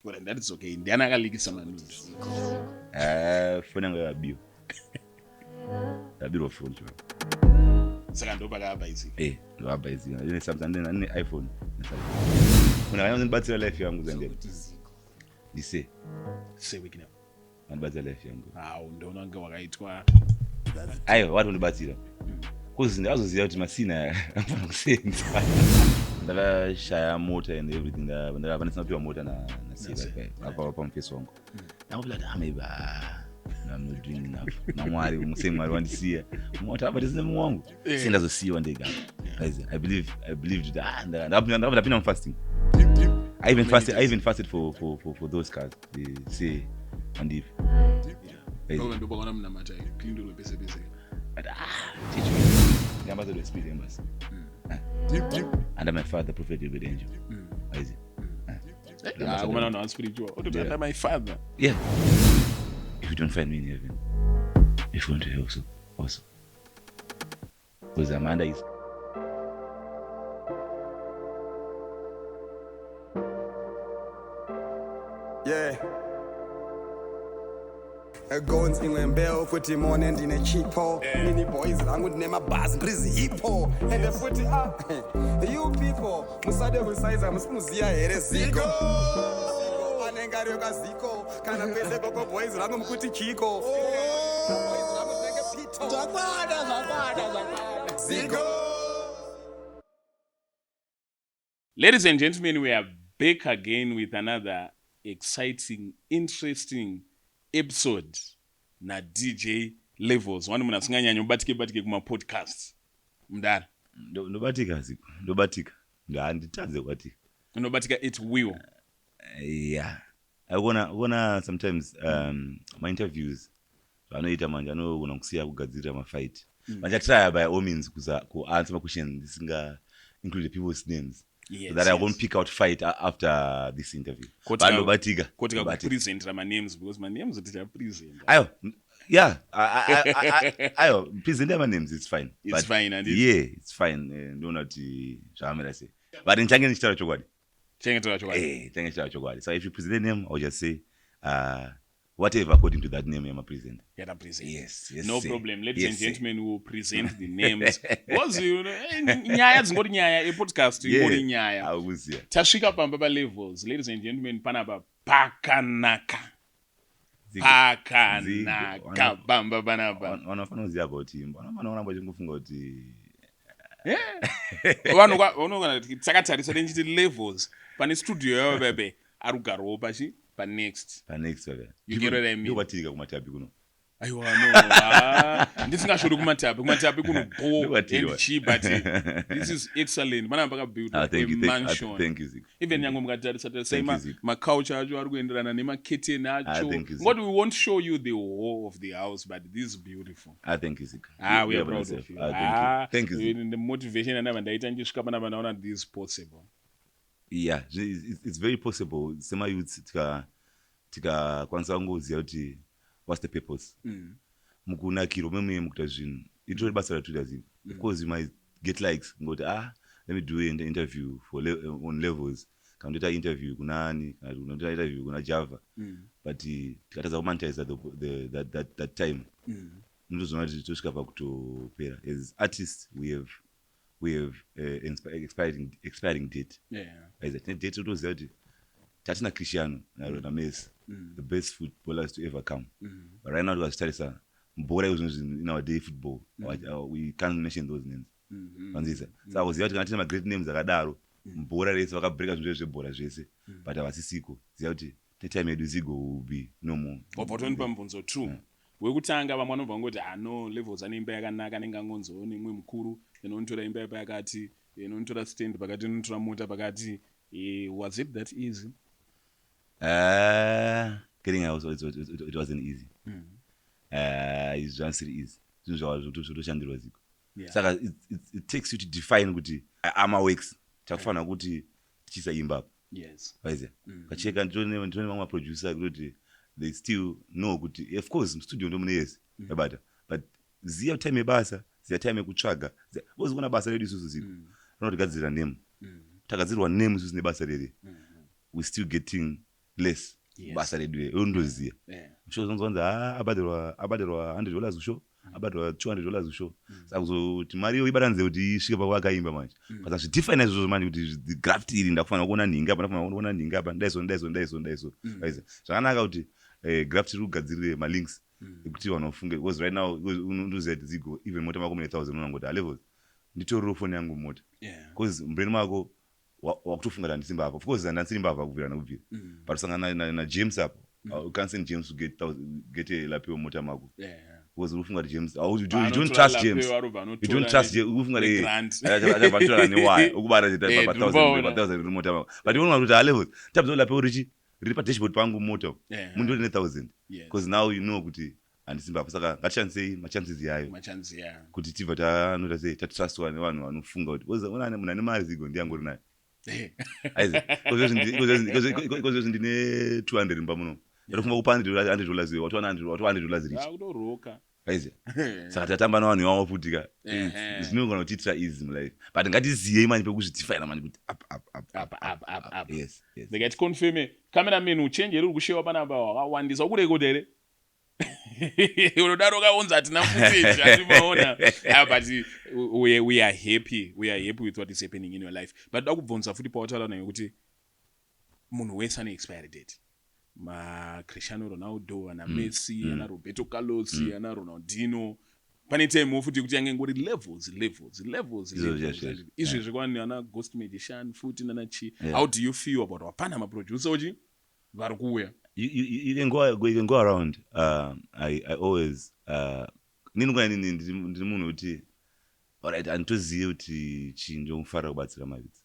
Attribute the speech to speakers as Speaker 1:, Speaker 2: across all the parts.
Speaker 1: Ora ndati okay, ndiani akalikisa manudu?
Speaker 2: Eh, foni yangu yakabiwa. Ndabirwa foni chibaba.
Speaker 1: Saka ndopakabhaizika.
Speaker 2: Eh, ndopakabhaizika. Ine Samsung, ndine iPhone. Munhu akanyatso life yangu zandeni. Ndise.
Speaker 1: Sewikina.
Speaker 2: Vandibatsira life yangu.
Speaker 1: Awu ndoona kunge wakaitwa.
Speaker 2: Aiwa, watondibatsira. Cause ndazoziva kuti masina aya anofanira kusenza. Ndakashaya mota and everything. Ndakabva ndisina kupiwa mota naSeva apa pamufesi wangu. Ndakabva ndati ah maybe ah, I'm not doing enough. NaMwari, musei Mwari wandisiya. Mota apa ndisina mumwe wangu. Sei ndazosiyiwa ndega. Guys, I believed that ah ndakabva ndapinda mufasting. I even fasted for those cars. They say and if
Speaker 1: Pamwe ndopakaona munamata pindurwe pese pese.
Speaker 2: But teach me. The ambassador of spirit embassy. Under my father, Prophet David Angel. Is it?
Speaker 1: Ah, kumana vanhu spiritual. Ototi under my father.
Speaker 2: Yeah. If you don't find me in heaven, if you want to hell, so also. Because I'm under his.
Speaker 3: Yeah. Gonzi imwe mbeu futi mone ndine chipo nini boys rangu ndine mabhazi ndiri zipo ende futi ah, you people musade kusaiza musimuziya here ziko anenge ariyo kaziko kana kwese koko boys rangu mukuti chiko Boys rangu ndinenge pito.
Speaker 1: Zvakwana, zvakwana, zvakwana.
Speaker 3: Ziko.
Speaker 1: Ladies and gentlemen, we are back again with another exciting, interesting episode na DJ Levels. Wani munhu asinganyanyi ubatike batike kuma podcasts. Mudara.
Speaker 2: Ndobatika ziko. Ndobatika. Handitadze kubatika.
Speaker 1: Unobatika at will.
Speaker 2: Yeah. Ukona sometimes my interviews zvanoita manje anogona kusiya kugadzirira mafight. Manje try by all means kuza ku answer my questions ndisinga include people's names. So that I won't pick out fight after this interview. Vandobatika.
Speaker 1: Kotika
Speaker 2: Ndobatika.
Speaker 1: kupresentera ma-names because ma-names tichapresenta.
Speaker 2: Ayo, yeah, ayo, present my names, it's fine.
Speaker 1: It's
Speaker 2: But
Speaker 1: fine, and it's-
Speaker 2: Yeah, it's fine. Ndoona kuti zvakamira sei. But ndichange ndichitaura chokwadi.
Speaker 1: Change taura chokwadi.
Speaker 2: Ndichange ndichitaura chokwadi. So if you present a name, I'll just say whatever according to that name yama present.
Speaker 1: Yata present.
Speaker 2: Yes,
Speaker 1: No
Speaker 2: sir.
Speaker 1: problem. Ladies
Speaker 2: Yes,
Speaker 1: and
Speaker 2: sir.
Speaker 1: gentlemen, we will present the names. Because you know, nyaya dzingori nyaya, epodcast ingori nyaya.
Speaker 2: Aukuziya.
Speaker 1: Tasvika pamba pa-levels. Ladies and gentlemen, panapa pakanaka.
Speaker 2: Ziko.
Speaker 1: Pakanaka
Speaker 2: Ziko.
Speaker 1: pamba panapa.
Speaker 2: Vanofanira kuziva about him. Vanofanira kuramba vachingofunga kuti
Speaker 1: Vanhu vanogona kuti takatarisa tichiti levels pane studio yavo pepe ari kugarawo pachi panext.
Speaker 2: Panext papa.
Speaker 1: You get what I mean?
Speaker 2: Ndokwatiri kumatapi kuno.
Speaker 1: Aiwa, no, ah, ndisingashori kumatapi, kumatapi kuno bo
Speaker 2: Ndokwatiri.
Speaker 1: and chi, but this is excellent. Panapa pakabuildwa
Speaker 2: Ah, thank
Speaker 1: a
Speaker 2: you, thank,
Speaker 1: mansion.
Speaker 2: thank you, Ziko.
Speaker 1: Even nyange mukatarisa tarisai
Speaker 2: Thank you, Ziko.
Speaker 1: macouch acho ari kuenderana nemaketeni
Speaker 2: Ah,
Speaker 1: acho.
Speaker 2: thank you, Ziko.
Speaker 1: Ngoti we won't show you the whole of the house, but this is beautiful.
Speaker 2: Ah, thank you, Ziko.
Speaker 1: Ah, we
Speaker 2: You
Speaker 1: are
Speaker 2: have
Speaker 1: proud
Speaker 2: yourself.
Speaker 1: of you.
Speaker 2: Ah, thank you.
Speaker 1: Ah,
Speaker 2: Thank you, Ziko.
Speaker 1: the motivation yandabva ndaita ndichisvika panapa ndaona this is possible.
Speaker 2: Yeah, it's very possible. Sema youths tikakwanisa kungoziva kuti what's the purpose. Mukunakirwa memuye mukuita zvinhu. Itori basa ratoita Ziko. Of course you might get likes ngoti let me do an interview for on levels. Kana ndoita interview kuna ani, kana ndoita interview kuna Java. But tikatadza kumonetize that time. Unotozoona kuti tosvika pakutopera. As artists we have expiring date. Is it? Date totoziva kuti tatina Cristiano na Messi, the best footballers to ever come. But right now tikazvitarisa bhora izvozvo in our day football, we can't mention those names. Vanzisa. Saka kuziva kuti kana tine ma-great names akadaro, bhora rese vakabreaka zvinhu zvebhora zvese, but havasisiko. Ziva kuti time yedu Zigo will be no more.
Speaker 1: Wabva watonipa mubvunzo 2. Wekutanga vamwe vanobva vangoti ah no, levels ane imba yakanaka anenge angonzowo nemumwe mukuru, inonotora imba pakati, inonotora stand pakati, inonotora mota pakati. Was it that easy?
Speaker 2: Getting out, it wasn't easy. It's just easy. Zvinhu zvotoshandirwa Ziko. Saka it takes you to define kuti ama works takufanira kuti tichisa imba apa. Waiziya? Ukacheka nditone vamwe maproducer kuti they still know kuti of course studio ndomune yese yabata, but ziya time yebasa, ziya time yekutsvaga. Because kuna basa redu isusu Ziko rinotigadzirira name. Tagadzirwa name isusu nebasa rere. We still getting Less basa redu iri undoziya. Show zonzwanzi, ha, abhadharwa $100 kushow, abhadharwa $200 kushow. Saka kuzoti mari iyo ibatanidze kuti isvike pakwakaimba manje, but azvidefine izvozvo manje kuti graft iri, ndakufanira kuona nhingi apa, ndakufanira kuona nhingi apa, ndaiso, ndaiso, ndaiso, ndaiso. Aiza zvakanaka kuti graft iri kugadzirire malinks ekuti vanhu vafunge, because right now undoziva kuti Zigo, even mota mako mune 1000, unongoti, "Halevels, nditorero foni yangu mumota," because mubrain mako wakutofunga kuti handisi mbavha. Of course handisiri mbavha kubvira nekubvira, but usangana naJames apo, you can't send James to get a lapel mota mako because uri kufunga kuti James, oh, you don't trust James, you don't trust James. Uri kufunga kuti achabva atora newaya ukubata pa1000 riri mota mako, but unoona kuti halevels tabva lapel richi riri padashboard pangu mota, mundori ne1000, because now you know kuti handisi mbavha. Saka ngatishandisei machances yayo
Speaker 1: machances ya
Speaker 2: kuti tibva tanoita sei, tatrustwa nevanhu vanofunga kuti, because ona munhu ane mari, Zigo, ndiyangori nayo. Ikozvezvi ndine 200 mumba muno, ndatofunga kupa $100 iwe watowana $100 richi.
Speaker 1: Akutoroka.
Speaker 2: Aizi saka tatamba navanhu ivavo futi ka, zvinogona kutiitira easy mulife, but ngatiziyei manje pekuzvidefina manje kuti up, up, up.
Speaker 1: Up, up, up, up.
Speaker 2: Yes.
Speaker 1: Ndikati confirme, cameraman, uchenjeri uri kushewa panapa wakawandisa, ukurekodha here? Unodaro ukaunza, hatina footage, hatimaona. Ah, but we are happy, we are happy with what is happening in your life. But da kubvunza futi pawataura nayo kuti munhu wese ane expiry date, maCristiano Ronaldo, ana Messi, ana Roberto Carlos, ana Ronaldino, pane time futi yekuti yange ngori levels, levels, levels,
Speaker 2: Izvo,
Speaker 1: levels. Izvezvi kwani ana Ghost Magician futi nana chi. How do you feel about wapana maproducer uchi vari kuuya?
Speaker 2: You can go around. I always, nini kuna nini, ndiri munhu wekuti, alright, handitozive kuti chii ndomufarira kubatsira mavidzi.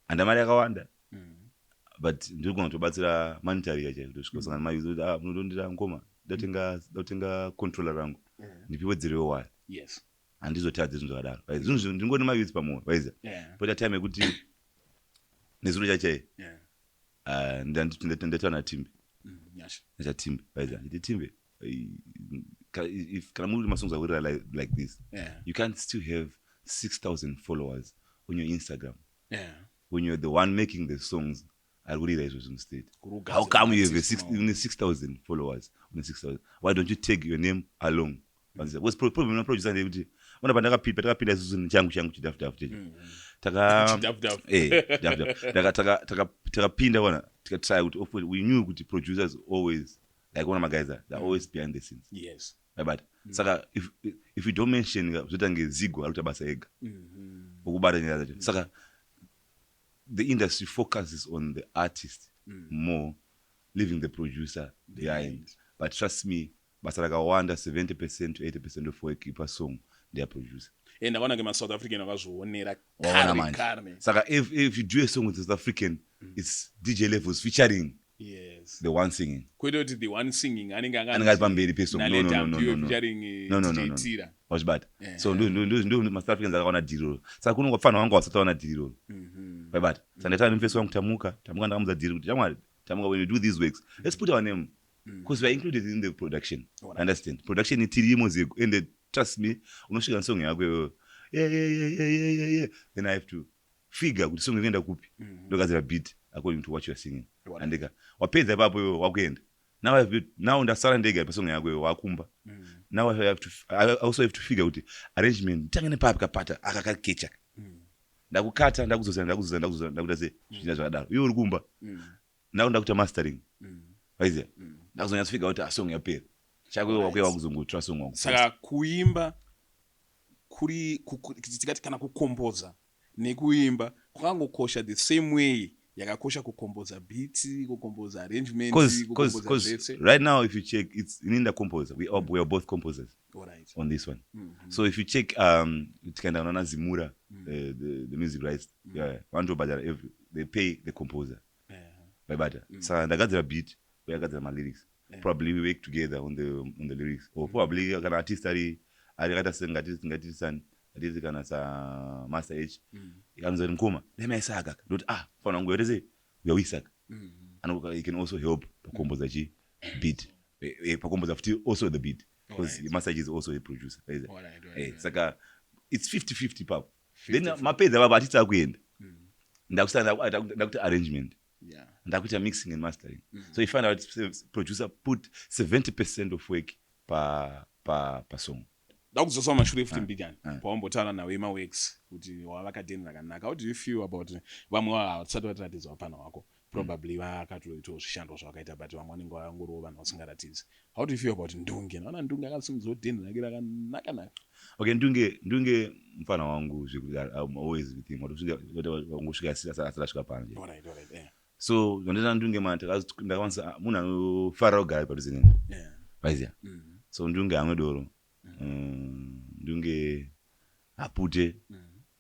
Speaker 2: Handa mari yakawanda, but ndiri kugona kutobatsira monetary yacho, kutosvika kusangana mavidzi kuti, "Ah, munotondira ngoma, ndakutenga controller rangu, ndipiwedzerewo waya." Handizotadzi zvinhu zvakadaro. Right, zvinhu ndingori nemavidzi pamwoyo, waiziva. Poita time yekuti nezuro chachai ndataura naTimbe.
Speaker 1: Nyasha.
Speaker 2: NachaTimbe, waiziva, nditi, "Timbe, if kana muri masongs akurira like this, you can't still have 6000 followers on your Instagram when you're the one making the songs ari kurira izvozvo mustate.
Speaker 1: Kuri
Speaker 2: How come you have a
Speaker 1: artist now.
Speaker 2: Une 6000 followers, une 6000, why don't you take your name along?" Because problem naproducer ndeyekuti ona patakapinda isusu nechangu changu chidhafu checho, taka
Speaker 1: Chidhafu-dhafu.
Speaker 2: Dhafu-dhafu. Takapinda ona, tikatry kuti, of course we knew kuti producers always, like ona maguys are, they're always behind the scenes. Right, saka if you don't mention, zvoita ngeZigo ari kuita basa ega okubata nyaya dzacho. Saka the industry focuses on the artist more, leaving the producer behind. But trust me, basa rakawanda, 70% to 80% of work ipasong ndeyaproducer.
Speaker 1: And ndakaona ke maSouth African vakazvionera
Speaker 2: Waona
Speaker 1: kare
Speaker 2: manje.
Speaker 1: Kare.
Speaker 2: Saka if you do a song with a South African, it's DJ Levels featuring the one singing.
Speaker 1: Kwete kuti the one singing anenge
Speaker 2: Anenge ari pamberi pesong. No.
Speaker 1: Featuring
Speaker 2: No.
Speaker 1: DJ Tira.
Speaker 2: Wazvibata? So ndo maSouth Africans akaona dhiri roro. Saka kunonga fanira vanga vasati vaona dhiri roro, waibata? Saka ndaitaura nemufesi wangu Tamuka. Tamuka, ndakamudza dhiri kuti, "Shamwari Tamuka, when you do these works, let's put our name, because we are included in the production." Understand? Production tirimo, Zego, and trust me, unosvika nesong yako iyoyo, yeah, then I have to figure kuti song inoenda kupi, ndogadzira beat according to what you are singing. Andika wapedza ipapo, iwe wakuenda. Now ndasara ndega pasong yako, iwe wakumba. Now I also have to figure kuti arrangement nditange nepapi, kapata aka kari kecha, ndakukata, ndakudzosa, ndakudzosa, ndakudzosa, ndakuita sei, zvichida zvakadaro. Iwe uri kumba, now ndakuita mastering, waiziva? Ndakuzonyatsofigure kuti asong yapera chako, iwe wakuya wakuzongotora song wako.
Speaker 1: Saka kuimba kuri tikati kana kukomboza nekuimba kwakangokosha the same way yakakosha kukomboza beat, kukomboza arrangement, kukomboza
Speaker 2: 'Cause
Speaker 1: zvese.
Speaker 2: Right now, if you check, it's ininda composer, we are both composers on this one. So if you check, tikaenda nana Zimura, the music rights, yeah, vanotobhadhara every, they pay the composer. Vaibata? Saka ndagadzira beat, uyagadzira malyrics. Probably we work together on the lyrics, or probably kana artist ari akaita sengati ngatitisani, ngatiti kana saMaster H, ikanzi kuti, "Mukoma, dai maisa akaka," ndoti, "Ah, fana wangu, yaite sei, uyawisaka." He can also help pakomboza chi beat, pakomboza futi also the beat, because Master H is also a producer. Saka it's 50-50 papo. Then mapedza papo, atiti akuenda, ndakuti arrangement. Ndakuita mixing and mastering. So you find out producer put 70% of work pa song.
Speaker 1: Ndakudzosa mumashure futi mbijani, pawambotaura nawo emaworks kuti wavaka den rakanaka. How do you feel about vamwe vasati vatiratidza vapfana wako? Probably vakatoitawo zvishando zvavakaita, but vamwe vanenge vangoriwo vanhu vasingaratidzi. How do you feel about Ndunge? Naona Ndunge akasimudzawo den rake rakanaka naka.
Speaker 2: Okay, Ndunge mufana wangu zvekuti I'm always with him. Watosvika asati asvika pano.
Speaker 1: All right, yeah.
Speaker 2: So zvandina Ndunge man, ndakwanisa munhu anofarira kugara padhuze neni, vaiziya. So Ndunge hamwe doro. Ndunge hapute,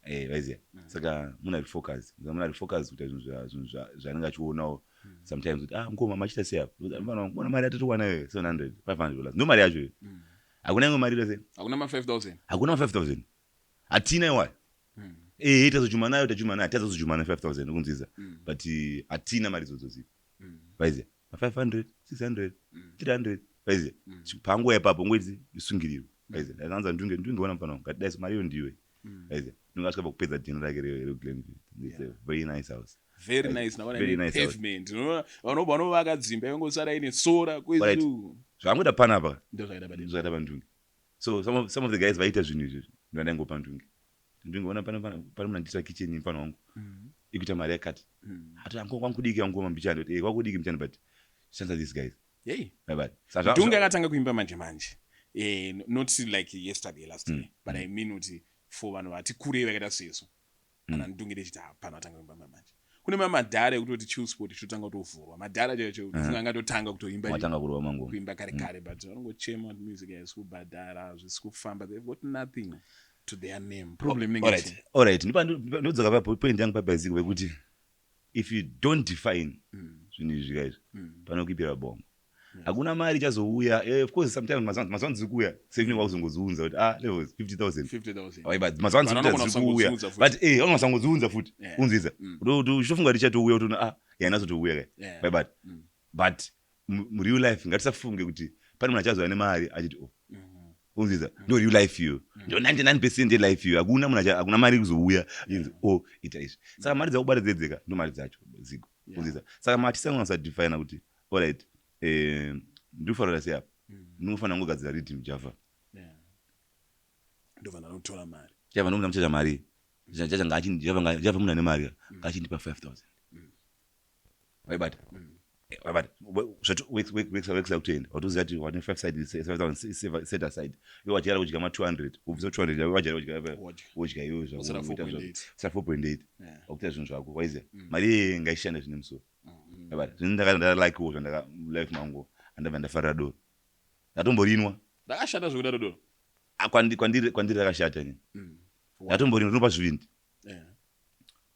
Speaker 2: vaiziya. Saka munhu ari focus, munhu ari focus kuita zvinhu zvaanenge achionawo sometimes kuti, "Ah, ngoma machita sei apa?" Mufana wangu, bona mari yatatowana iyoyo, 700, $500, ndo mari yacho iyo. Hakuna imwe mari ita sei.
Speaker 1: Hakuna ma5000?
Speaker 2: Hakuna ma5000, hatina iwayo. Ehe, tazojuma nayo, tajuma nayo, tazozojuma na 5000 kunziza, but hatina mari idzodzo ziko, vaiziya. Ma500, 600, 300, vaiziya. Panguva ipapo ngoiti isungirirwe, vaiziya. Ndakanza Ndunge, "Ndunge, ona mufana wangu, ngatidai so, mari iyo ndiwe," vaiziya. Ndunge asvika pakupedza dhino rake reGlenview. It's a very nice house.
Speaker 1: Very nice, naona. Very nice house. Pavement. Vanobva vanovaka dzimba yongosara ine sora kwezu.
Speaker 2: Zvaangoita panapa.
Speaker 1: Ndo zvakaita padeni.
Speaker 2: Zvakaita paNdunge. So some of the guys vaita zvinhu izvi, ndandaingopa Ndunge, "Ndunge, ona pane munhu anditira kitchen, mufana wangu, ikuita mari yakati." Ati, "Angu kwakudiki, angu mambichani." Kuti, "Kwakudiki mbichani, but shandisa these guys."
Speaker 1: Hey.
Speaker 2: Bye.
Speaker 1: Ndunge akatanga kuimba manje manje, not like yesterday, last year, but I mean kuti for vanhu vati kurei vakaita sesu, kana Ndunge ndechiti hapana atanga kuimba manje. Kune mamadhara ekutoti Chillspot ichitotanga kutovhurwa, madhara chaicho funga angatotanga kutoimba.
Speaker 2: Matanga kurova mangoma.
Speaker 1: Kuimba kare kare, but vanongochema kuti music haisi kubhadhara, hazvisi kufamba. They've got nothing to their name. Problem inenge
Speaker 2: Alright, alright, ndodzoka pa point yangu pabasic wekuti if you don't define zvinhu izvi kaizvi, panokuipira bongo. Hakuna mari ichazouya. Of course sometimes mazuva dziri kuuya, sekunenge wakuzongodziunza kuti, "Ah, Levels, 50,000."
Speaker 1: 50,000.
Speaker 2: Waiba mazuva
Speaker 1: Vanhu vanogona
Speaker 2: dziri kuuya.
Speaker 1: kusangodziunza futi.
Speaker 2: But vanogona kusangodziunza futi. Unzidza uchitofunga kuti ichatouya, kuti ah, yainazotouya kai. Waibata. But mureal life ngatisafunge kuti pane munhu achazouya nemari achiti, "Oh." Unzidza, ndo real life iyo, ndo 99% yelife iyo. Hakuna munhu hakuna mari kuzouya inzi, "Oh, ita izvi." Saka mari dzakubata dzedzeka, ndo mari dzacho dziko. Unzidza, saka maartist angasadefina kuti, "Alright, ndinofanira sei apa? Ndinofanira kungogadzira rhythm Java."
Speaker 1: Ndobva ndanotora mari.
Speaker 2: Java ndomuda muchacha mari. Jaja ngaachindi Java, Java munhu ane mari, ngaachindipa 5000. Waibata. Waibata. Zvato kutoenda watoziva kuti wane 5 side 5000 set aside. Iwe wajaira kudya ma 200, ubvisa 200, iwe wajaira kudya.
Speaker 1: Wodya.
Speaker 2: Wodya iwe zvako.
Speaker 1: Wosara
Speaker 2: woita
Speaker 1: 4.8.
Speaker 2: Sara 4.8. Wakuita zvinhu zvako, waiziya. Mari iyeye ngaishande zvine musoro. Waibata. Zvinhu ndaka ndalikewo zvandaka life mangu, andabva ndafarira doro. Ndatomborinwa.
Speaker 1: Ndakashata zvekudaro doro?
Speaker 2: Ah, kwandiri rakashata ini. Ndatomborinwa, rinopa zvivindi.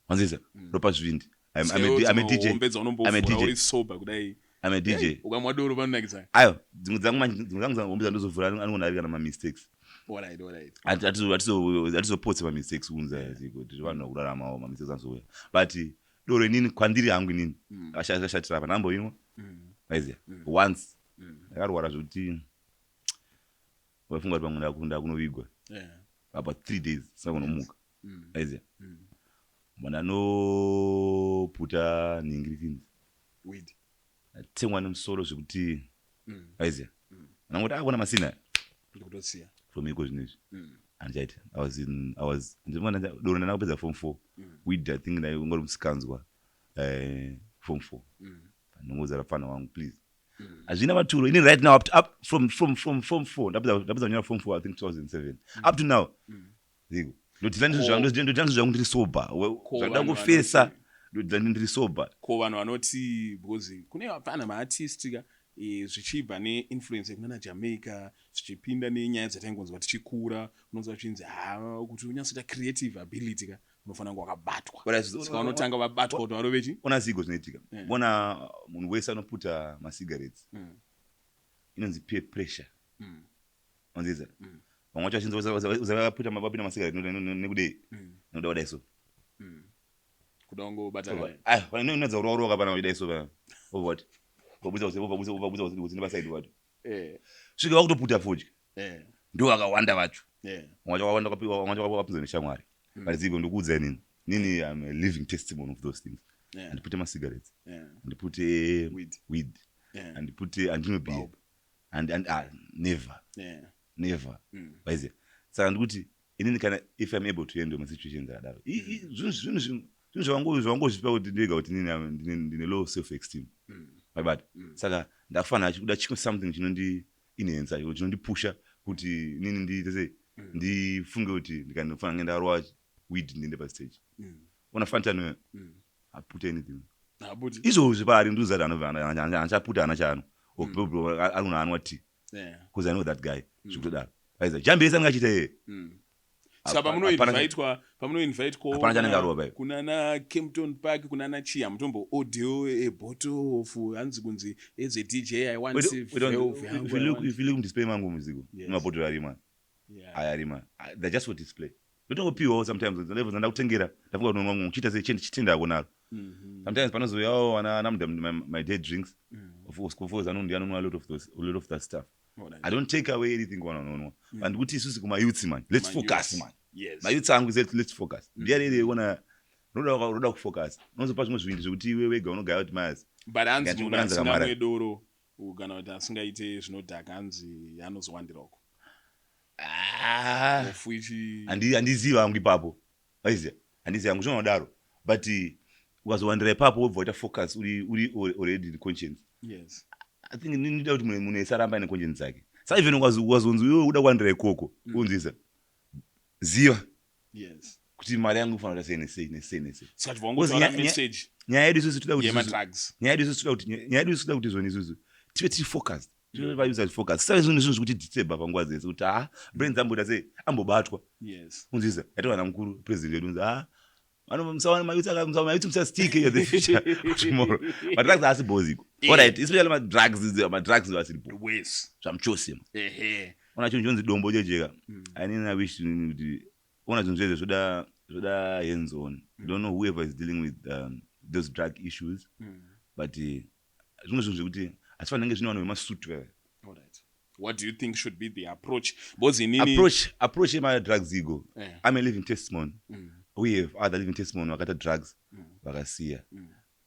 Speaker 2: Wanzisa? Ropa zvivindi. I'm a DJ.
Speaker 1: Hombe
Speaker 2: I'm a
Speaker 1: dzaunombovhura
Speaker 2: DJ.
Speaker 1: uri sober kudai.
Speaker 2: I'm a DJ.
Speaker 1: Ukamwa doro panonakidza.
Speaker 2: Ayo, dzimwe dzangu manje, dzimwe dzangu hombe dzandozovhura anogona ari kana mamistakes.
Speaker 1: Alright.
Speaker 2: Hatizopotse mamistakes unza ziko tiri vanhu vakuraramawo, mamistakes anozouya. But doro inini, kwandiri hangu inini, akashatira apa. Ndamboinwa, waiziya, once. Ndakarwara zvekuti waifunga kuti pamwe ndakunovigwa. About 3 days sina kunomuka, waiziya. Ndanoputa nhingirikini.
Speaker 1: Weed.
Speaker 2: Atengwa nemusoro zvekuti, waiziya, ndangoti akona masina.
Speaker 1: Ndikutosiya.
Speaker 2: From iko zvino izvi handichaita. I was in I was ndinoona doro ndana kupedza form 4. Weed, I think ndaingori musikanzwa, form 4. Ndinongoudza mufana wangu, "Please, hazvina maturo." Ini right now, up, to, up from form 4, ndapedza kunyora form 4, I think 2007, up to now, ziko ndodhila ndizvo zvangu, ndodhila ndizvo zvangu, ndiri sober.
Speaker 1: Ko
Speaker 2: Zvandida
Speaker 1: vanhu
Speaker 2: kufesa, ndodhila ndiri sober.
Speaker 1: Ko vanhu vanoti, because kune vapfana maartist ka, zvichibva neinfluence yekunana Jamaica, zvichipinda nenyaya dzataingonzwa tichikura, unonzwa zvichinzi, ha, kuti unyatsoita creative ability ka, unofanira kunge wakabatwa. Saka unotanga vabatwa kuti varove chi.
Speaker 2: Ona zigo zvinoitika. Bona munhu wese anoputa masigarettes, inonzi peer pressure. Wanziza, vamwe vacho vachinzi uzavaputa, vapinda masigarettes nekudei, nekuda kudai so.
Speaker 1: Kuda kungobata kare.
Speaker 2: Inonadza kurova kana uchidai so pana ovati obva busa nepasaidi wacho, svika vakutoputa fodya. Ndo vakawanda vacho. Vamwe vacho vakawanda, vamwe vacho vakapinzwa neshamwari. But zigo, ndikuudza inini, nini I'm a living testimony of those things. Handipute macigarettes, handipute weed, handipute, handinwe beer, and ah, never, never. Waiziya, saka ndikuti inini kana if I'm able to handle masituations akadaro, zvinhu zvavangozvipa kuti ndega kuti inini ndine low self esteem, maibata? Saka ndakufanira kuda chimwe something chinondi enhancer, chinondipusha kuti inini ndiite sei, ndifunge kuti ndikanofanira kunge ndarova weed, ndiende pastage. Ona Fantan, apute anything.
Speaker 1: Habuti.
Speaker 2: Izvozvi paari nduzati anchaputa, hana chaano ari kunhu anwa tea because I know that guy, zvekutodaro. Aiza jambesa ndingachiita iye.
Speaker 1: Saka pamunoinvitwa, pamunoinvitwa
Speaker 2: Hapana chanenge arova paipo.
Speaker 1: kuna na Kempton Park, kuna na chi, hamutombo audio a bottle of, hanzi kunzi as a DJ I want Velve yangu,
Speaker 2: If you
Speaker 1: I
Speaker 2: look,
Speaker 1: want
Speaker 2: if you look mudisplay mangu muziko, mabhotoro arimo aya arimo. They're just for display. Ndotongopiwawo sometimes level dzandakutengera, ndafunga kuti unonwa, uchiita sei, chitendako naro. Sometimes panozouyawo ana my dad drinks, of course anondi anonwa a lot of those, a lot of that stuff. I don't take away anything kuvanhu vanonwa, but ndikuti isusu kumayouths, man, let's focus, man. Mayouths angu, let's focus. Ndiyarere ona roda kufocus, unozopa zvimwe zvinhu zvekuti iwe wega unogaya kuti mazi.
Speaker 1: But hanzi munhu
Speaker 2: Ngati kamara.
Speaker 1: asingamwe doro kana kuti asingaite zvinodhaka, hanzi anozowandira uko.
Speaker 2: Ah.
Speaker 1: Of which
Speaker 2: Handizivi hangu ipapo, aiziya, handizivi hangu zvinodaro, but ukazowandira ipapo wobva waita focus, uri already in conscience. I think ndinoda kuti munhu ese aramba aine conscience dzake. Saka even ukazonzi iwe uda kuwandira ikoko, unzwisa, ziva kuti mari yangu inofanira kuita sei nesei nesei nesei.
Speaker 1: Saka tibva wangotaura message
Speaker 2: Nyaya yedu isusu toda kuti
Speaker 1: yemadrugs.
Speaker 2: Nyaya yedu isusu toda kuti zvoni isusu tive tiri focused, tive vayuza focus, tisave zvinhu zvekuti disturba panguva dzese kuti ha, brains amboita sei, ambobatwa. Unzwisa, yatova namukuru president wedu, unzi ha, musawana mayouth, musastike, you're the future of tomorrow. Madrugs haasi boziko. Alright, especially madrugs asiri bo zvamuchose. Ona chinhu chinonzi dombo checheka. Inini I wish kuti ona zvinhu zvezvo zvoda hands on. I don't know whoever is dealing with those drug issues, but zvimwe zvinhu zvekuti hatifanira kunge zvine vanhu vemasutu veve.
Speaker 1: Alright. What do you think should be the approach? Because inini
Speaker 2: Approach yemadrugs igo, I'm a living testimony. We have other living testimony vakaita drugs vakasiya.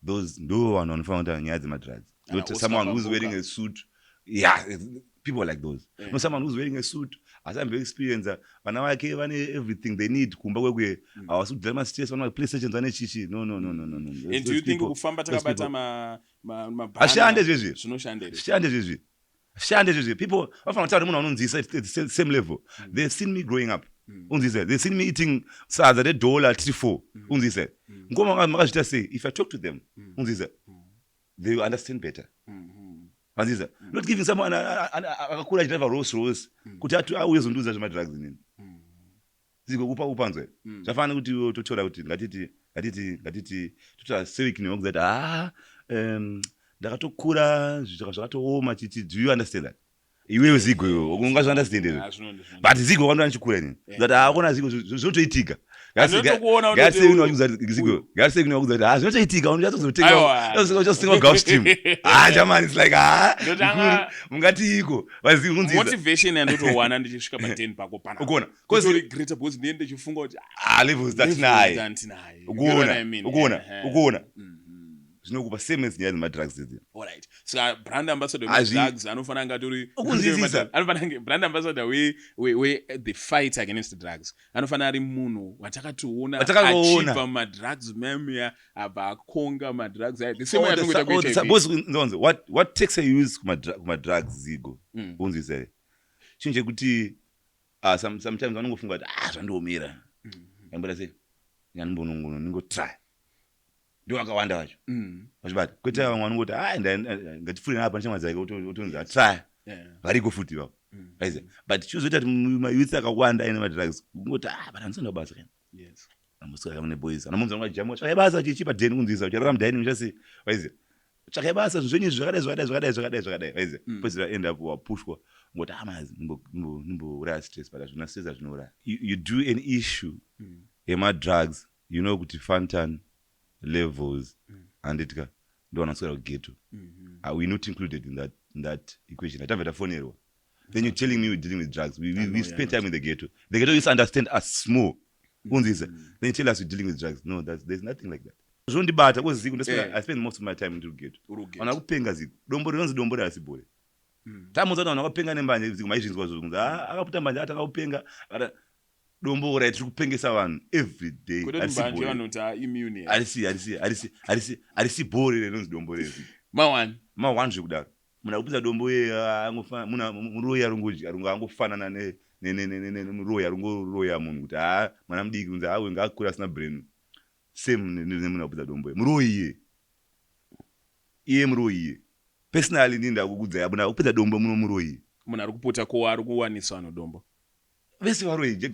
Speaker 2: Those ndo vanhu vanofanira kuita nyaya dzemadrugs, not
Speaker 1: Oscar
Speaker 2: someone who's
Speaker 1: Pambuka.
Speaker 2: wearing a suit. Yeah, people like those. No, someone who's wearing a suit asi ambe experience, vana vake vane everything they need kumba kwekwe, havasi kudhira mastress, vana PlayStations, vane chichi. No, no, no, no, no, no.
Speaker 1: And do you think kufamba takabata ma
Speaker 2: Hazvishande zvezvi.
Speaker 1: Zvinoshanda here?
Speaker 2: Zvishande zvezvi, zvishande zvezvi. People vafanira kutaura nemunhu anonzwisa at the same level. They've seen me growing up, unzwisa? They've seen me eating sadza redollar tiri four, unzwisa? Ngoma makazviita sei? If I talk to them, unzwisa, they will understand better, vanzwisa? Not giving someone akakura achidriva Rolls Royce kuti auye zondiudza zvemadrugs nini. Ziko kupa upanzwe zvafanana kuti iwe totora kuti ngatiti totora sewik newakudza kuti ha, ndakatokura zvakatooma chichi. Do you understand that iwewe Zigo, iwewe ungazviunderstand here?
Speaker 1: Ah,
Speaker 2: But Zigo wakandona ndichikura inini, that akona Zigo, zvinotoitika.
Speaker 1: Ndinotokuona kutoti
Speaker 2: Zigo garisei kuti ha, zvinotoitika,
Speaker 1: Aiwa.
Speaker 2: uchazotenga Gulfstream. Ah, jamani, it's like, ah, mungatiiko vazivi kunzisa?
Speaker 1: Motivation yandotowana ndichisvika pa10 pako pana.
Speaker 2: Ukuona?
Speaker 1: Regret because ndiye ndichifunga kuti
Speaker 2: ah, levels dzatinaye.
Speaker 1: Dzatinaye. You get what I
Speaker 2: Ukuona?
Speaker 1: mean?
Speaker 2: Ukuona? Ukuona, zvinokupa same as nyaya dzemadrugs idzi.
Speaker 1: Alright. Saka brand ambassador wemadrugs anofanira anga atori
Speaker 2: Ukunzwisisa.
Speaker 1: anofanira kunge brand ambassador we the fight against drugs anofanira ari munhu watakatoona
Speaker 2: Watakaona.
Speaker 1: achibva mumadrugs memuya, abva akonga madrugs aya, the same way atingoita kuHIV.
Speaker 2: Because nzonzi what takes a use kumadrugs, Zigo, unzwisa here, chinhu chekuti sometimes vanongofunga kuti ah, zvandiomera, yamboita sei, ndingotry. Ndo vakawanda vacho vachibata, kwete vamwe vanongoti ah, ngatifure napa neshamwari dzake, otonzi atry. Variko futi ivavo, aiziva, but chinozoita kuti mayouth akawanda aine madrugs kungoti ah, but handisina basa kana amboswera mune boys, ana munzi vangajamuka, tsvakai basa, chichi padheni, kunzwisa, ucharara mudining, uchasi, waiziva, tsvakai basa, zvinhu zvenyu izvi zvakadai, zvakadai, zvakadai, zvakadai, zvakadai, waiziva. Pedzera end up wapushwa ngoti ah, mazi nimbouraya stress, but hazvina stress, hazvinouraya. You do an issue yemadrugs, you know kuti Fantan, Levels, handitya, ndo vanoswera kughetto. Are we not included in that equation? Hatabva tafonerwa, then you're telling me we're dealing with drugs. We
Speaker 1: know,
Speaker 2: spend time in the ghetto. The ghetto used to understand us more, unzwisa? Then you tell us we're dealing with drugs. No, there's nothing like that. Zvinondibata because Zigo ndoswera, I spend most of my time ndiri kugeto. Vanhu vakupenga, Zigo. Dombo rinonzi dombo rehasi bhore. Tamudza kuti vanhu vakapenga nembanje, Zigo, maizvinzwa zvozvo kunzi ah, akaputa mbanje atanga kupenga. Akati dombo rai tiri kupengesa vanhu every day.
Speaker 1: Kwete kuti
Speaker 2: Harisi
Speaker 1: mbanje
Speaker 2: bhore.
Speaker 1: vanoti ah, immune here.
Speaker 2: Harisi harisi harisi harisi harisi bhore rinonzi dombo reZigo.
Speaker 1: Mawani.
Speaker 2: Ma one zvekudaro. Munhu akupinza dombo iye angofana munhu muroyi arongodya arongo angofanana ne ne ne ne ne muroyi arongoroya munhu kuti haa mwana mudiki kunzi haa uyu ngaakure asina brain. Same nemunhu akupinza dombo iye. Muroyi iye. Iye muroyi iye. Personally ndini ndakukudzai munhu akupinza dombo muno muroyi.
Speaker 1: Munhu ari kupota ko ari kuwanisa vanhu dombo.
Speaker 2: Vese varoyi.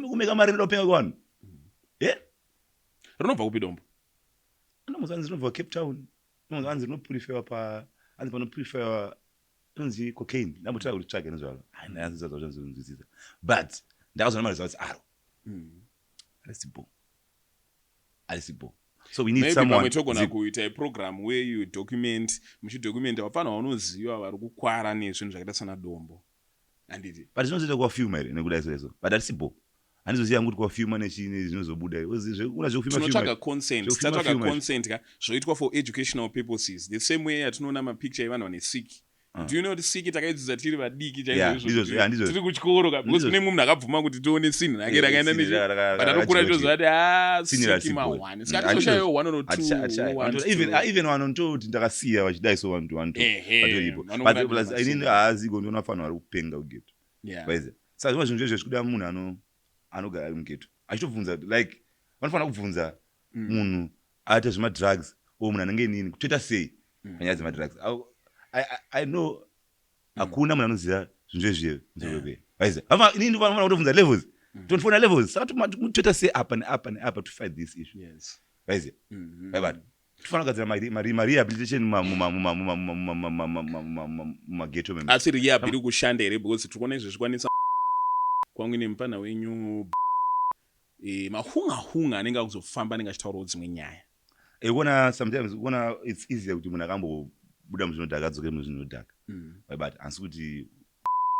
Speaker 2: Kumeka mari inoda kupenga kwevanhu. Eh?
Speaker 1: Rinobva kupi dombo?
Speaker 2: Anombonzi hanzi rinobva Cape Town. Anombonzi hanzi rinopurifewa pa hanzi panopurifewa inonzi cocaine. Ndambotsvaka kuti tsvage nezvaro. Hayi ndanyatsoziva. But ndakazoona maresults aro. Harisi bho. Harisi bho. So we need
Speaker 1: Maybe
Speaker 2: someone.
Speaker 1: Pamwe togona kuita a program where you document, muchidocumenta vapfana vaunoziva vari kukwara nezvinhu zvakaita sana dombo, handiti?
Speaker 2: But zvinozoita kuwafilma here nekuda so so. But harisi bho. Handizozivi hangu kuti kuwafilma nechii zvinozobuda here. Una zvekufilma
Speaker 1: Tinotsvaga consent, tatsvaga consent ka, zvoitwa for educational purposes, the same way yatinoona mapicture evanhu vane sick. Do you know kuti siki takaidzidza tiri vadiki chaizvo tiri kuchikoro ka, because kune mumwe munhu akabvuma kuti tione sinhi rake rakaenda nechi, but anokura toziva kuti ah, siki ma1, saka tizoshayiwo one or two.
Speaker 2: Even even vanhu ndototi ndakasiya vachidai so vanhu vanhu vatoripo, but plus inini haaziko ndiona fanhu vari kupenga kugeto vaiziva. Saka zvimwe zvinhu zvezvo zvikuda munhu ano anogara ari mugeto achitobvunza, like vanofanira kubvunza munhu aita zvemadrugs or munhu anenge inini kutoita sei panyaya dzemadrugs. I know hakuna munhu anoziva zvinhu zvezviye vaiziva. Inini vanofanira kutobvunza Levels, tonifona Levels, saka toita sei apa neapa neapa to fight this issue, vaiziva, vaibata. Tofanira kugadzira marehabilitation mumageto.
Speaker 1: Asi rehab iri kushanda here? Because tiri kuona izvi zvikwanisa kwangu nemupana wenyu mahunga hunga anenge akuzofamba, anenge achitaurawo dzimwe nyaya.
Speaker 2: Kuona sometimes kuona it's easier kuti munhu akambobuda muzvinodhaka adzokere muzvinodhaka, but hansi kuti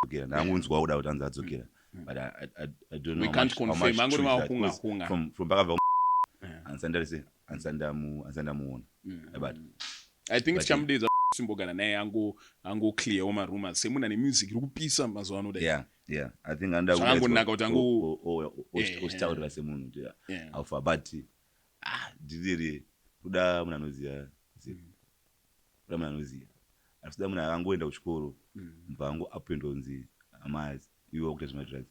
Speaker 2: dzokera. Ndangonzwa kuda kuti anzi adzokera, but I don't know
Speaker 1: We
Speaker 2: how
Speaker 1: can't
Speaker 2: much, how
Speaker 1: confirm.
Speaker 2: much
Speaker 1: Angori
Speaker 2: true is that,
Speaker 1: mahunga
Speaker 2: because
Speaker 1: hunga.
Speaker 2: from pakabva handisandarise handisandamuona, but
Speaker 1: I think
Speaker 2: But
Speaker 1: tichamudeedza timbogara naye angoclearwo marumors semunhu ane music iri kupisa mazuva ano dai.
Speaker 2: Yeah, I think anoda
Speaker 1: Zvakangonaka kuti
Speaker 2: ochitaurira semunhu kuti aufa, but ah, ndiriri kuda munhu anoziva zivo, kuda munhu anoziva, asi kuda munhu akangoenda kuchikoro mubva ango appointwa kunzi amazi iwe wakuita zvemadrugs.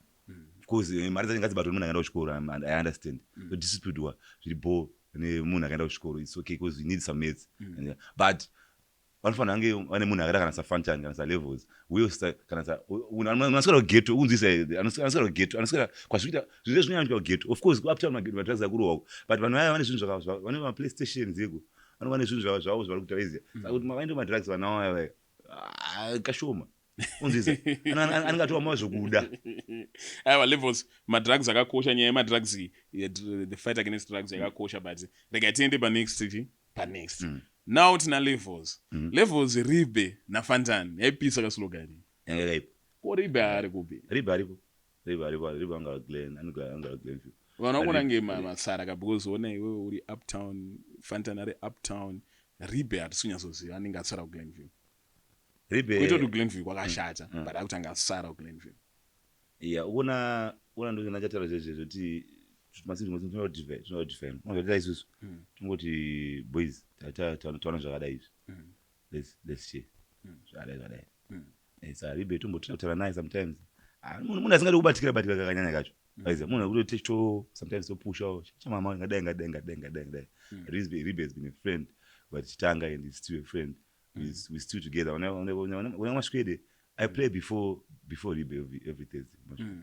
Speaker 2: Of course mari dzacho ngadzibatwe nemunhu akaenda kuchikoro. I understand mm. distributwa zviri bho nemunhu akaenda kuchikoro, it's okay because we need some mates. But vanofanira kunge vane munhu akaita kana saFantan kana saLevels uye kana anoswera kugeto unzwisa, anoswera kugeto, anoswera kwazvikuita zvinhu zvinonyanya kugeto. Of course kuuptown madrugs akurohwako, but vanhu vaya vane zvinhu vane maPlayStation dzeko, vanova nezvinhu zvavo zvavari kuita, vaiziva. Saka kuti mavaende madrugs vana vaya vaya, ah, kashoma, unzwisa, anenge atowama zvokuda.
Speaker 1: Aiwa Levels, madrugs akakosha. Nyaya yemadrugs, the fight against drugs yakakosha, but regai tiende panext chi panext. Now tina Levels. Levels, Ribe naFantan yaipisa kaslogan.
Speaker 2: Yanga yakaipa.
Speaker 1: Ko Ribe ari kupi?
Speaker 2: Ribe aripo, Ribe aripo, Ribe angara Glen, anogara angara Glenview.
Speaker 1: Vanhu vakuona nge masara ka, because ona iwewe uri uptown, Fantan ari uptown, Ribe hatisi kunyatsoziva, anenge asara kuGlenview.
Speaker 2: Ribe
Speaker 1: Kuita kuti Glenview kwakashata, but akuti anga asara kuGlenview.
Speaker 2: Yeah, uona uona ndo ndachataura zvezve zvekuti masinhu tinodefine unozvatita isusu tingoti boys taona zvakadai izvi, let's share zvakadai zvakadai. Saka Ribe tombotira naye sometimes. Ah, munhu asingadi kubatikira batikira kakanyanya kacho, aiziva munhu akuti tichito sometimes topushawo chamama ngadai ngadai ngadai ngadai ngadai. Ribe has been a friend, but chitanga and is still a friend. We still together. Una maswede I play before Ribe every Thursday.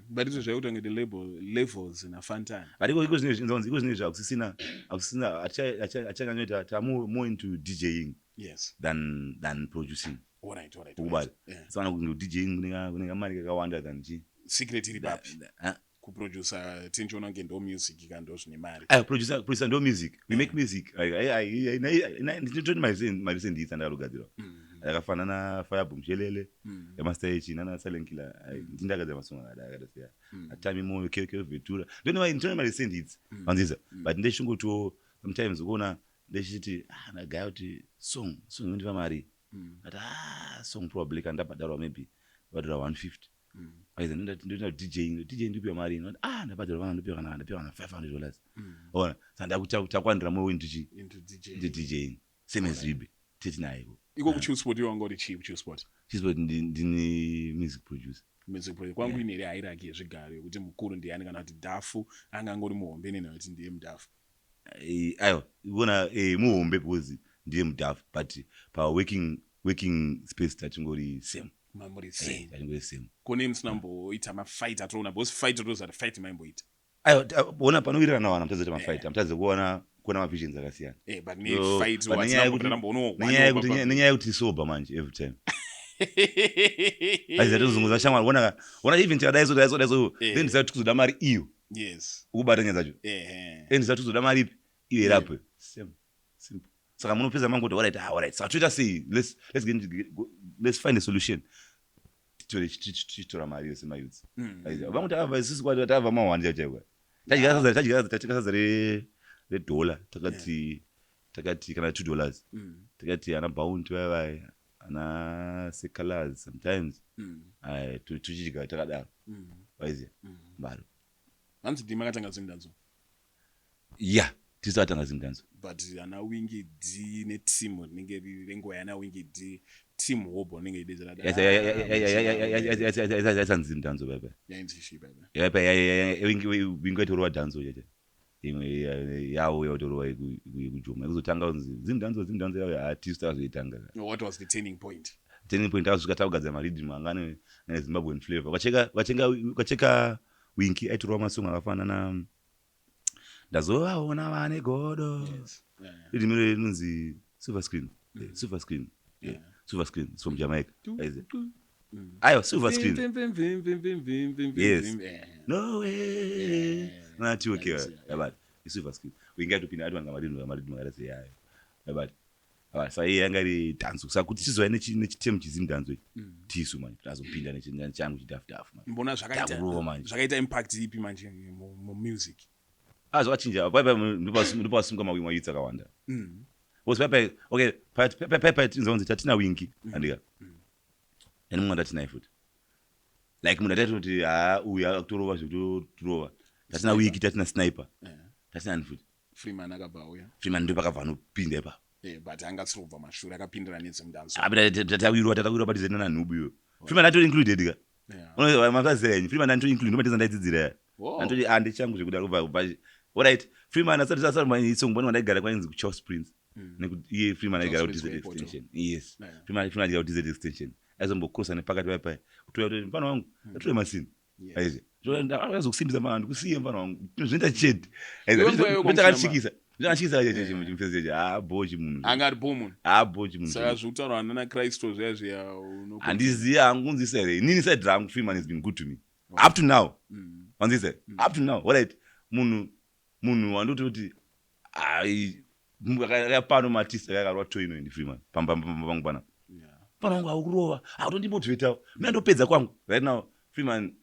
Speaker 1: But izvo zvaikuti kunge the label Levels naFantan.
Speaker 2: But iko zvinezvi iko zvinezvi hakusisina hachanyanyoita, ta more into DJing than producing.
Speaker 1: Alright.
Speaker 2: Ukubata saka kunge DJing kune kamari kakawanda than chi
Speaker 1: Secret iri papi? Kuproducer tinchiona kunge ndo music ka, ndo zvine mari.
Speaker 2: Ah, producer ndo music, we make music. Ndinototi marecent hits andakatogadzira yakafanana Fireboom Shelele yaMaster H nana Silent Killer, ndindakagadzira masong akadai akada siya Atami Moyo Keke Vetura, ndone marecent hits vanzisa, but ndechingotiwo. Sometimes ukuona ndechiti, ah, ndagaya kuti song inondipa mari. Ati, ah, song probably kana ndabhadharwa, maybe ndabhadharwa 150. Aiza ndoita DJing, DJ ndipiwa mari. Ndoti, ah, ndabhadharwa kana ndipiwa kana ndapiwa kana $500. Ona, saka ndakuta takwandira moyo into chi
Speaker 1: Into DJ.
Speaker 2: Into DJing. Same as Ribe. Teti naye.
Speaker 1: Iko kuChillspot, iwe wanga uri chii kuChillspot?
Speaker 2: Chillspot ndini music producer.
Speaker 1: Music producer. Kwangu ine here hierarchy yezvigaro yekuti mukuru ndiani, kana kuti Dhafu anga angori muhombe nena kuti ndiye mudhafu?
Speaker 2: Aiwa, ivona muhombe because ndiye mudhafu, but pa working space tatingori same.
Speaker 1: Mamuri same.
Speaker 2: Tatingori same.
Speaker 1: Kune musina mboita mafight atoona, because fight totoziva kuti fight maimboita.
Speaker 2: Aiwa, ona, panowirirana vanhu hamutadzi kuita mafight, hamutadzi kuona mavisions akasiyana.
Speaker 1: But nefight
Speaker 2: But nenyaya yekuti sober manje every time aiza tozunguza shamwari, ona, ona, even tikadai so, dai so, dai so, then ndisati tikuzoda mari iyo. Ukubata nyaya dzacho. Then ndisati tikuzoda mari ipi iyo irapo. Same, simple. Saka munopedza mangoti, alright, ah, alright, saka toita sei? Let's find a solution. Titore, tichitora mari yose mayouths. Vamwe takabva isusu kwati takabva mahwani chaiwo chaiwo. Tadya sadza redhola, takati kana $2. Takati ana Bounty vaya vaya, ana Secolors sometimes. Ai, tuchidya takadaro. Waiziya? Mari.
Speaker 1: Hanzi ndimi makatanga Zimdancehall?
Speaker 2: Yeah, tisu takatanga Zimdancehall.
Speaker 1: But ana Winky D neteam rinenge riri renguva yana Winky D, team hobo rinenge idedzera.
Speaker 2: Yaisanzi Zimdancehall baba.
Speaker 1: Yainzi chii baba?
Speaker 2: Yaipa Winky aitorova dancehall chacha. Imwe yawo yautorova yekujoma. Yekuzotanga kunzi Zimdancehall, Zimdancehall yawo, hatisu takazoitanga.
Speaker 1: What was the turning point?
Speaker 2: Turning point, takasvika takugadzira mariddim anga ane Zimbabwean flavor. Ukacheka Winky aitorova masong akafanana "Ndazovaona vane godo". Riddim iro rinonzi "Silver Screen". Silver Screen. Yeah. Silver Screen. It's from Jamaica. Aiwa, Silver Screen. Yes. No way. Nati okay. Yabati. Silver Screen. Winky aitopinda ati wanga mariddim akaita seyayo. Yabati. Ava saka iye yanga iri dancehall. Saka kuti tizova nechitemu chiZimdancehall ichi. Tisu manje tazopinda nechangu chidhafu dhafu manje.
Speaker 1: Mbona zvakaita
Speaker 2: Takurova manje.
Speaker 1: Zvakaita impact ipi manje mumusic?
Speaker 2: Ah, zvakachinja. Pai pai ndopasumuka mayouths akawanda. Because pai pai, okay, pai pai pai tinzwa kunzi tatina Winky, andika. And mumwe ndatinaye futi. Like munhu ataiti kuti ha, uyu akutorova zvekutorova. Tatina Winky, tatina Sniper. Tatina ani futi?
Speaker 1: Freeman akabva auya.
Speaker 2: Freeman ndo pakabva anopinda ipapo.
Speaker 1: But anga asiri kubva mashure, akapindira neZimdancehall.
Speaker 2: Apita tatawirwa padhuze nanhubu iyoyo. Freeman atori included ka. Unoziva mafaziya henyu. Freeman anditori included, ndomateza ndaidzidzira ya. Andoti, ah, ndechangu zvekudaro kubva. Alright, Freeman asati manye song bwana ndaigara kwainzi kuCharles Prince. Nekuti iye Freeman aigara
Speaker 1: Charles
Speaker 2: kuDZ
Speaker 1: Prince kuAirport.
Speaker 2: Extension. Yes. Freeman aigara kuDZ Extension. Aizombokrosa nepakati paya paya. Kutoya kuti mfana wangu, atore masini. Aizi. Akazokusimbisa mfana, ndikusiye mfana wangu. Zvinoita chete.
Speaker 1: Iwe nguva iyoyo
Speaker 2: Ndakachikisa. Ndakachikisa chimufesi cheche. Ah, bo chimunhu.
Speaker 1: Anga ari bo munhu.
Speaker 2: Ah, bo chimunhu.
Speaker 1: Saka zvekutaurwa nana Christo zviya zviya
Speaker 2: Handizivi hangu, kunzwisa here? Inini side rangu, Freeman has been good to me. Up to now. Wanzwisa? Up to now. Alright. Munhu wandoti kuti ai pano maartist akakarwa toino ndi Freeman. Pamba pangu pana. Mfana wangu aukurova. Autondimotivatawo. Mina ndopedza kwangu. Right now Freeman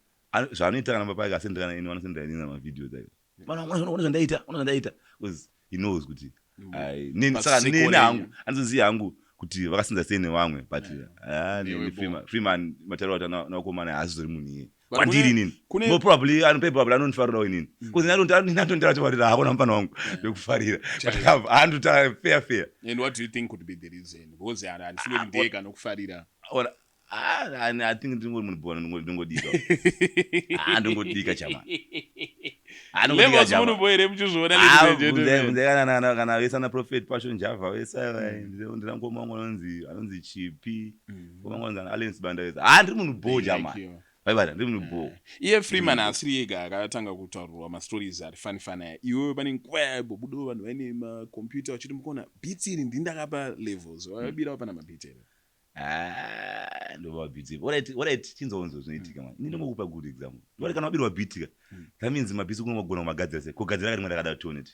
Speaker 2: zvaanoita kana papa akasendera kana ini vanosendera inini mavideos ayo. Mfana wangu, unoona zvandaita, unoona zvandaita, because he knows kuti ai nini, saka
Speaker 1: Pasiko
Speaker 2: nini
Speaker 1: renyu.
Speaker 2: Hangu andizoziva hangu kuti vakasenza sei nevamwe, but ah,
Speaker 1: Newe
Speaker 2: nini
Speaker 1: bo.
Speaker 2: Freeman matauro ati nakomana haasizori munhu iye
Speaker 1: But
Speaker 2: kwandiri inini. Mo probably ano probably anondifarirawo inini because inatondira tofarira hakuna mufana wangu ndekufarira, but handota fair fair.
Speaker 1: And what do you think could be the reason? Because handifungi kuti ndiye kanokufarira.
Speaker 2: Ora, ah, I think ndingori munhu bwana, ndingodika, ah, ndingodika chama. Ah, ndingodika
Speaker 1: Levels
Speaker 2: chama.
Speaker 1: munhu bo here muchizviona,
Speaker 2: Ah,
Speaker 1: ladies and gentlemen?
Speaker 2: bvunzai kana vese ana Prophet Passion Java vese ava, ndina mukoma wangu anonzi Chipi, mukoma wangu anonzi Allen Sibanda vese. Ah, ndiri munhu bo
Speaker 1: They
Speaker 2: chama.
Speaker 1: like you.
Speaker 2: Vaibata, ndiri munhu bo.
Speaker 1: Iye Freeman asiri ega akatanga kutaurirwa mastories ari fani fani aya. Iwewe pane nguva yaimbobudawo vanhu vaine makombiyuta vachiti, "Mukuona beats iri, ndini ndakapa Levels." Vakabirawo pana mabeats here?
Speaker 2: Ah, ndova beats. Alright, chinzonzo zvinoitika man. Ini ndingokupa good example. Ndoti kana wabirwa beat ka, that means mabeats unogona kumagadzira sei? Kugadzira karimwe rakada tione ti.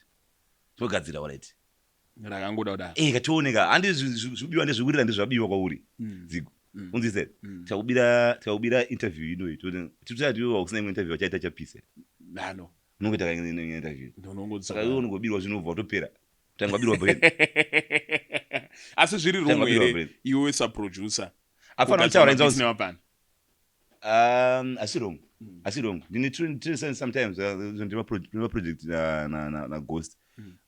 Speaker 2: Togadzira, alright.
Speaker 1: Rakangoda kudaro.
Speaker 2: Eh, kationeka. Handi zvibiwa ndezviwirira ndezvabiwa kwauri. Zigo. Unzise. Tikakubira interview ino iyi. Titati iwe wakusina imwe interview vachaita chapise.
Speaker 1: Nano.
Speaker 2: Unongoita imwe interview. Saka
Speaker 1: Ndinongodzoka.
Speaker 2: Iwe unongobirwa zvinobva watopera. Tanga wabirwa brain.
Speaker 1: Asi zviri
Speaker 2: Tanga
Speaker 1: wrong
Speaker 2: wabirwa
Speaker 1: here
Speaker 2: brain.
Speaker 1: iwe saproducer?
Speaker 2: Afana kutaura inzwa kuti-
Speaker 1: nevapana.
Speaker 2: Asi wrong. Asi wrong. Ndine tiri sometimes ndima project na na na, na Ghost.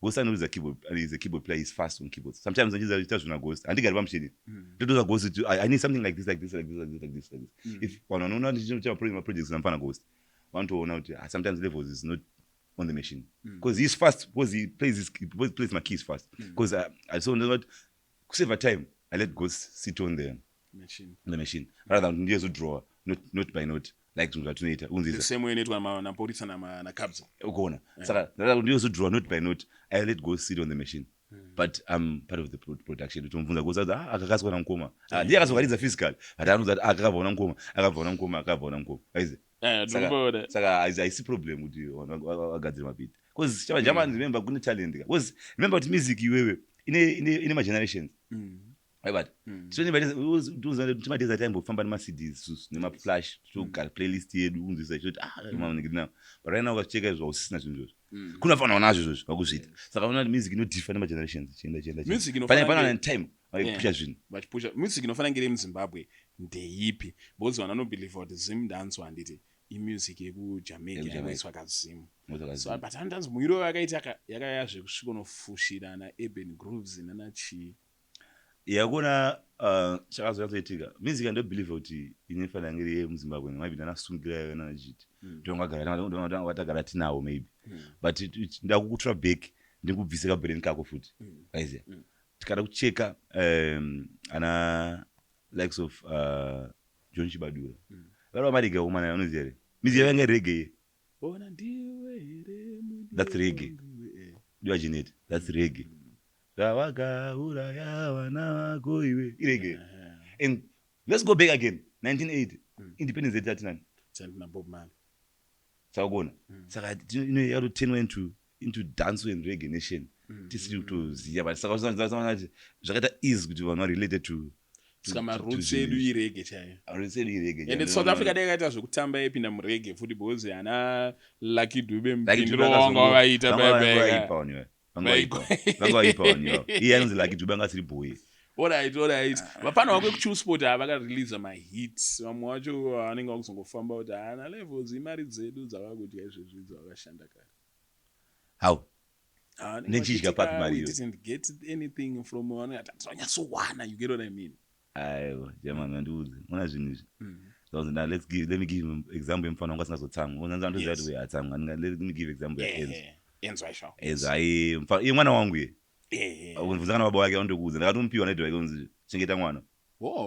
Speaker 2: Ghost anoridza keyboard, is a keyboard player, is fast on keyboards. Sometimes ndichiza ita zvina Ghost. Handigari pamuchini. Ndotoza Ghost kuti I need something like this, like this, like this, like this, like this, like this. If vanhu vanoona ndichiita ma projects namfana Ghost, vanotoona kuti ah, sometimes Levels is not on the machine because he's fast, because he plays my keys fast, because I so not kusave time, I let Ghost sit on the
Speaker 1: Machine.
Speaker 2: on the machine rather than ndiyezodraw note, note by note, like zvinhu zvatinoita
Speaker 1: The
Speaker 2: unzisa
Speaker 1: same way inoitwa naPorisa naCabza.
Speaker 2: Ukuona, saka rather than ndiyezodraw note by note, I let Ghost sit on the machine, but I'm part of the production. Tomubvunza Ghost kuti ah, akakaswa namukoma. Ah, ndiye akazokaridza physical, but anoudza kuti ah, akakabva una mukoma, akabva una mukoma, akabva una mukoma, aizi.
Speaker 1: Eh, ndikuona.
Speaker 2: Saka haisi problem kuti vanhu vagadzire mabeat, because chava German, remember kune talent ka, because remember kuti music iwewe ine magenerations. Aibata timadhezi ataimbofamba nemaCDs isusu nemaflash, togara playlist yedu unzwisa ichitoti ah, maningirina. But right now ukacheka izvo, hausisina zvinhu izvozvo. Kunofanwa nazvo izvozvo vakuzviita. Saka unoona kuti music inodiffer nemagenerations ichienda chienda.
Speaker 1: Music
Speaker 2: pane pane time vaipusha zvinhu.
Speaker 1: Vachipusha music inofanira kunge iri muZimbabwe ndeipi? Because vanhu vanobhilivha kuti Zim dancehall, handiti, imusic yekuJamaica
Speaker 2: YekuJamaica.
Speaker 1: yanoiswa kaZimu. So, but handanzi muiro vakaita yakaya zvekusvika unofushira na urban grooves nana chii.
Speaker 2: Yakuona chakazonyatsoitika, music andobhilivha kuti inofanira kunge iri yemuZimbabwe, maybe nanasungira nanajiti ndongatagara tinawo maybe, but ndakukutora back, ndikubvise kabrain kako futi, aiziya. Tikada kucheka ana likes of John Chibadura, vari vamarege akomana, unoziva here music yanga iri reggae?
Speaker 1: Ona ndiwe here mudiwa
Speaker 2: That's reggae.
Speaker 1: wangu, eh.
Speaker 2: Diwa Janet, that's reggae. Ravakauraya vana vako iwe, ireggae. And let's go back again, 1980 independence yedu tatinani?
Speaker 1: Send na Bob Marley.
Speaker 2: Saka kuona, saka ino yakatotenwa into dance and reggae nation tisiri kutoziva, but saka kuti zvakaita easy kuti vanhu varelated to
Speaker 1: Saka maroots edu ireggae chaiyo.
Speaker 2: Roots edu ireggae.
Speaker 1: Ende South Africa dai yakaita zvekutamba ipinda mureggae futi, because ana Lucky Dube
Speaker 2: Lucky Dube
Speaker 1: mupindiro wanga wavaita.
Speaker 2: Vanga vanhu ivava. Vanga vaipa vanhu ivava. Iye anonzi Lucky Dube anga asiri boy.
Speaker 1: Alright, vapana vako vekuChillspot ava vakareleasa mahits. Vamwe vacho vanenge vakuzongofamba kuti haana Levels, imari dzedu dzavakudya izvezvi dzavakashanda kare.
Speaker 2: How?
Speaker 1: Ah, vanenge
Speaker 2: Nechidya
Speaker 1: vachiti,
Speaker 2: papi
Speaker 1: "Ah,
Speaker 2: mari
Speaker 1: we
Speaker 2: iyo?"
Speaker 1: didn't get anything from tanyatsowana, you get what I mean?
Speaker 2: Aiwa jamani, andiudze ona zvinhu izvi. Zvakunzi na let me give him example yemufana wangu asingazotsamwa. Unzanzi andoziva kuti atsamwa. Let me give example yaEnzo.
Speaker 1: Enzo aishawo.
Speaker 2: Enzo ai iye mwana wangu iye. Unibvunza kana baba wake andokuudza. Ndakatomupiwa naidho wake unzi chengeta mwana.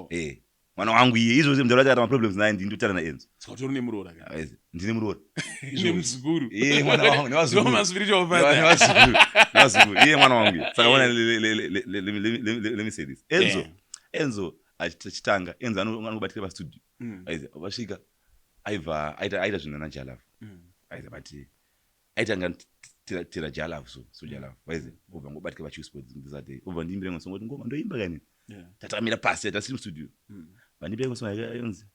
Speaker 2: Eh, mwana wangu iye izvozvo mudhara wacho akaita maproblems naye, ndini ndotara naEnzo.
Speaker 1: Saka utori nemuroora ka?
Speaker 2: Aizi, ndine muroora.
Speaker 1: Nemuzukuru.
Speaker 2: Iye mwana wangu nevazukuru.
Speaker 1: Ndoma spiritual father.
Speaker 2: Nevazukuru, nevazukuru. Iye mwana wangu iye. Saka ona, let me say this. Enzo, Enzo achitanga, Enzo anobatikira pastudio. Aizi, vasvika aibva aita zvinhu nana Jalaf. Aizi, but aitanga tira Jalaf, so Jalaf vaizi obva ngobatika paChillspot ndisati obva ndiimbire ngoma song, ngoma ndoimba kani. Tatakamira pasi, tasiri mustudio, vandiimbire ngoma song yonzi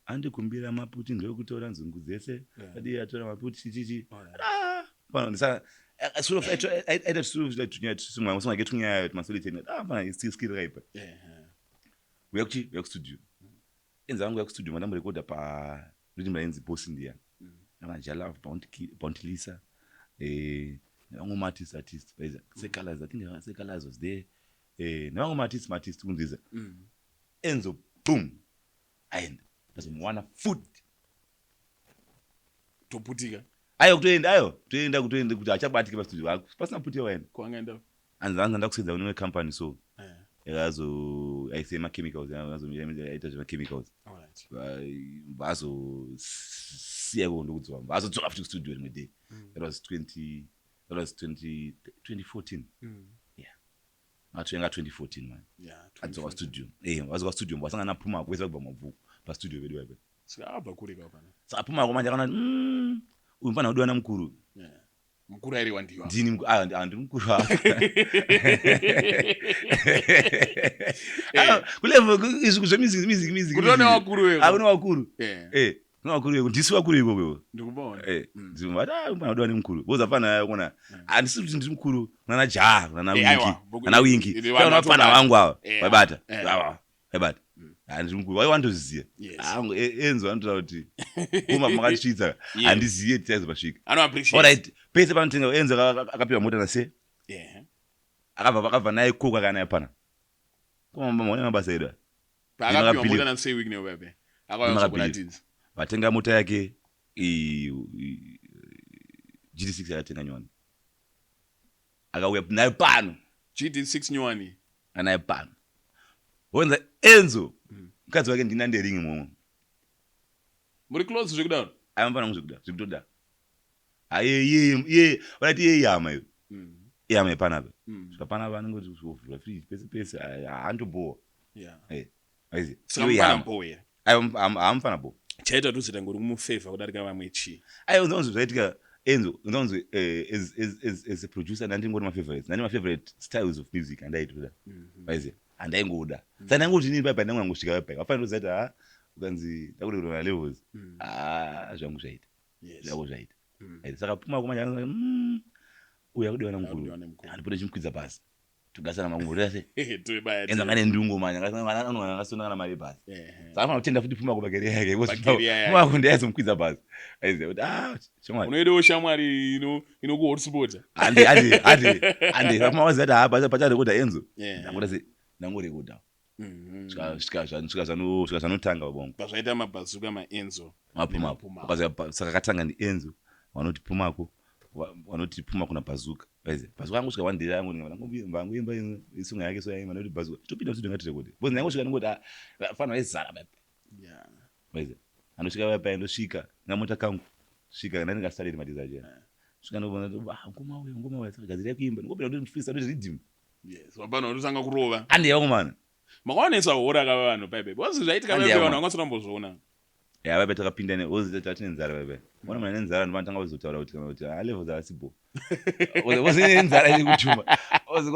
Speaker 2: andikumbira maputi ndokutora nzungu dzese. Adi atora maputi chichichi. Ah, pano ndisa sort of aita sort of like tunyaya tusumwa song yake, tunyaya tumasolitary. Ah, fana skill rakaipa. Uya kuchi, uya kustudio. Enza vangu uya kustudio, mandamborekodha pa rhythm rainzi Boss Ndiya naVaJalav, Bounty Lisa, nevamwe maartist artist vaiza Secolors. I think Secolors was there, nevamwe maartist maartist kunziza. Enzo boom, aenda, ndazomuwana futi.
Speaker 1: Toputika.
Speaker 2: Aiwa, kutoenda, aiwa, kutoenda, kutoenda kuti achabatike pastudio pasina puti waenda.
Speaker 1: Kwangaenda?
Speaker 2: Anzi ndakusedza kune imwe company, so yakazo aise machemicals, aita zvemachemicals. Vazosiya iko, ndokudzoka, vazodzoka futi kustudio rimwe day. That was 20 that was 20 2014. Yeah, ngatoenga 2014 man. Adzoka studio, vadzoka studio, vasangana naPuma kwese kubva mabvuku pastudio pedu paipa.
Speaker 1: Saka abva kure ka pana.
Speaker 2: Saka Puma ako manje akaona kuti uyu mufana kudiwa namukuru.
Speaker 1: Mukuru airiwa ndiwa.
Speaker 2: Ndini ah, ndiri mukuru. Ah, kulevel izvi zvemusic, music, music.
Speaker 1: Kuti une vakuru wewe.
Speaker 2: Ah, une vakuru. Vakuru veko, ndisu vakuru ikoko.
Speaker 1: Ndikubaona.
Speaker 2: Eh, ndimati ah mwana udiwa nemukuru. Boza fana yakona. Handisi kuti ndiri mukuru, nana ja, nana
Speaker 1: Eh,
Speaker 2: winki.
Speaker 1: aiwa,
Speaker 2: Nana winki.
Speaker 1: eh, vanhu
Speaker 2: Kana vafana
Speaker 1: vatobata.
Speaker 2: vangu ava.
Speaker 1: Eh,
Speaker 2: Vaibata.
Speaker 1: eh.
Speaker 2: Ava. Vaibata. Handiri mukuru. Wai wandoziya.
Speaker 1: Yes.
Speaker 2: Ah, Enzo anotaura kuti kuma makatisvitsa.
Speaker 1: Yes.
Speaker 2: Handiziye tichaizopasvika.
Speaker 1: Ano appreciate.
Speaker 2: Alright, pese panotenga Enzo akapiwa mota nase.
Speaker 1: Yeah.
Speaker 2: Akabva naye koka kana yapana. Kuma maona mabasa edu. aya.
Speaker 1: Paakapiwa
Speaker 2: Ndimakabhilivha.
Speaker 1: mota na Sir Wicknell bebe. Akauya
Speaker 2: Ndimakabhilivha.
Speaker 1: kuzokuratidza.
Speaker 2: Vatenga mota yake GD6 yakatenga nyowani. Akauya nayo pano.
Speaker 1: GD6 nyowani.
Speaker 2: Anayo pano. Wonza Enzo. Mukadzi wake ndina nderingi momwe.
Speaker 1: Muri close zvekudaro.
Speaker 2: Ayamfana nguzvekuda, zvekutoda. Aye iye iye vanati iye ihama iyo. Ihama yepanapa. Svika panapa anongoti vhura fridge pese pese haandobowa.
Speaker 1: Yeah.
Speaker 2: Eh. Aizi.
Speaker 1: Saka
Speaker 2: Iyo
Speaker 1: mufana
Speaker 2: ihama.
Speaker 1: bho here.
Speaker 2: Ayo hamufana bo.
Speaker 1: Chaita kuti uzoita ngori kumufavor kudarika vamwe chii.
Speaker 2: Ayo unzonzi zvaitika Enzo unzonzi as a producer ndandingori ma favorites. Ndandi ma favorite styles of music andaitoda. Aizi. Andaingoda. Saka ndangoti inini paipa ndangosvika paipa. Vafanira kuziva kuti ha ukanzi ndakuda kuona levels. Ah zvangu zvaita.
Speaker 1: Yes.
Speaker 2: Zvangu zvaita. Saka puma kumanje anozoti uyu akudiwa namukuru.
Speaker 1: Akudiwa nemukuru.
Speaker 2: Andipota chimukwidza pasi. Togasana makumbo toita sei?
Speaker 1: Toibaya.
Speaker 2: Enzo angane ndungo manje akasona kana mari pasi.
Speaker 1: Eh.
Speaker 2: Saka afana kutenda futi puma kubakeria yake.
Speaker 1: Pakeria yake.
Speaker 2: Puma kunde aizomukwidza pasi. Aiziva kuti ah shamwari.
Speaker 1: Unoidawo shamwari ino inokuhotspota.
Speaker 2: Hande hande hande hande puma waziva kuti ah pacharekodha Enzo.
Speaker 1: Yeah.
Speaker 2: Ndangoda sei? Ndangorekodha. Svika svika zvanotanga bongo.
Speaker 1: Pazvaita mabhazuka maenzo.
Speaker 2: Mapumako.
Speaker 1: Nemapumako.
Speaker 2: Ukaziva saka katanga ndi Enzo vanoti pumako vanoti puma kuna bazuka. Aiziva. Bazuka angosvika one day angu vangoimba isonga yake so yaimba noti bazuka. Topinda studio ngatirekode. Because ndangosvika ndingoti ah fana vaizara baba.
Speaker 1: Yeah.
Speaker 2: Aiziva. Andosvika paya paya ndosvika ngamota kangu. Svika ndandingasariri madiza acho. Svika ndobona ah ngoma uyo ngoma uyo saka gadzira kuimba. Ndingopinda kuti freestyle ndoti rhythm.
Speaker 1: Yes. Wabana unotanga kurova.
Speaker 2: Andi yangu mana.
Speaker 1: Makaonesa hora kava vanhu paipe. Because zvaitika
Speaker 2: Handi
Speaker 1: paipe
Speaker 2: yamwa.
Speaker 1: vanhu vangasina kumbozviona.
Speaker 2: Ya paipa takapinda ne ozi tatine nzara paipa. Ona mwana nenzara ndopanotange kuzotaura kuti kana kuti ah levels haasi bo. Ozi nenzara iri kutuma. Ozi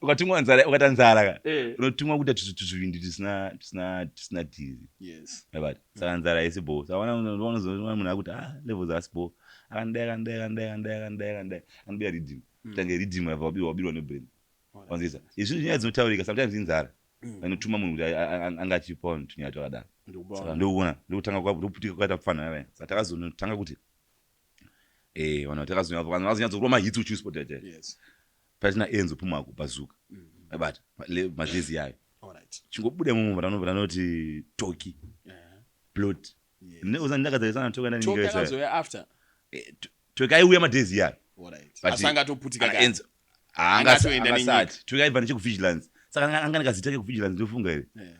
Speaker 2: ukatumwa nzara ukaita nzara ka.
Speaker 1: Eh.
Speaker 2: Unotumwa kuita tuzvivindi tusina dhizi.
Speaker 1: Yes.
Speaker 2: Yabata. Saka nzara haisi bo. Saka unozoona munhu akuti ah levels haasi bo. Akandai akandai akandai akandai akandai akandai. Anobira rhythm. Kutange rhythm yabva wabirwa nebrain. Wanzisa. Izvi nyaya dzinotaurika sometimes inzara. Inotuma munhu kuti anga achipawo tunyaya twakadaro. Saka
Speaker 1: Ndikubaona.
Speaker 2: ndokuona ndokutanga ndokuputika kwakaita kupfana vaya. Saka takazonotanga kuti vanhu vanhu vakazonyatsokurwa mahits uchisport yacho.
Speaker 1: Yes.
Speaker 2: Patina Enzo Pumako Bazooka. Abata mazezi yayo.
Speaker 1: All right.
Speaker 2: Chingobuda imomo vanoti Toki,
Speaker 1: Yeah.
Speaker 2: Plot.
Speaker 1: Yes.
Speaker 2: Ne ndakadzarisana Toki
Speaker 1: Toki
Speaker 2: ndani
Speaker 1: akazouya after.
Speaker 2: Toki aiuya madhezi yayo.
Speaker 1: All right.
Speaker 2: But-
Speaker 1: Asanga atoputika
Speaker 2: Ana
Speaker 1: kare.
Speaker 2: Enzo
Speaker 1: Angatoenda nenyika.
Speaker 2: angasati. Toki aibva nechekuvigilance. Saka anga nekazita kekuvigilance ndofunga here.
Speaker 1: Yeah.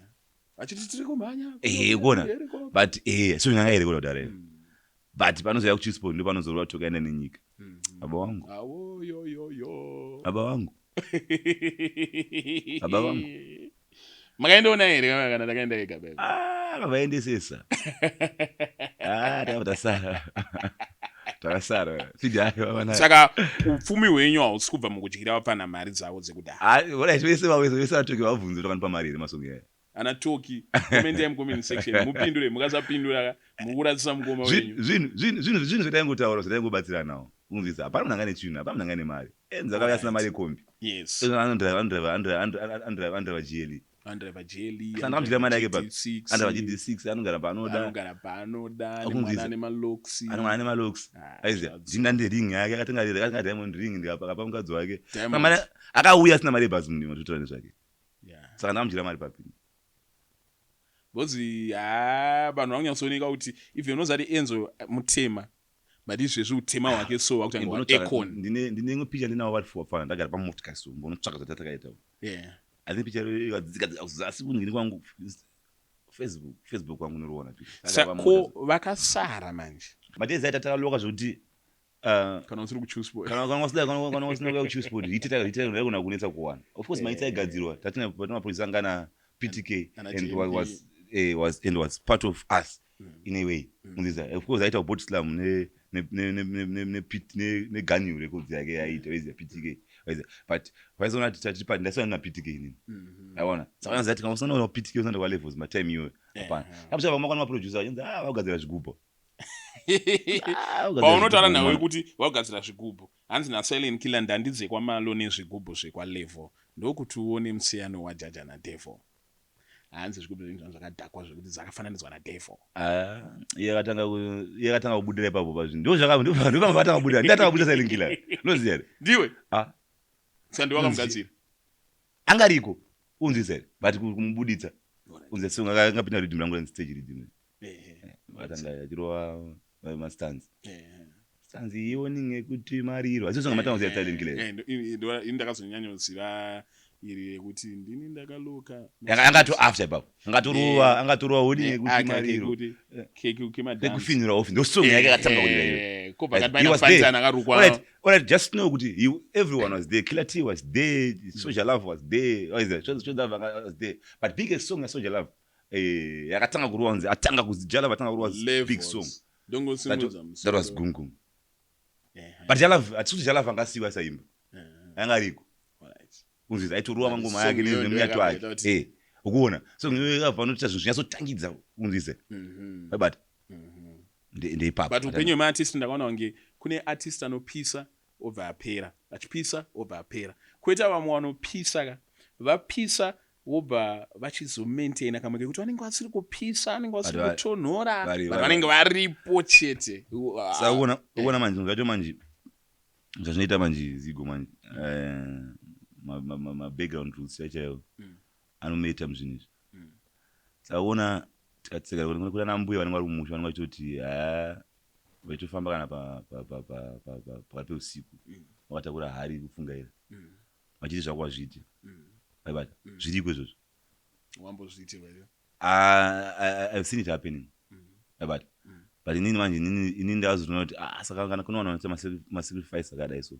Speaker 1: Achiti tiri kumhanya.
Speaker 2: Kuona.
Speaker 1: Here ko.
Speaker 2: But so nganga here kuda kudaro. But panozouya kuchisport ndo panozorwa Toki aenda nenyika. Baba wangu.
Speaker 1: Awo yo yo yo.
Speaker 2: Baba wangu. Baba vangu.
Speaker 1: Makaendaona here kana takaenda ega baby?
Speaker 2: Ah, akavaendesesa. Ah, takabva tasara. Takasara. Fidhi ayo vana.
Speaker 1: Saka upfumi hwenyu hausi kubva mukudyira vapfana mari dzavo dzekudhara.
Speaker 2: Ah, alright, vese vawese vese vatoki vabvunze kuti vakanipa mari here masongo yayo.
Speaker 1: Ana Toki, comment mucomment section mupindure, mukasapindura mukurasisa mukoma wenyu.
Speaker 2: Zvinhu zvataingotaura zvataingobatsira nawo. Unzwisa, hapana munhu anga nechinhu, hapana munhu anga nemari. Enzo akauya asina mari yekombi.
Speaker 1: Yes.
Speaker 2: Anodrive anodrive GLE.
Speaker 1: Andrive GLE.
Speaker 2: Saka ndakamudyira mari yake papi.
Speaker 1: GT6.
Speaker 2: Anodrive GD6 anogara paanoda.
Speaker 1: Anogara paanoda,
Speaker 2: Akunzwisa.
Speaker 1: nemwana ane maloksi.
Speaker 2: Anogara ane maloksi.
Speaker 1: Ah,
Speaker 2: Aiziya,
Speaker 1: zvadzo.
Speaker 2: ndina ndering yake akatenga diamond ring ndikapa mukadzi wake.
Speaker 1: Diamond.
Speaker 2: Mari akauya asina mari yebhazi munhu matotaura nezvake.
Speaker 1: Yeah.
Speaker 2: Saka ndakamudyira mari papi.
Speaker 1: Because ha vanhu vanonyatsooneka kuti even unozati Enzo mutema but izvezvi utema hwake so wakutanga
Speaker 2: Ndinotsvaka-
Speaker 1: Akon.
Speaker 2: ndine imwe picha ndinawo vari four fana ndagara pamotikari so mbonotsvaka zvatatakaita.
Speaker 1: Yeah.
Speaker 2: I think picha ikadzika asi kuningini kwangu Facebook kwangu noriona picha.
Speaker 1: Saka ko vakasara manje
Speaker 2: Madezi aita takaloka zvekuti
Speaker 1: kana usiri kuchoose boy.
Speaker 2: kana usina kuuya kuchoose board hit yaigona kunetsa kuwana. Of course maitsi aigadzirwa tatina mapurisa anga na PTK
Speaker 1: Ana
Speaker 2: and
Speaker 1: JMP.
Speaker 2: was part of us in a way. Unzisa, of course aita body slam ne ne ne ne ne ne ne ne Ganyu records yake yaita wezi PTK. But vaizoona kuti tati pa ndasiyana na PTK inini. Aona saka vanzi ati kana usana na PTK usana kwa Levels ma time iyoyo hapana. Kamusa vamwe kana maproducer vachinzi, ah, vagadzira zvigubhu. Ah, vagadzira
Speaker 1: Paunotaura
Speaker 2: zvigubhu,
Speaker 1: nawe
Speaker 2: man.
Speaker 1: kuti vagadzira zvigubhu, hanzi naSilent Killer, ndandidze kwamalo nezvigubhu zvekwaLevel, ndokuti uone musiyano waJaja naDevil. Hanzi zvigubhu zvinhu zvakadhakwa zvekuti dzakafananidzwa naDevil.
Speaker 2: Ah, iye akatanga kubudira ipapo pazvinhu, ndo zvaka ndo ndo vatanga kubudira, ndatanga kubudira Silent Killer, unoziva here?
Speaker 1: Ndiwe.
Speaker 2: Ah.
Speaker 1: Saka ndiwe wakamugadzira?
Speaker 2: Angariko, unzwisa here? But kumubuditsa, unzwisa song akapinda rhythm rangu ranzi stage rhythm. Vatanga achirova mastands stanzi ioning ekuti mariro asi songa matanga kuziva Silent Killer.
Speaker 1: Ini ndakazonyanyoziva iri yekuti ndini ndakaloka.
Speaker 2: Angato after ipapo angatorova, angatorova warning yekuti mariro.
Speaker 1: Kekumadance.
Speaker 2: Ekufinhura off, ndo song yake akatanga kurira iyo.
Speaker 1: Ko pakati
Speaker 2: He
Speaker 1: paina
Speaker 2: was there.
Speaker 1: Fantan akarukwa.
Speaker 2: Alright, just know kuti everyone was there. Killer T was there, Soldier Love was there. What is that? Soldier Love was there. But biggest song ya Soldier Love, yakatanga kurova, kunzi atanga kuzi Jah Love atanga kurova big
Speaker 1: Levels.
Speaker 2: song.
Speaker 1: Ndongosimudza
Speaker 2: That was
Speaker 1: musoro.
Speaker 2: Gum Gum. But Jah Love, hatisi kuti Jah Love angasiyiwa asaimba. Anga ariko. Unzwisa aitorova
Speaker 1: But
Speaker 2: mangoma
Speaker 1: song
Speaker 2: yake
Speaker 1: iyoyo
Speaker 2: nemunyato
Speaker 1: ndo
Speaker 2: ake.
Speaker 1: yakabva yaita
Speaker 2: Ukuona. Song iyoyo yakabva anoita zvinhu zvinyatsotangidza, unzwise. But ndeipapo.
Speaker 1: But upenyu hwemaartist, ndakaona kunge kune artist anopisa obva apera, achipisa obva apera, kwoita vamwe vanopisa ka, vapisa vobva vachizomaintaina kamwe kekuti vanenge vasiri kupisa, vanenge vasiri
Speaker 2: But
Speaker 1: kutonhora, but vanenge varipo chete.
Speaker 2: Saka uona manje zvinhu zvacho manje zvazvinoita manje, Zigo, manje ma-background roots chaiwo anomatter muzvinhu izvi. Saka uona tikatseka kuna ana mbuya vanenge vari kumusha, vanenge vachitoti ha, vachitofamba kana pakati peusiku vakatakura hari kupfungaira, vachiti zvako hazviiti. Vaibata zviriko izvozvo.
Speaker 1: Wambozviitirwa here?
Speaker 2: Ah, I've seen it happening, vaibata. But inini manje, inini ndakazotoona kuti, ah, saka kana kune vanhu vanoita masacrifice akadai so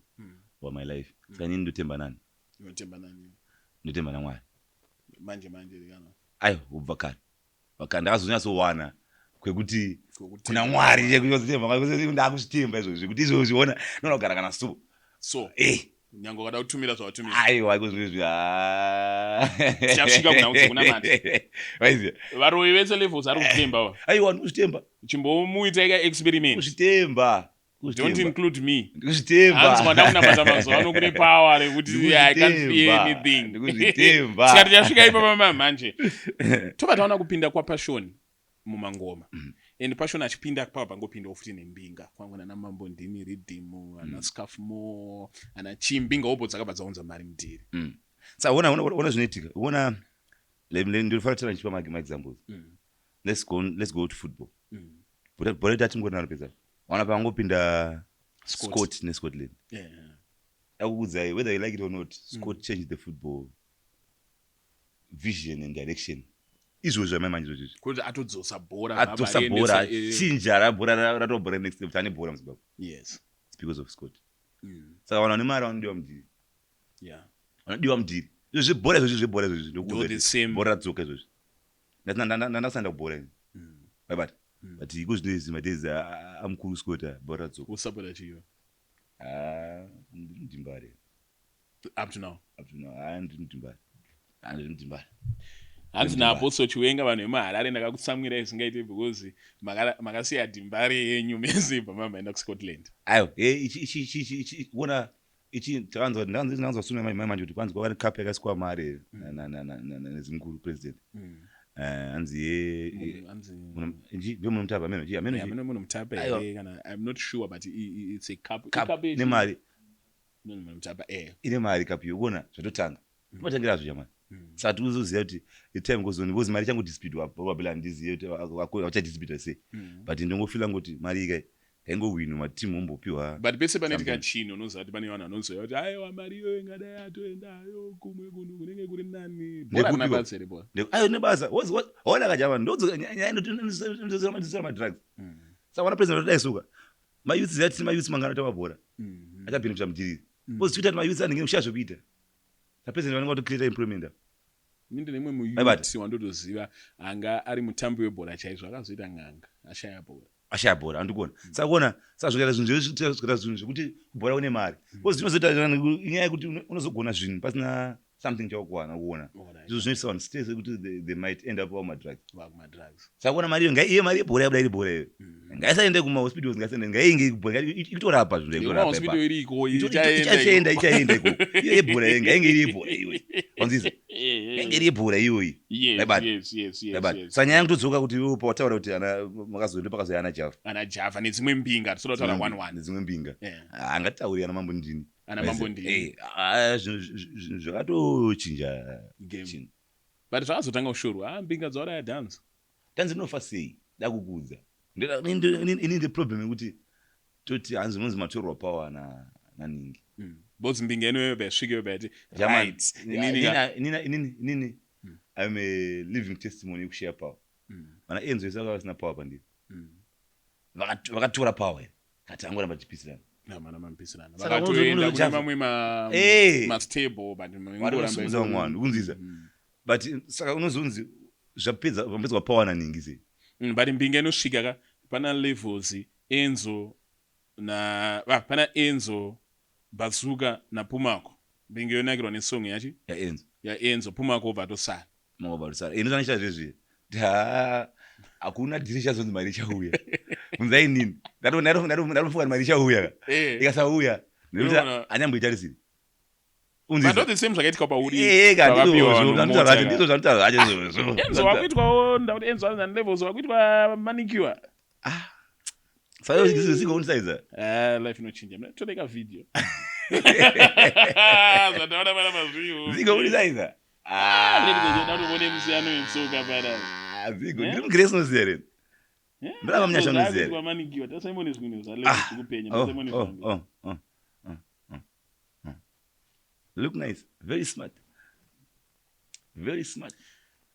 Speaker 2: for my life, saka inini ndotemba nani?
Speaker 1: Unotemba nani?
Speaker 2: Ndotemba naMwari.
Speaker 1: Manje manje kana?
Speaker 2: Aiwa, kubva kare kare ndakazonyatsowana kwekuti
Speaker 1: Kwekutemba.
Speaker 2: Kuna Mwari, ndakuzvitemba izvozvo zvekuti izvozvi ona ndoona kugara kana so.
Speaker 1: So nyange ukada kutumira zvawatumira.
Speaker 2: Aiwa, izvozvi.
Speaker 1: Tichasvika kuna kunamata.
Speaker 2: Waiziva.
Speaker 1: Varoyi vese Levels ari kutemba wa.
Speaker 2: Aiwa, ndikuzvitemba.
Speaker 1: Chimbomuita ika experiment.
Speaker 2: Kuzvitemba.
Speaker 1: Don't include me.
Speaker 2: Ndikuzvitemba.
Speaker 1: Hanzi kwandakunamata mazuva ano kune power rekuti I can't fear anything.
Speaker 2: Ndikuzvitemba.
Speaker 1: Tikati tasvika ipapa manje, tobva taona kupinda kwaPassion mumangoma. And Passion achipinda pava pangopindawo futi nembinga, kwangwe nana Mambo Ndini Riddim, ana Scarf Mo, ana Chimbinga opo dzakabva dzaunza mari mudhiri.
Speaker 2: Saka ona zvinoitika, ona, ndinofanira kutaura ndichipa maexamples. Let's go to football. Bhora redu atingori naro pesa, ona pangopinda
Speaker 1: Scott.
Speaker 2: Scott neScotland. Akukudzai, whether you like it or not, Scott changed the football vision and direction. Izvozvo amai manje izvozvo.
Speaker 1: Kuti atodzosa bhora.
Speaker 2: Adzosa
Speaker 1: baba,
Speaker 2: bhora.
Speaker 1: riendesa,
Speaker 2: Chinja rabhora, ratova bhora next step, tane bhora muZimbabwe. It's because of Scott. Saka vanhu vane mari vanodiwa mudhiri. Vanodiwa mudhiri. Izvo zvebhora izvozvi, zvebhora izvozvi.
Speaker 1: Ndo the same.
Speaker 2: Bhora radzoka izvozvi. Ndandasanda kubhora ini, vaibata. But iko zvino izvi madays amukuru Scott aya, bhora radzoka.
Speaker 1: Usapota chiyo?
Speaker 2: Ah, ndiri muDimbare.
Speaker 1: Up to now?
Speaker 2: Up to now. Ah, ndiri muDimbare. Ah, ndiri muDimbare.
Speaker 1: Hanzi naApostle Chiwenga, vanhu vemuHarare ndakakutsamwirai zvisingaite because makasiya Dhimbare yenyu mese ibva mamaenda kuScotland.
Speaker 2: Aiwa, ichi ichi ichi ichi ichi ona ichi takanzwa, ndanzwa suna mai manje kuti kwanzi kwava necup yakaiswa mari nezimukuru president. Hanzi ye ichi ndio Munomutapa ameno chi ameno chi.
Speaker 1: Ameno Munomutapa
Speaker 2: Aiwa.
Speaker 1: here kana, I'm not sure, but it's a cup.
Speaker 2: Cup
Speaker 1: Icup
Speaker 2: nemari.
Speaker 1: Munomutapa.
Speaker 2: Ine mari cup iyo, uona zvatotanga tomatangira zvo chamani. Saka tikuzoziva kuti the time goes on, because mari ichangodisputewa, probably handizive kuti vachadisputa sei, but ndongofila ngoti mari ikai ngaingowinwa, matimu ombopiwa
Speaker 1: But pese panoitika
Speaker 2: something.
Speaker 1: chinhu, unoziva kuti pane vanhu vanozoya kuti aiwa, mari iyoyo ingadai atoendayo kumwe kunhu kunenge kuri nani. Bhora rina
Speaker 2: Ndekupiwa.
Speaker 1: basa here bhora?
Speaker 2: Ayo nebasa waona kajama ndodzoka nyaya inodzodzera madrugs. Saka wana president atodai suka mayouth zati mayouth mangana atamba bhora achabhenefita mudiriri, because tikuita kuti mayouth anenge kushaya zvekuita, sapresident vanenge vatocreata employment apa.
Speaker 1: Ini ndine mumwe
Speaker 2: Aibata.
Speaker 1: muyouth wandotoziva anga ari mutambi webhora chaizvo, akazoita n'anga ashaya bhora.
Speaker 2: Ashaya bhora, andikuona. Saka kuona, saka zvikaita zvinhu zvikaita zvinhu zvekuti kubhora kune mari. Because zvinozoita inyaya yekuti unozogona zvinhu pasina something chawakuwana kuona. Izvo zvinoisa vanhu stress yekuti they might end up vakumadrugs. Saka kuona mari iyo ngaiye mari yebhora yabuda iri bhora iyo. Ngaisaende kumahospitals, ngaisaende, ngainge kubhora, ikutorapa zvinhu
Speaker 1: ikutorapa.
Speaker 2: Ichaenda, ichaenda ikoko. Iyo yebhora iyo ngainge iri yebhora iyoyi. Wanzisa? Ngainge iri yebhora iyoyi.
Speaker 1: Yaibata. Yaibata.
Speaker 2: Saka nyaya yangu todzoka kuti iwe pawataura kuti ana makazoenda pakazouya ana Java.
Speaker 1: Ana Java nedzimwe mbinga, toda kutaura one one.
Speaker 2: Nedzimwe mbinga. Ah, ngatitaure ana Mambo Ndini.
Speaker 1: Ana Mambo Ndini.
Speaker 2: Eh, ah, zvinhu zvakatochinja
Speaker 1: game. But zvakazotanga kushorwa, ah, mbinga dzauraya dance.
Speaker 2: Dance rinofa sei? Dakukuudza. Ini the problem yekuti toti hanzi unonzi matorwa power na naningi.
Speaker 1: Because mbinga ino yobva yasvika yobva yati right.
Speaker 2: Inini inini inini I'm a living testimony yekushare power. Vana Enzo vese vanga vasina power pandiri. Vakatora power here. Kati angoramba tichipisirana.
Speaker 1: Hamana mampisirana. Vakatoenda kune mamwe ma ma stable but
Speaker 2: mangoramba vamwe vanhu kunzisa. But saka unozonzi zvapedza vapedzwa power naningi sei.
Speaker 1: But mbinga inosvika ka pana levels Enzo na ah, pana Enzo Bazooka na Pumako. Mbinga yonakirwa nesong yachi
Speaker 2: yaEnzo.
Speaker 1: YaEnzo Pumako obva atosara.
Speaker 2: Pumako obva atosara. Ini zvandinoita zvezvi. Ha hakuna dhiri chazonzi mari ichauya. Bvunzai inini. Ndatofunga kuti mari ichauya. Eh. Ikasauya. Nekuti anyamboitarisiri.
Speaker 1: But not the same zvakaitika pauri.
Speaker 2: Eh, ka ndizvo zvacho ndizvo zvanotaura zvacho
Speaker 1: izvozvo. Enzo wakuitwawo ndakuti Enzo anzi levels wakuitwa manicure.
Speaker 2: Ah. Saka zvisiko unisaiza.
Speaker 1: Ah, life inochinja. Mna toreka video. Zvataona pana mazviyo.
Speaker 2: Ziko unisaiza.
Speaker 1: Ah, ndikuone musiyano wetsoka pana.
Speaker 2: Ah, ziko ndiri mugrace unoziva here? Ndava munyasha unoziva here?
Speaker 1: Manicure. Tasaimone zvimwe zva levels zvikupenya.
Speaker 2: Tasaimone zvimwe. Oh, oh, oh. Look nice, very smart. Very smart.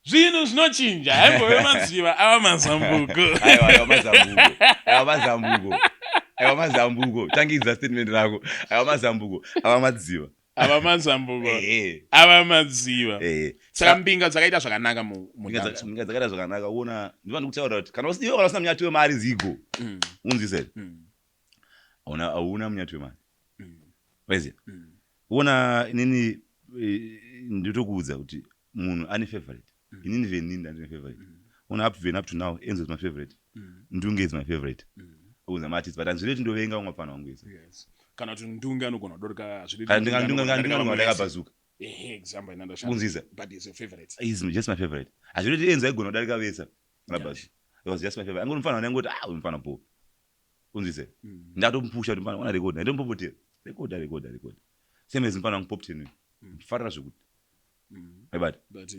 Speaker 1: Zvinhu zvinochinja, haimbove madziva ava mazambuko.
Speaker 2: Aiwa, aiwa mazambuko. Aiwa mazambuko. Aiwa mazambuko. Tangidza statement rako. Aiwa mazambuko. Ava madziva.
Speaker 1: Ava mazambuko. Ava madziva. Saka mbinga dzakaita zvakanaka
Speaker 2: mudance. Mbinga dzakaita zvakanaka uona ndiva ndikutaura kuti kana iwe kana usina munyati wemari zigo. Unzise. Hauna hauna munyati wemari. Waiziva? Uona inini eh, ndotokuudza kuti munhu ane favorite. Inini even inini ndine favorite. Uona up even up to now Enzo is my favorite. Ndunge is my favorite. Uza maartist but handizvireti kuti ndovenga vamwe vapfana vangu vese.
Speaker 1: Yes. Kana kuti Ndunge anogona kudarika
Speaker 2: hazvireti Kana
Speaker 1: Ndunge
Speaker 2: ndinga
Speaker 1: anogona
Speaker 2: ndinga
Speaker 1: kudarika
Speaker 2: ndinga
Speaker 1: vamwe
Speaker 2: ndinga
Speaker 1: vese.
Speaker 2: bazooka.
Speaker 1: Ehe, example ina ndashanda.
Speaker 2: Unzisa.
Speaker 1: But he's your favorite.
Speaker 2: He's just my favorite. Hazvireti Enzo aigona kudarika vese. Kana bazooka. He was just my favorite. Angori mufana wandangoti ah uyu mufana bho. Unzwise? Ndatomupusha kuti mfana ona record. Ndatomupopotera. Record record record. Same as mfana wangu Poptain uyu. Mfarira zvekuti. Aibata.
Speaker 1: But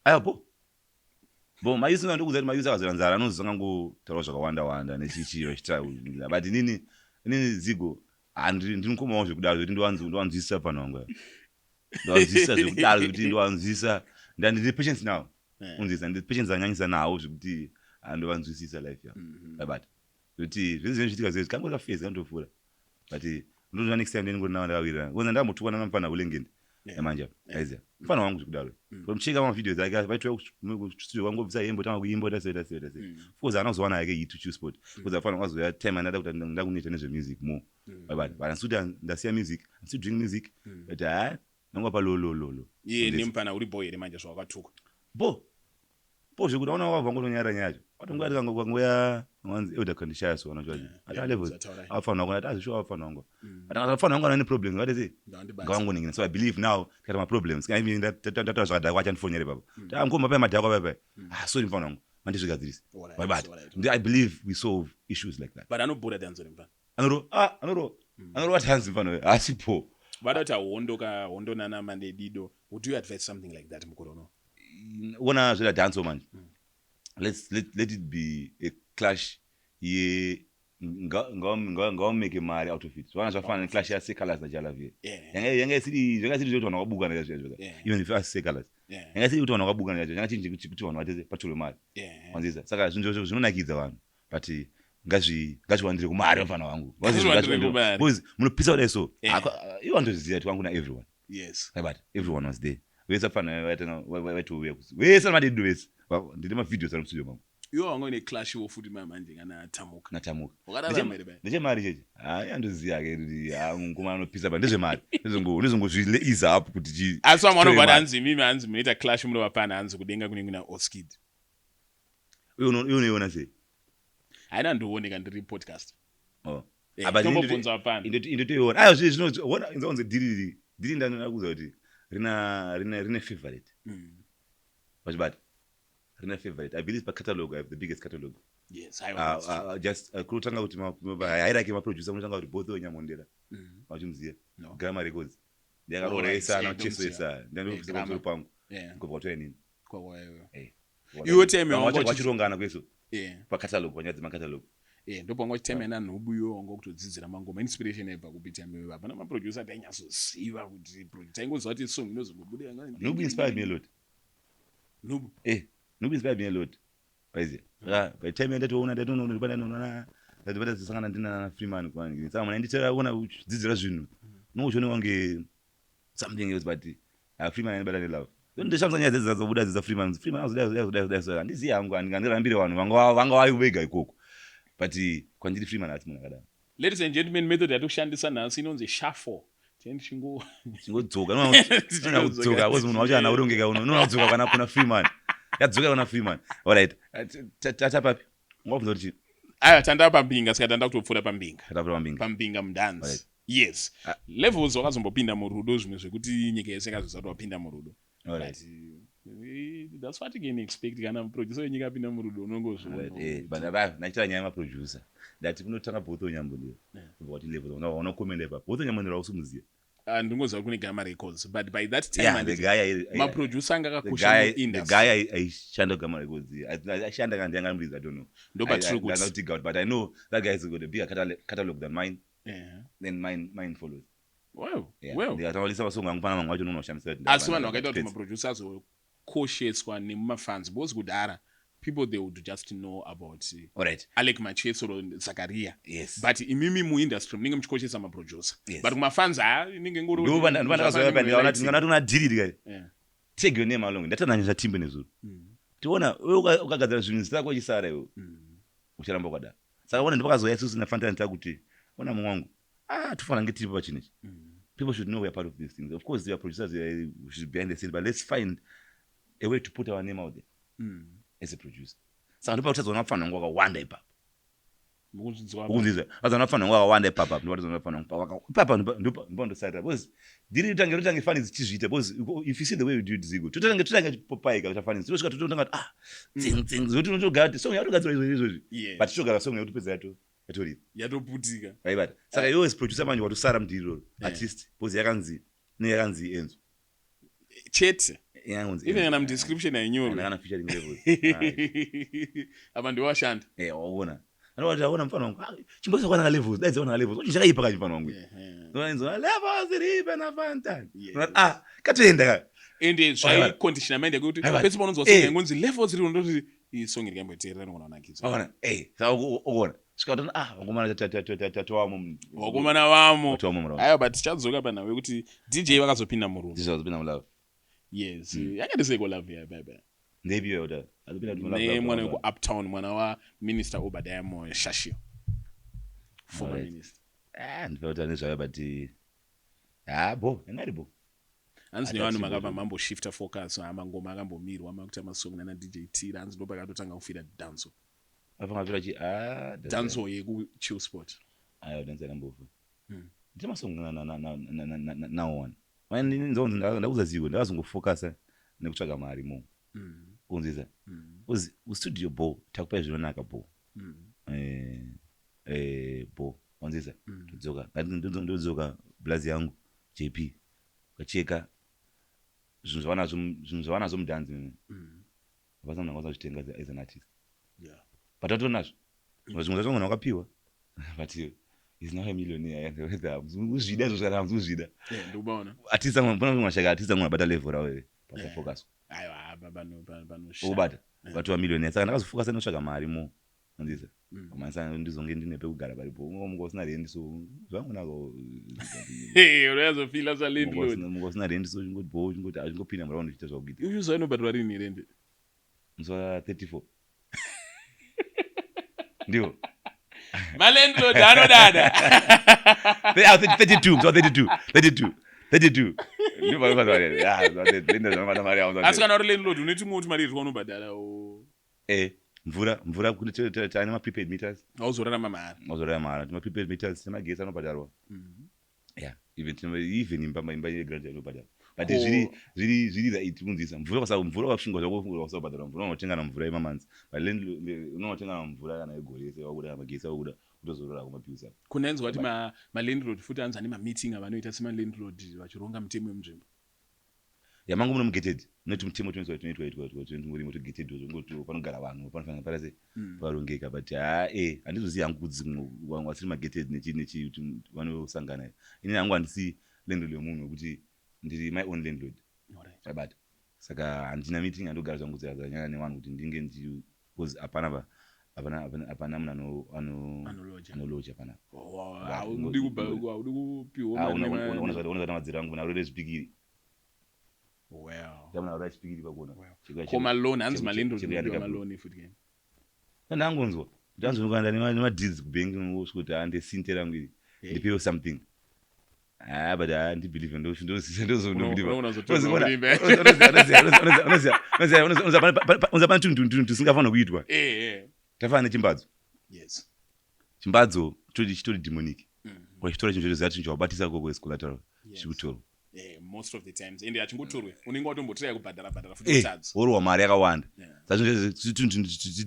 Speaker 2: Aiwa bo. Bo mayusi ndikuudza kuti mayusi akazora nzara anozanga ngotaura zvakawanda wanda nechichi vachitry but inini inini Zigo handiri ndiri mukoma wangu zvekudaro zvekuti ndowanzo ndowanzwisisa mfana wangu. Ndowanzwisisa zvekudaro zvekuti ndowanzwisisa. Ndandine patience now. Unzwisisa ndine patience anyanyisa nawo zvekuti andovanzwisisa life yavo. Aibata. Zvekuti zvese zvinenge zvichiitika zvese kangori kafezi kanotopfuura. But ndotoona next time ndinenge ndinawo ndakawirirana. Because ndambotukwa nana mfana Hulengende. Yamanje apa. Aiziya. Mfana wangu zvekudaro. Tomucheka ma videos ake vaitwa kustudio kwangu obvisa hembe otanga kuimba oita sei oita sei oita sei. Of course haana kuzowana yake hit to spot. Because afana kwazoya time andada kuti ndakunoita nezve music more. Aibata. But handisi kuti ndasiya music. I'm still doing music. But haa ndangova pa low low low low.
Speaker 1: Iye nemfana uri bho here manje zvawakatukwa?
Speaker 2: Bho. Bho zvekuti aona wakabva ngotonyarira nyaya yacho. Watongoya tikangoya wanzi elder kandishaya so anozva. Ata levels. Afana wangu ati azvishuwa afana wangu. Ata afana wangu anani problems ngati sei. Ngawangoningina. So I believe now tikati ma problems. Kana imi ndataura zvakadhakwa achandifonera baba. Ta ngoma pa madhakwa pa pa. Ah sorry mfana wangu. Mandizvigadzirisa. Waibata. I believe we solve issues like that.
Speaker 1: But anobhura dhanzo remfana.
Speaker 2: Anoro ah anoro anorova tanzi mfana uyu haasi po.
Speaker 1: Vada kuti hondo ka hondo nana Mandedido would you advise something like that mukore uno?
Speaker 2: Ona zveda dance manje. Let's let, let it be a clash ye ngawameke mari out of it. Zvana zvafana ne clash ya Seh Calaz na Jah Love. Yanga yanga isiri zvanga isiri zvekuti vanhu vakabuka na zviya zviya. Even if us Seh Calaz. Yanga isiri kuti vanhu vakabuka na zviya yanga chinji kuti vanhu vatese patorwe mari. Wanzisa. Saka zvinhu zvinonakidza vanhu. But ngazviwandire kumari mfana wangu.
Speaker 1: Ngazviwandire kumari.
Speaker 2: Because munopisa kudai so. Iwe wandoziva kuti wangu na everyone.
Speaker 1: Yes.
Speaker 2: But everyone was there. Vese fana vaitanga vaitouya kusi. Vese madedido vese. Ndine ma videos ari mustudio mangu.
Speaker 1: Iwe wanga une clash wo futi mamanje kana Tamuka.
Speaker 2: Natamuka.
Speaker 1: Wakararama here baya?
Speaker 2: Ndechemari cheche. Hayi, andoziva ke kuti ha, mukomana anopisa pa ndezvemari. Ndezvongozvileiza up kuti chi.
Speaker 1: Asi vamwe
Speaker 2: chitore
Speaker 1: vanobva
Speaker 2: mari.
Speaker 1: hanzi imimi hanzi munoita clash munovapana hanzi kudenga kunenge kuna Oskid.
Speaker 2: Iwe unoiona sei?
Speaker 1: Haina ndioneka ndiri podcast.
Speaker 2: Oh.
Speaker 1: Eh,
Speaker 2: Ah, but
Speaker 1: tombobvunza vapana.
Speaker 2: Indotoiona. Ayo zvino ona inzonzi dhiri riri. Dhiri ndanoda kuudza kuti rina rine rine favorite. Wachibata. Rina favorite. I believe pa catalog I have the biggest catalog.
Speaker 1: Yes, I was.
Speaker 2: Just kunotanga kuti hierarchy maproducer kunotanga kuti Botho Nyamondera. Vachimuziva.
Speaker 1: No.
Speaker 2: Grammar Records.
Speaker 1: Alright,
Speaker 2: Ndiyakaroresa
Speaker 1: eh,
Speaker 2: nachesoesa.
Speaker 1: ndomuziva.
Speaker 2: Ndiyandokuisa
Speaker 1: Grammar.
Speaker 2: pamusoro pangu.
Speaker 1: Yeah.
Speaker 2: Kubva kwatouya nini.
Speaker 1: Kwa kwa iwe.
Speaker 2: Eh.
Speaker 1: Iwe time
Speaker 2: Vamwe
Speaker 1: wanga
Speaker 2: vacho
Speaker 1: uchi
Speaker 2: vachirongana kweso
Speaker 1: Yeah.
Speaker 2: pacatalog, panyaya dzemacatalog.
Speaker 1: Yeah, ndopanga uchitema nanhubu iwe wanga kutodzidzira mangoma. Inspiration yaibva kupi time iyoyo? Hapana maproducer tainyatsoziva kuti taingoziva kuti song inozongobuda yanga.
Speaker 2: Nhubu inspired me a lot.
Speaker 1: Nhubu.
Speaker 2: Eh, Nhubu inspired me a lot. Waiziva. Saka by time yandatoona ndatoona kuti pane anoona ndati ndasangana ndina na Freeman kwani. Saka mwana nditera kuona kudzidzira zvinhu. Unongo uchiona kunge something else, but Freeman anobata ne love. Ndoshamisa nyaya dzedzi dzazobuda dzedza Freeman. Freeman azodai azodai azodai azodai azodai. Handizivi hangu, handirambire vanhu vanga vari vega ikoko. But kwandiri Freeman haasi munhu akadaro.
Speaker 1: Ladies and gentlemen, method yatikushandisa nhasi inonzi shuffle. Tiyeni chingo
Speaker 2: Chingodzoka, unoona kudzoka, because munhu wacho haana kurongeka, unoona kudzoka kana kuna Freeman. Yadzoka kuna Freeman. Alright. Tatapapi? Ungabvunza kuti chii?
Speaker 1: Aiwa, tanda pambinga, saka tanda kutopfuura pambinga.
Speaker 2: Tatapfuura pambinga.
Speaker 1: Pambinga mudance.
Speaker 2: Alright.
Speaker 1: Yes.
Speaker 2: Ah.
Speaker 1: Levels wakazombopinda murudo zvimwe zvekuti nyika yese yakazoziva kuti wapinda murudo.
Speaker 2: Alright.
Speaker 1: But that's what you can expect kana producer wenyika apinda murudo unongozviona.
Speaker 2: Alright, but ndaitira nyaya yemaproducer. Ndati kunotanga Botho Nyambondera. Kubva kuti Levels, unokomenda ipapo. Botho Nyambondera hausimuziva.
Speaker 1: Ah, ndingoziva kune Gama Records, but by that time
Speaker 2: Yeah, the
Speaker 1: handiti
Speaker 2: guy
Speaker 1: maproducer anga
Speaker 2: the
Speaker 1: akakosha
Speaker 2: guy, the
Speaker 1: muindustry.
Speaker 2: guy aishanda kuGama Records. Aishanda kana ndianga muridzi, I don't know.
Speaker 1: Ndopatiri kuti.
Speaker 2: Ndanga kuti out, but I know that guy has got a bigger catalog than mine.
Speaker 1: Yeah.
Speaker 2: Then mine follows.
Speaker 1: Wow.
Speaker 2: Yeah.
Speaker 1: Well.
Speaker 2: Ndikataurisa masongo angu pana mamwe acho unonoshamisa kuti
Speaker 1: Asi vanhu vakaita kuti
Speaker 2: ndapedza.
Speaker 1: maproducer azokosheswa nemumafans because kudhara people they would just know about
Speaker 2: Alright.
Speaker 1: Alec Macheso or Zakaria.
Speaker 2: Yes.
Speaker 1: But imimi muindustry munenge muchikoshesa maproducer.
Speaker 2: Yes.
Speaker 1: But kumafans ha inenge ngori
Speaker 2: Ndova ndakazouya pa ndikaona kuti ndikaona kuti una dhiri ndikati
Speaker 1: Yeah.
Speaker 2: take your name along. Ndatanga Timbe nezuro. Tiona wewe ukagadzira zvinhu zita rako chisara iwe. Ucharamba wakadaro. Saka ona ndopakazouya isusu naFantani takuti ona mumwe wangu. Ah, tofanira kunge tiripo pachinhu ichi. People should know we are part of these things. Of course, we are producers, we should be behind the scenes, but let's find a way to put our name out there as a producer. Saka ndopakutazoona vapfana vangu vakawanda ipapo.
Speaker 1: Mukunzwa.
Speaker 2: Ukunzizwa. Vazoona vapfana vangu vakawanda ipapo. Ndopatazoona vapfana vangu ipapa ndopandosarira. Because ndiri ritange fani dzichizviita. Because if you see the way we do it, Zigo, totange popaika kuita fani. Tinosvika tototanga kuti, ah, tsing, tsing. Zvekuti unotogara kuti song yatogadzirwa izvozvi izvozvi.
Speaker 1: Yes.
Speaker 2: But totogara song yekutopedza yatorira.
Speaker 1: Yatoputika.
Speaker 2: Vaibata. Saka iwe as producer manje watosara mudhiri iroro.
Speaker 1: Yeah.
Speaker 2: Artist. Because yakanzi, neyakanzi Enzo.
Speaker 1: Chete.
Speaker 2: Yakanzi
Speaker 1: Even
Speaker 2: Enzo.
Speaker 1: kana mudescription hainyorwi.
Speaker 2: Kana featuring levels. Ah,
Speaker 1: Apa ndiwashanda.
Speaker 2: Eh, waona. Anoti aona mfana wangu. Ah, chimboisa kwana levels. Dai dziona levels. Uchi chakaipa kachi mfana wangu.
Speaker 1: Yeah.
Speaker 2: Enzo, levels ripe na Fantan.
Speaker 1: Yes.
Speaker 2: Ah, katoenda ka.
Speaker 1: Ende zvaiconditioner mind yekuti
Speaker 2: Aiwa.
Speaker 1: pese paunonzwa
Speaker 2: Eh.
Speaker 1: song yangonzi levels riri ndoti iyi song ndikamboiteerera inogona kunakidza.
Speaker 2: Waona. Eh, saka ukaona. Svika utona ah, vakomana tatowamo.
Speaker 1: Vakomana vamo.
Speaker 2: Tatowamo murawo.
Speaker 1: Aiwa, but tichadzoka panhau yekuti DJ vakazopinda murudo.
Speaker 2: Ndizvo zvazopinda mulove.
Speaker 1: Yes. Yakati seiko love ya baba.
Speaker 2: Ndeipi iyoyo kudaro? Azopinda kuti mulove.
Speaker 1: Nemwana weku-Uptown, mwana waminister Obadiah Moyo Shashio. Former
Speaker 2: Alright.
Speaker 1: minister.
Speaker 2: Ah, ndifuna kuti ane zvayo but ah, bo, ingari bo.
Speaker 1: Hanzi nevanhu
Speaker 2: Atachibwe.
Speaker 1: makabva mamboshifta focus, mangoma akambomirwa makuita masong nana DJ Tira, hanzi ndopakatotanga kufira danso.
Speaker 2: Afanga pira chi ah,
Speaker 1: Danso yekuchill spot.
Speaker 2: Ayo dance yakambofa. Ndine masong na na na na na na na one. Manje ndinzonzi ndakuza ziko ndakazongofocasa nekutsvaga mari mo. Kunzisa. Uzi studio bo takupa zvinonaka bo. Bo wanzisa. Ndodzoka. Ngati ndodzoka blazi yangu JP. Kacheka zvinhu zvavanazvo zvinhu zvavanazvo mudhanzi mimi. Hapana munhu angakwanisa kuzvitenga as an artist.
Speaker 1: Yeah.
Speaker 2: But watonazvo. Zvimwe zvacho munhu wakapiwa. But he's now a millionaire. And whether uzvida izvo kana hamuzvida.
Speaker 1: Yeah, ndikubaona.
Speaker 2: Artist amwe mbona mumwe mashaka artist amwe abata level rawo here. Pasafocus.
Speaker 1: Aiwa, pano
Speaker 2: Ukubata. Vatova millionaire. Saka ndakazofocus nekutsvaga mari mo. Andisa. Kumanisa ndizonge ndine pekugara paripo. Unga usina rent so zvangunaka.
Speaker 1: Hey, unozofila sa landlord.
Speaker 2: Munga usina rent so chingoti bo chingoti achingopinda muraund uchiita zvakuita.
Speaker 1: Uyu zuva inobhadharwa rini rent?
Speaker 2: Musi wa 34. Ndiwo.
Speaker 1: Malandlord anodada.
Speaker 2: 32, 32, 32, 32. Ndiwo vanobhadhara mari. Yeah, landlord vanobhadhara mari yavo.
Speaker 1: Asi kana uri landlord une tumwe kuti mari iri kwaunobhadhara o
Speaker 2: Mvura kune tane ma-prepaid meters.
Speaker 1: Hauzorarama mahara.
Speaker 2: Mazoraya mahara. Tine ma-prepaid meters, tine magetsi anobhadharwa. Yeah, even imba yegrant inobhadharwa. But zviri right kunzisa mvura kwasa mvura wafungwa zvako kwasabhadhara mvura, unotenga na mvura yemamanzi, but unotenga na mvura kana yegore yese wakuda, magetsi wakuda, kutozorora kumabills ako.
Speaker 1: Kunenzwa kuti malandlord futi anzi ane mameeting avanoita semalandlord vachironga mitemo yemunzvimbo.
Speaker 2: Yamangu muno mugated noti mutemo tunoitwa tunoitwa itwa tungorimo tugated zvongoti panogara vanhu panofanira para sei parongeka, but ha handizozivi hangu kuti vamwe vasiri magated nechi nechi kuti vanosangana. Ini hangu handisi landlord wemunhu wekuti ndiri my own landlord. Abata, saka handina meeting andogara zvangu dzakanyanya nevanhu kuti ndinge ndi because hapana hapana munhu
Speaker 1: Anoloja.
Speaker 2: Anoloja pana.
Speaker 1: Haudi kupiwa
Speaker 2: Ah,
Speaker 1: mari
Speaker 2: ona madziro angu munhu arore zvipikiri.
Speaker 1: Well.
Speaker 2: Munhu arora chipikiri pakona.
Speaker 1: Ko maloan, hanzi malandlord unopiwa maloan futi ke?
Speaker 2: Ndangonzwa ndanzi unokuenda nemadeeds kubhengi, unosvika kuti hande sinte rangu iri, ndipewo something. Ah, but handibelieve.
Speaker 1: Unoona uzotorwa kurimbe.
Speaker 2: Unoziva pane tunhu tusingafanira kuitwa. Tafanana nechimbadzo. Chimbadzo chitori demonic. Ukachitora chinhu chotoziva chinhu chawabatisa koko as collateral chikutorwa.
Speaker 1: Most of the times ende hachingotorwe, unenge watombotiraya kubhadhara bhadhara futi utadzi.
Speaker 2: Worohwa mari yakawanda.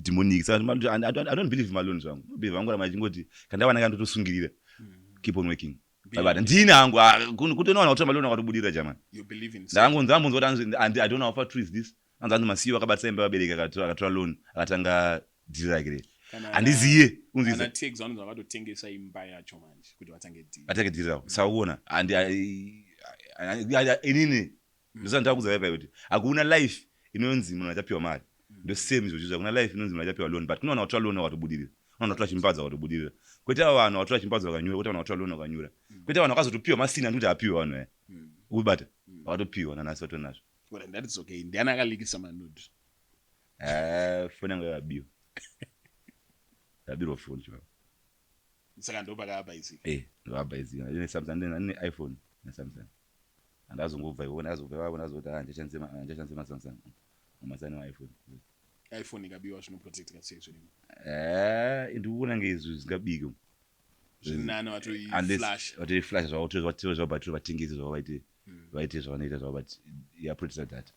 Speaker 2: Demonic. Saka I don't believe maloan zvangu, believe vangu ramba chingoti kandawana kandotosungirira, keep on working. But ndini hangu kutoona vanhu vakutora maloan akatobudirira jamani.
Speaker 1: You believe in
Speaker 2: Ndangambonzwa kuti I don't know how far true is this, anzi masiyo akabatisa imba vabereki, akatora loan, akatanga dhiri rake re. Handiziye unzisa.
Speaker 1: Ana tags vanonzi vakatotengesa imba yacho manje kuti vatange deal.
Speaker 2: Vatange dhiri ravo. Saka uona inini ndosati ndakudza vaipai kuti hakuna life inonzi munhu achapiwa mari. Ndo same izvozvo, hakuna life inonzi munhu achapiwa loan, but kune vanhu vatora loan vakatobudirira, vanhu vatora chimbadzo vakatobudirira, kwete ava vanhu vatora chimbadzo vakanyura, kwete vanhu vatora loan vakanyura, kwete vanhu vakazotopiwa masina ndikuti apiwe vanhu aya ukubata vakatopiwa nanhasi vatori nazvo.
Speaker 1: Well, that is okay. Ndiani akalikisa manudes?
Speaker 2: Foni yangu yakabiwa, yabirwa foni chibaba.
Speaker 1: Saka ndo pakabhaizika.
Speaker 2: Ndokabhaizika. Ine Samsung, ine iPhone neSamsung. Andazongobva iwo, ndazobva ipapo ndazoti ah, handichanise maSamsung, masani maiPhone.
Speaker 1: iPhone ikabiwa zvinoprotectika sei zvirimo?
Speaker 2: Ndikuona nge izvi zvingabike.
Speaker 1: Zvinani vatoiflash.
Speaker 2: Vatoiflash zvavo, zvavo, vatengesi zvavo vaite zvavanoita zvavo, but yaprotecta data.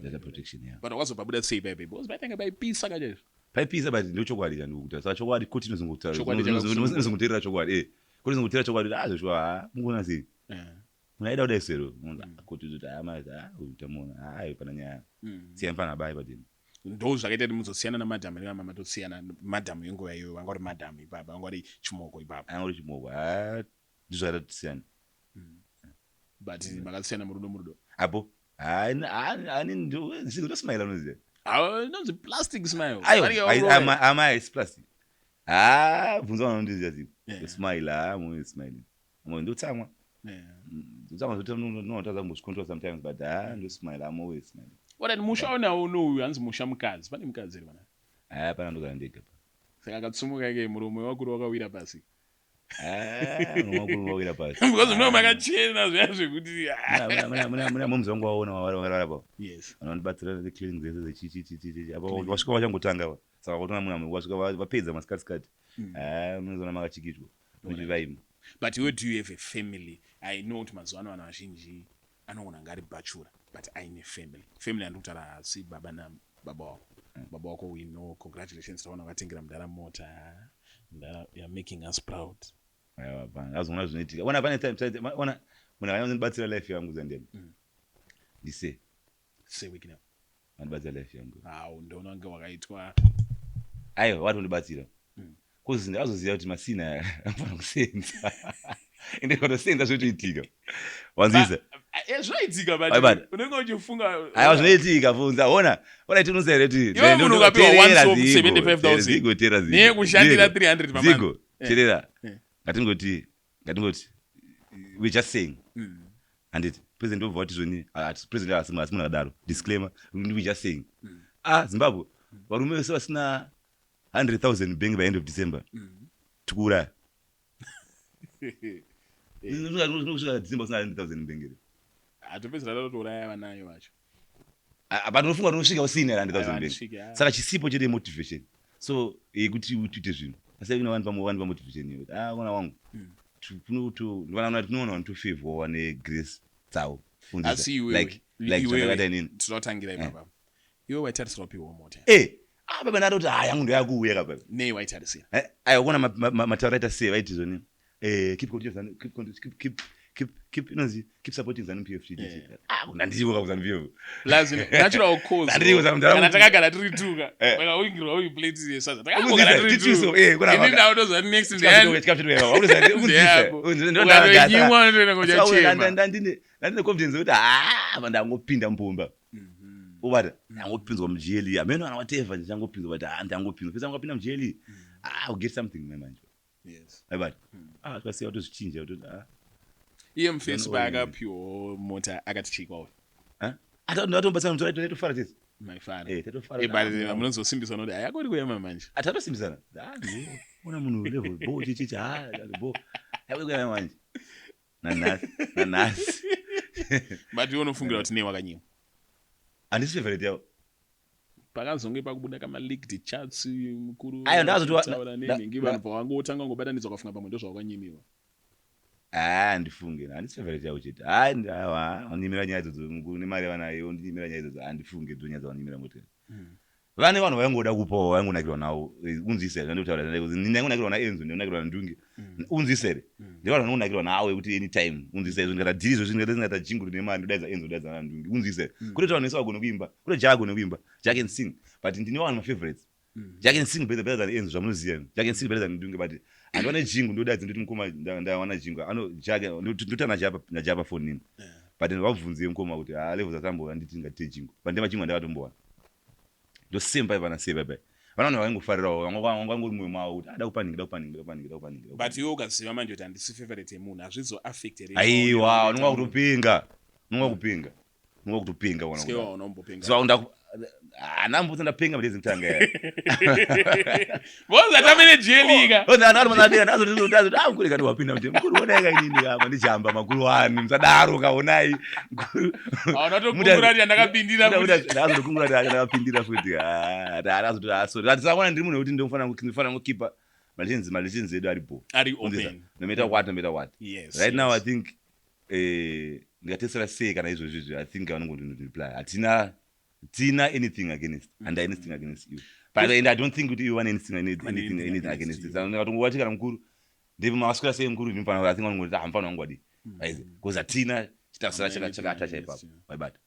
Speaker 2: Data protection, yeah.
Speaker 1: But wakazobva sei paipai? Because paitanga paipisa kachaizvo.
Speaker 2: Paipisa, but ndochokwadi chandikukuta. Saka chokwadi koti
Speaker 1: Chokwadi chakakusunungura.
Speaker 2: Inozongoteerera chokwadi, koti inozongoteerera chokwadi kuti azvoshuwa ha mukuona sei munhu aida kudai sero koti kuti tamuona ayi pana nyaya siyai mufana abai padini.
Speaker 1: Ndo zvakaita kuti muzosiyana namadhamu nevama matosiyana. Madhamu yenguva iyoyo vanga uri madhamu ipapa, vanga uri chimoko ipapa.
Speaker 2: Anga uri chimoko ha, ndizvo zvakaita tisiyane.
Speaker 1: But makasiyana murudo murudo?
Speaker 2: Apo ani ndosmaila, unoziva.
Speaker 1: Inonzi plastic smile.
Speaker 2: Aiwa, ama haisi plastic. Ha, bvunza vanhu vanondiziva ziko. Ndosmaila ha, I'm always smiling. Ndotsamwa, ndotsamwa zvoti ndinotadza kumbozvicontrol sometimes, but ha, ndosmile, I'm always smiling.
Speaker 1: Alright, musha unawo unouyu hanzi musha mukadzi, pane mukadzi here pana?
Speaker 2: Ha, pana, ndogara ndega pa.
Speaker 1: Saka akatsumuka ke muromo wewakuru wakawira pasi.
Speaker 2: Muromo wakuru wawira pasi.
Speaker 1: Because muno makachena zviya zvekuti
Speaker 2: Muna momzi vangu waona varapa.
Speaker 1: Yes.
Speaker 2: Vanondibatsira necleaning dzese dzechichichichichi apa wasvika vachangotanga va, saka kutoona munhu wasvika vapedza masikati ha, unozoona makachikichwa muchivaima.
Speaker 1: But iwe, do you have a family? I know kuti mazuva ano vanhu vazhinji anogona kunge ari bachelor but aine family. Family handiri kutaura asi baba nababa wako. Baba wako we know, congratulations, taona vakatengera mudhara mota. Mudhara, you are making us proud.
Speaker 2: Aiwa, hapana, azoona zvinoitika. Ona pane time, ona munhu akanyatsandibatsira life yangu zandeni ndise
Speaker 1: Sewikina.
Speaker 2: Vandibatsira life yangu.
Speaker 1: Au ndoona kunge wakaitwa.
Speaker 2: Aiwa, vatondibatsira cause ndakazoziva kuti masina aya anofanira kusenza, ende ukatosenza zvotoitika, wanzisa?
Speaker 1: Zvinoitika.
Speaker 2: Ai,
Speaker 1: but
Speaker 2: but-
Speaker 1: unenge uchifunga.
Speaker 2: Aiwa, zvinoitika, bvunza, ona ona tinoziva here kuti
Speaker 1: Iwe munhu ukapiwa one soap 75,000.
Speaker 2: Zigo, tera Zigo.
Speaker 1: Neyekushandira
Speaker 2: Zigo.
Speaker 1: 300 pamonth.
Speaker 2: Zigo, terera. Ngatingoti we just saying, handiti president obva vati zvoni president asi munhu akadaro. Disclaimer, we just saying. Ah, Zimbabwe, varume vese vasina 100,000 bank by end of December, tikuuraya. Kusvika December usina 100,000 bank here?
Speaker 1: Hatopedzera tatouraya vanayo vacho.
Speaker 2: But unofunga kuti unosvika usina 100,000
Speaker 1: Aiwa,
Speaker 2: bank?
Speaker 1: handisviki, ah.
Speaker 2: Saka chisipo chete motivation, so yekuti uite zvinhu, asi kune vanhu pamwe vanopa motivation iyo kuti, ah, mwana wangu, vana tinoona vanhu tofavor vane grace dzavo. Fundisa.
Speaker 1: Asi iwewe
Speaker 2: Like zvandakaita inini.
Speaker 1: Tinotangira ipapa. Iwe waitarisira kupiwa mota?
Speaker 2: Ah, baba, ndatoti, ah, yangu ndoyakuuya kapa.
Speaker 1: Nei waitarisira?
Speaker 2: Aiwa, kuona matauro aita sei, vaiti zvoni, keep continue Zanu, keep keep keep keep keep inonzi keep supporting ZANU PF. Ah, ndandiriko ka ZANU PF.
Speaker 1: Plus natural cause.
Speaker 2: Ndandiriko
Speaker 1: Kana takagara tiri tuka, vakaungirwa uyu plate yesadza, takangogara tiri
Speaker 2: Tiri
Speaker 1: two.
Speaker 2: two, kuna
Speaker 1: Ini ndakutoziva next ndeyani. Ndeyako. Ukatonyimwa unotoenda kochachema.
Speaker 2: Ndandine confidence yekuti, ah, apa ndangopinda mupomba, ubata ndangopinzwa mujeli, ameno ana whatever, ndichangopinzwa, but ah, ndangopinzwa pesa, ngapinda mujeli, ah, I'll get something manje. Aibata, ah, tikasiya kutozvichinja kutoti, ah.
Speaker 1: Iye mufesi
Speaker 2: Don't
Speaker 1: paakapiwawo mota akati chii kwauri?
Speaker 2: Ndatomubatsira musoro, taitofara tese.
Speaker 1: Maifara?
Speaker 2: Tatofara.
Speaker 1: But munozosimbiswa nokuti hayakori kuyema manje.
Speaker 2: Ah, tatosimbisana. Ah, ndiye. Ona munhu level bo chichichi, ah, bo yakori kuyema manje nanhasi, nanhasi.
Speaker 1: But iwe unofungira kuti nei wakanyimwa?
Speaker 2: Handisi favorite yavo.
Speaker 1: Pakazonge pakubuda kama-leaked chats, mukuru
Speaker 2: Aiwa,
Speaker 1: kutaura nenhingi, vanhu pavangotanga kungobatanidzwa, ukafunga pamwe ndozvawakanyimiwa?
Speaker 2: Ah, handifunge, handisi favorite yavo chete. Aiwa, vanonyimira nyaya idzodzo mukuru nemari yavanayo, ondinyimirira nyaya idzodzo, handifunge dzo nyaya dzavanonyimira moteri. Vane vanhu vaingoda kupawo, vaingonakirwa navo, unzwise zvandikutaura, ndaingonakirwa naEnzo, ndaingonakirwa naNdunge, unzwise here? Ndevanhu vanongonakirwa nawo yekuti anytime, unzwise izvo, ndikata dhiri izvozvi, ndikata jingle nemari, ndodaidza Enzo, ndodaidza naNdunge, unzwise here? Kutoti vanhu vese vagone kuimba, kutoti Jah agone kuimba, Jah can sing, but ndine vanhu mafavorites. Jah can sing better than Enzo, zvamunoziva, Jah can sing better than Ndunge, but handiwane jingle, ndodaidza ndoti, "Mukoma, ndawana jingle." Ano Jah ndotana naJah pafoni nini, but vabvunze mukoma kuti, "Ah, Levels atamboona nditi ngatite jingle," but ndemajingle andakatombowana ndosemba ivana sei baibai, vana vanhu vaingofarirawo, vanga vangori mumwe mavo kuti ada kupaningi, da kupaningi, da kupaningi, da kupaningi.
Speaker 1: But iwe ukaziva manje kuti handisi favorite yemunhu, hazvizoaffect here?
Speaker 2: Aiwa, unonga kutopenga, unonga kupenga, unonga kutopenga wana.
Speaker 1: Sikewa unombopenga?
Speaker 2: So handambotsa ndapenga madezi kutanga.
Speaker 1: Boza tamene jelika.
Speaker 2: Mukuru kati wapinda kuti, "Mukuru, onai kainini apa ndichamba makuru wani, musadaro kaonai mukuru."
Speaker 1: Haunatokungura kuti andakapindira futi.
Speaker 2: Ndakazotokungura kuti ndakapindira futi. Sorry, handisaona ndiri munhu wekuti ndinofanira kukipa malations edu aripo.
Speaker 1: Ari open.
Speaker 2: No matter what, no matter what. Right now, I think, ndikatesera sei kana izvozvo izvi, I think vanongondindireply, hatina tina anything against, and anything against you, but and I don't think kuti ivo vane anything against
Speaker 1: you.
Speaker 2: Saka ndikatongowati kana mukuru ndipo makaswera sei mukuru, ndinofanira, I think vanongoti, "Ah, mufana wangu wadii," because hatina chitasira chakatacha ipapo, waibata.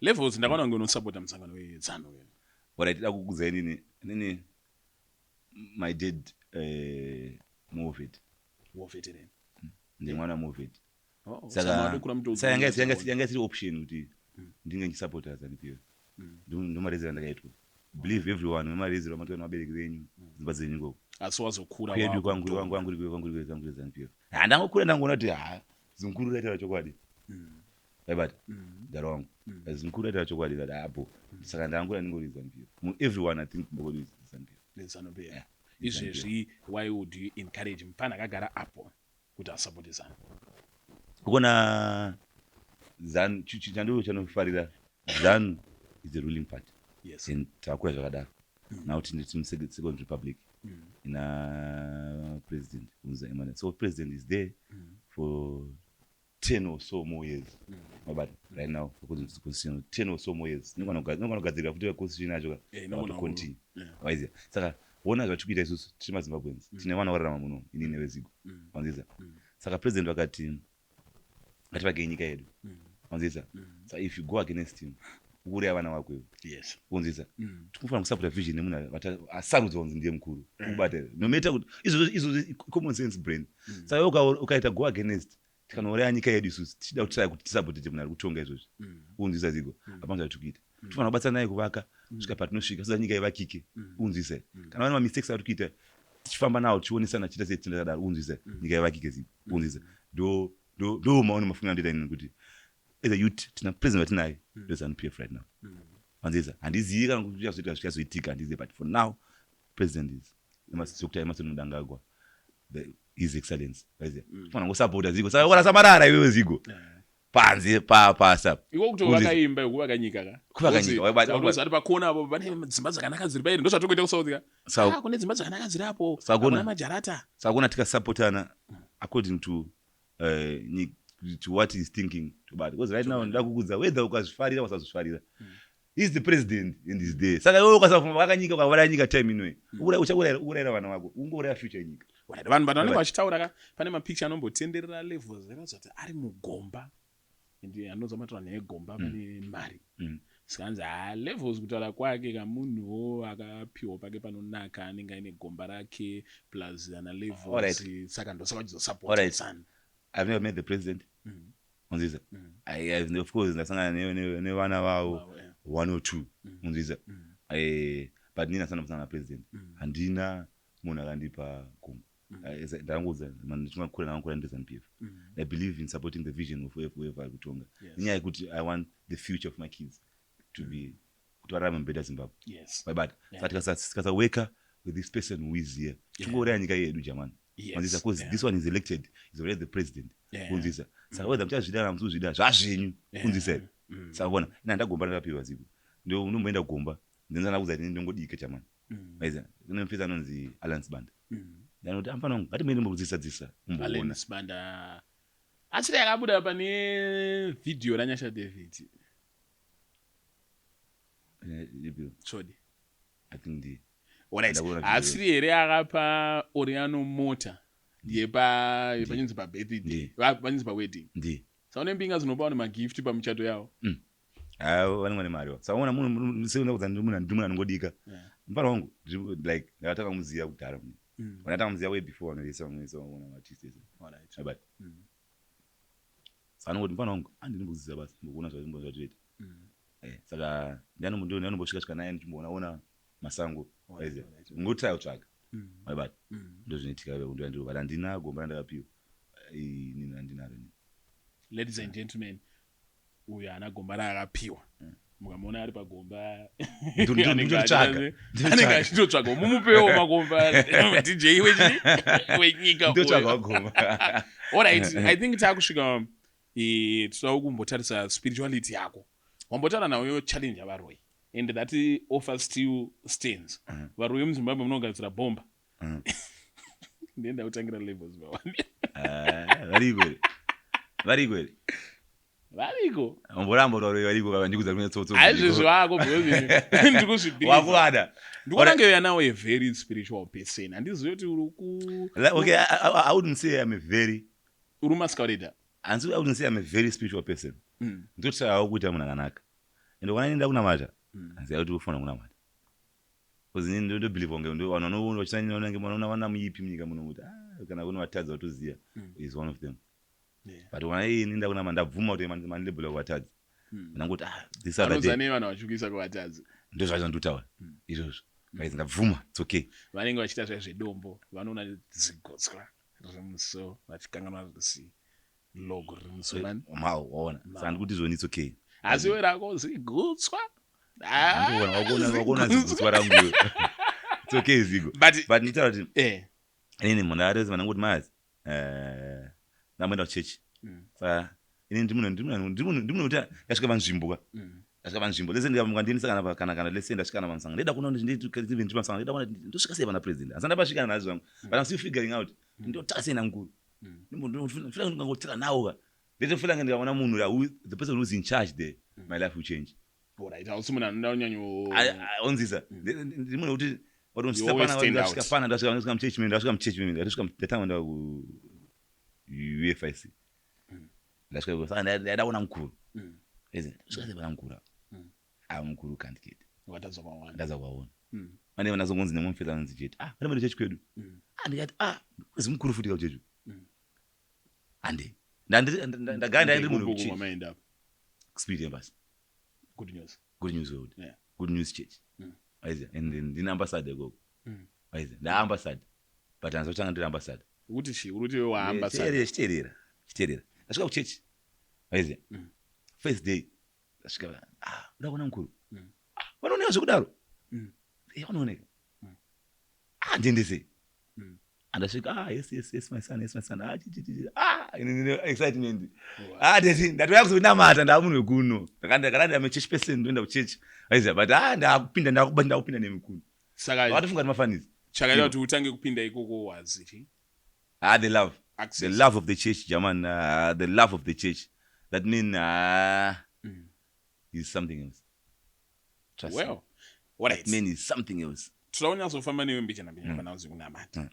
Speaker 1: Levels, ndakaona kunge unosapota musangano weZanu.
Speaker 2: Alright, da kukudzai nini nini, my dad, war vet.
Speaker 1: War veteran.
Speaker 2: Ndemwana war vet.
Speaker 1: Oh, saka madokura
Speaker 2: saka yanga isiri option kuti ndinge ndichisapota ZANU PF. Ndomarezero andakaitwa. Believe everyone nemarezero amatoita nevabereki venyu, dzimba dzenyu ikoko.
Speaker 1: Asi wazokura
Speaker 2: Kwedu kwangu kwangu ZANU PF. Handangokura ndangoona kuti, ha, zimukuru raitaura chokwadi, vaibata mudhara wangu, zimukuru raitaura chokwadi, ndati apo saka ndangokura ndingori ZANU PF. Everyone, I think, ndongori ZANU PF.
Speaker 1: ZANU PF.
Speaker 2: Yeah.
Speaker 1: Izvezvi why would you encourage mufana akagara apo kuti asapote ZANU?
Speaker 2: Kuona ZANU, chandiro chanofarira, ZANU is the ruling party. And takakura zvakadaro. Now tiri Second Republic ina president unza Emmanuel, so president is there for 10 or so more years, mabata. Right now, according to the constitution, 10 or so more years, inogona kugadzirira futi constitution yacho ka
Speaker 1: Inogona
Speaker 2: to continue, waiziya. Saka ona zvatiri kuita isusu tiri maZimbabweans, tine vana vararama muno, inini nevezigo, wanzisa. Saka president vakati ngativakei nyika yedu, wanzisa. Saka if you go against him, ukuuraya vana vako iwe. Unzisa, tikufanira kusapota vision yemunhu asarudzwa kunzi ndiye mukuru, ukubata here? No matter kuti izvozvo common sense brain. Saka iwe ukaita go against, tikanouraya nyika yedu isusu tichida kutry kuti tisapotete munhu ari kutonga izvozvi, unzwisa ziko, hapana zvatiri kuita. Tofanira kubatsira naye kuvaka kusvika patinosvika, so that nyika ivakike, unzwise. Kana vane mamistakes ari kuita, tichifamba nawo, tichionesana, tichiita sei, tichakadaro, unzwise, nyika ivakike ziko, unzwise. Ndo maone mafungira andoita inini kuti as a youth tina president vatinaye, ndo ZANU PF right now, wanzisa. Handizivi kana kuti zvichazoitika, zvichazoitika handizivi, but for now President is Dr Emmerson Mnangagwa, His Excellence. Waiziya, fanira ngosapota Zigo. Saka urasa marara iwewe, Zigo, panze pasa.
Speaker 1: Iko kutovaka imba yekuvaka nyika ka.
Speaker 2: Kuvaka nyika,
Speaker 1: Ari pakona apo pane dzimba dzakanaka dziri pairi, ndozvatokuita kuSouth ka. Ah, kune dzimba dzakanaka dziri apo.
Speaker 2: Hakuna
Speaker 1: majarata.
Speaker 2: Saka kuona tikasapotana according to what he's thinking to, because right now ndoda kukudza, whether ukazvifarira, usazvifarira, he's the president and he's there. Saka iwe ukasafunga vakanyika, ukavara nyika time inoyi, uchaurayira, urayira vana vako, ungouraya future yenyika.
Speaker 1: Right, vanhu vanenge vachitaura ka, pane mapicture anombotenderera Levels akaratidza kuti ari mugomba, and anonzwa mataura neegomba pane mari. Sikanzi ha, Levels kutaura kwake kamunhuwo akapiwa pake panonaka, anenge aine gomba rake plus ana Levels. Saka ndosaka vachizosapota. Son.
Speaker 2: I've never met the president. Unzwisa? Of course ndasangana nevana vavo one or two. Unzwisa? But nini asana kusangana napresident. Handina munhu akandipa gomba. Ndangoudza, ndichinakura, ndangakura ndiri ZANU PF. I believe in supporting the vision of whoever ari kutonga, nenyaya yekuti I want the future of my kids to be, kuti vararame mubetter Zimbabwe. Waibata? Saka tikasaweka with this person who is here, tingouraya nyika yedu, jamani. Manzwisa? Because this one is elected, is already the president. Kunzwisa? Saka whether muchazvida kana musizvida, zvazvenyu. Kunzwisa here? Saka kuona ina ndagomba ndakapiwa, Zigo, ndo unomboenda gomba, ndinzana kuudza kuti ndongodika, chamani. Maiza kune mufesi anonzi Alan Sibanda. Ndanoti amfana wangu, ngatimboende mbokudzidzisa dzisa.
Speaker 1: Alan
Speaker 2: umboona.
Speaker 1: Sibanda achiri akabuda pane vhidhiyo raNyasha David.
Speaker 2: Ipi?
Speaker 1: Chodi.
Speaker 2: I think ndi
Speaker 1: Alright.
Speaker 2: Ndakuona video.
Speaker 1: Asiri here akapa Oriano mota yepa panyinzi pabirthday? Panyinzi pawedding.
Speaker 2: Ndi.
Speaker 1: Saka une mbinga dzinopa vanhu magift pamuchato yavo.
Speaker 2: Ah, vanenge vane mari. Saka ona munhu seunakudza, ndi munhu anongodika. Mufana wangu, like ndakatanga kumuziva kudhara. Ndakatanga kumuziva way before vanhu vese, vamwe vese vaona maartist ese. But saka anongoti, "Mufana wangu, andini kudzidzisa basa, mbokuona zvatoita." Saka ndianombosvika svika naye, ndichimboona ona masango. Ngotry kutsvaga. Waibata? Ndo zvinoitika, ndo, but handina gomba randakapiwa. Inini handinaro inini.
Speaker 1: Ladies and gentlemen, uyu haana gomba raakapiwa. Mukamuona ari pagomba,
Speaker 2: Ndinotsvaga.
Speaker 1: anenge achitotsvaga. Mumupewo magomba, DJ wenyika.
Speaker 2: Ndotsvaga wagomba.
Speaker 1: Alright, I think taakusvika, tinoda kumbotarisa spirituality yako. Wambotaura nayo challenge yavaroi, and that offer still stands. Varoi vemuZimbabwe munogadzira bhomba. Ndienda kutangira Levels mawani.
Speaker 2: Ah, variko here? Variko here?
Speaker 1: Variko.
Speaker 2: Omboramba kuti varoi variko kava ndikudza kune tsotso.
Speaker 1: Haizvezvi vako, because ndikuzvibhiliva.
Speaker 2: Wakuvada.
Speaker 1: Ndikuona kunge you are now a very spiritual person. Handizivi kuti uri ku
Speaker 2: Like, okay, I wouldn't say I'm a very
Speaker 1: uri masquerader.
Speaker 2: Hanzi, I wouldn't say I'm a very spiritual person. Ndotsvagawo kuita munhu akanaka, and kana ndinoenda kunamata, hanziva kuti ufanira kunamata, because inini ndobelieve kunge vanhu vanoona vachinange vanoona vana muipi munyika muno, kuti ah, kana kune vatadzi vatoziya, is one of them. But kana ini ndakunama, ndabvuma kuti mandilabela kuvatadzi. Ndangoti, ah, this other day
Speaker 1: Vanoziva nei vanhu vachikuisa kuvatadzi?
Speaker 2: Ndo zvacho ndinotaura izvozvo. Guys, ndabvuma, it's okay.
Speaker 1: Vanenge vachiita zviya zvedombo, vanoona zigotswa riri muso, vachikanganwa zi logo riri muso mani.
Speaker 2: Mau waona, saka ndikuti zvoni, it's okay.
Speaker 1: Asi iwe rako zigutswa.
Speaker 2: Andikuona, wakuona zigutswa rangu iwe. It's okay, Zigo.
Speaker 1: But
Speaker 2: But nditaura kuti inini munhu arezi vanangoti mazi, ndamboenda kuchechi. Saka inini ndiri munhu kuti ndasvika panzvimbo ka, ndasvika panzvimbo lese, ndikamukandiendesa kana lese, ndasvika kana pamusangano, ndida kuona kuti even ndiri pamusangano, ndida kuona kuti ndosvika sei pana president. Asi ndapasvika nhasi zvangu, but I'm still figuring out ndotaka sei namukuru. Ndofila ndingangotira nawo ka, ndetofila kunge ndikaona munhu the person who's in charge there, my life will change.
Speaker 1: Alright, hausi munhu anoda kunyanyo
Speaker 2: Onzisa, ndiri munhu wekuti
Speaker 1: You always stand
Speaker 2: ndasvika
Speaker 1: out.
Speaker 2: pana, ndasvika muchechi mene, ndasvika muchechi mene, ndasvika, ndatanga nda ku UFIC, ndasvika iko. Saka ndaida kuona mukuru. Eze, ndasvika sei pana mukuru apa? Ah, mukuru can't get.
Speaker 1: Watadza kwawana.
Speaker 2: Ndaza kuvaona. Vane vanazongonzi nemwe mufesi anonzi chete, ah, pane chechi kwedu. Ah, ndikati, ah, kwezi mukuru futi kauchechi. Hande ndagara ndai ndiri munhu wekuchechi.
Speaker 1: Kwamaenda apa?
Speaker 2: Spirit Embassy.
Speaker 1: Good News.
Speaker 2: Good News World. Good News Church. Aiziya, and then ndine ambassador ikoko. Aiziya, ndaambassador, but handizotanga ndiri ambassador.
Speaker 1: Ukuti chi uri kuti iwe waambassador?
Speaker 2: Chiteerera, chiteerera, chiteerera. Ndasvika kuchechi, aiziya, first day ndasvika, ah, uda kuona mukuru. Ah, vanooneka zvekudaro. Eh, vanooneka. Ah, ndiendese. Andasvika, ah, yes, my son, yes, my son. Ah, chi, chi, chi, chi. Ah, excitement. Ah, ndati ndatouya kuzonamata, ndaamunhu wekuno. Ndakati I'm a church person, ndoenda kuchurch. Aiziva, but ah, ndakupinda, ndakupinda nemikuno.
Speaker 1: Saka
Speaker 2: Vakatofunga kuti mafanisi.
Speaker 1: Chakaita kuti utange kupinda ikoko was chi?
Speaker 2: Ah, the love.
Speaker 1: Access.
Speaker 2: The love of the church, German. The love of the church. That mean is something else. Trust
Speaker 1: Well,
Speaker 2: me.
Speaker 1: All right.
Speaker 2: That man is something else.
Speaker 1: Tinoda kunyatsofamba newe mbichana mbichana pana uzi kunamata.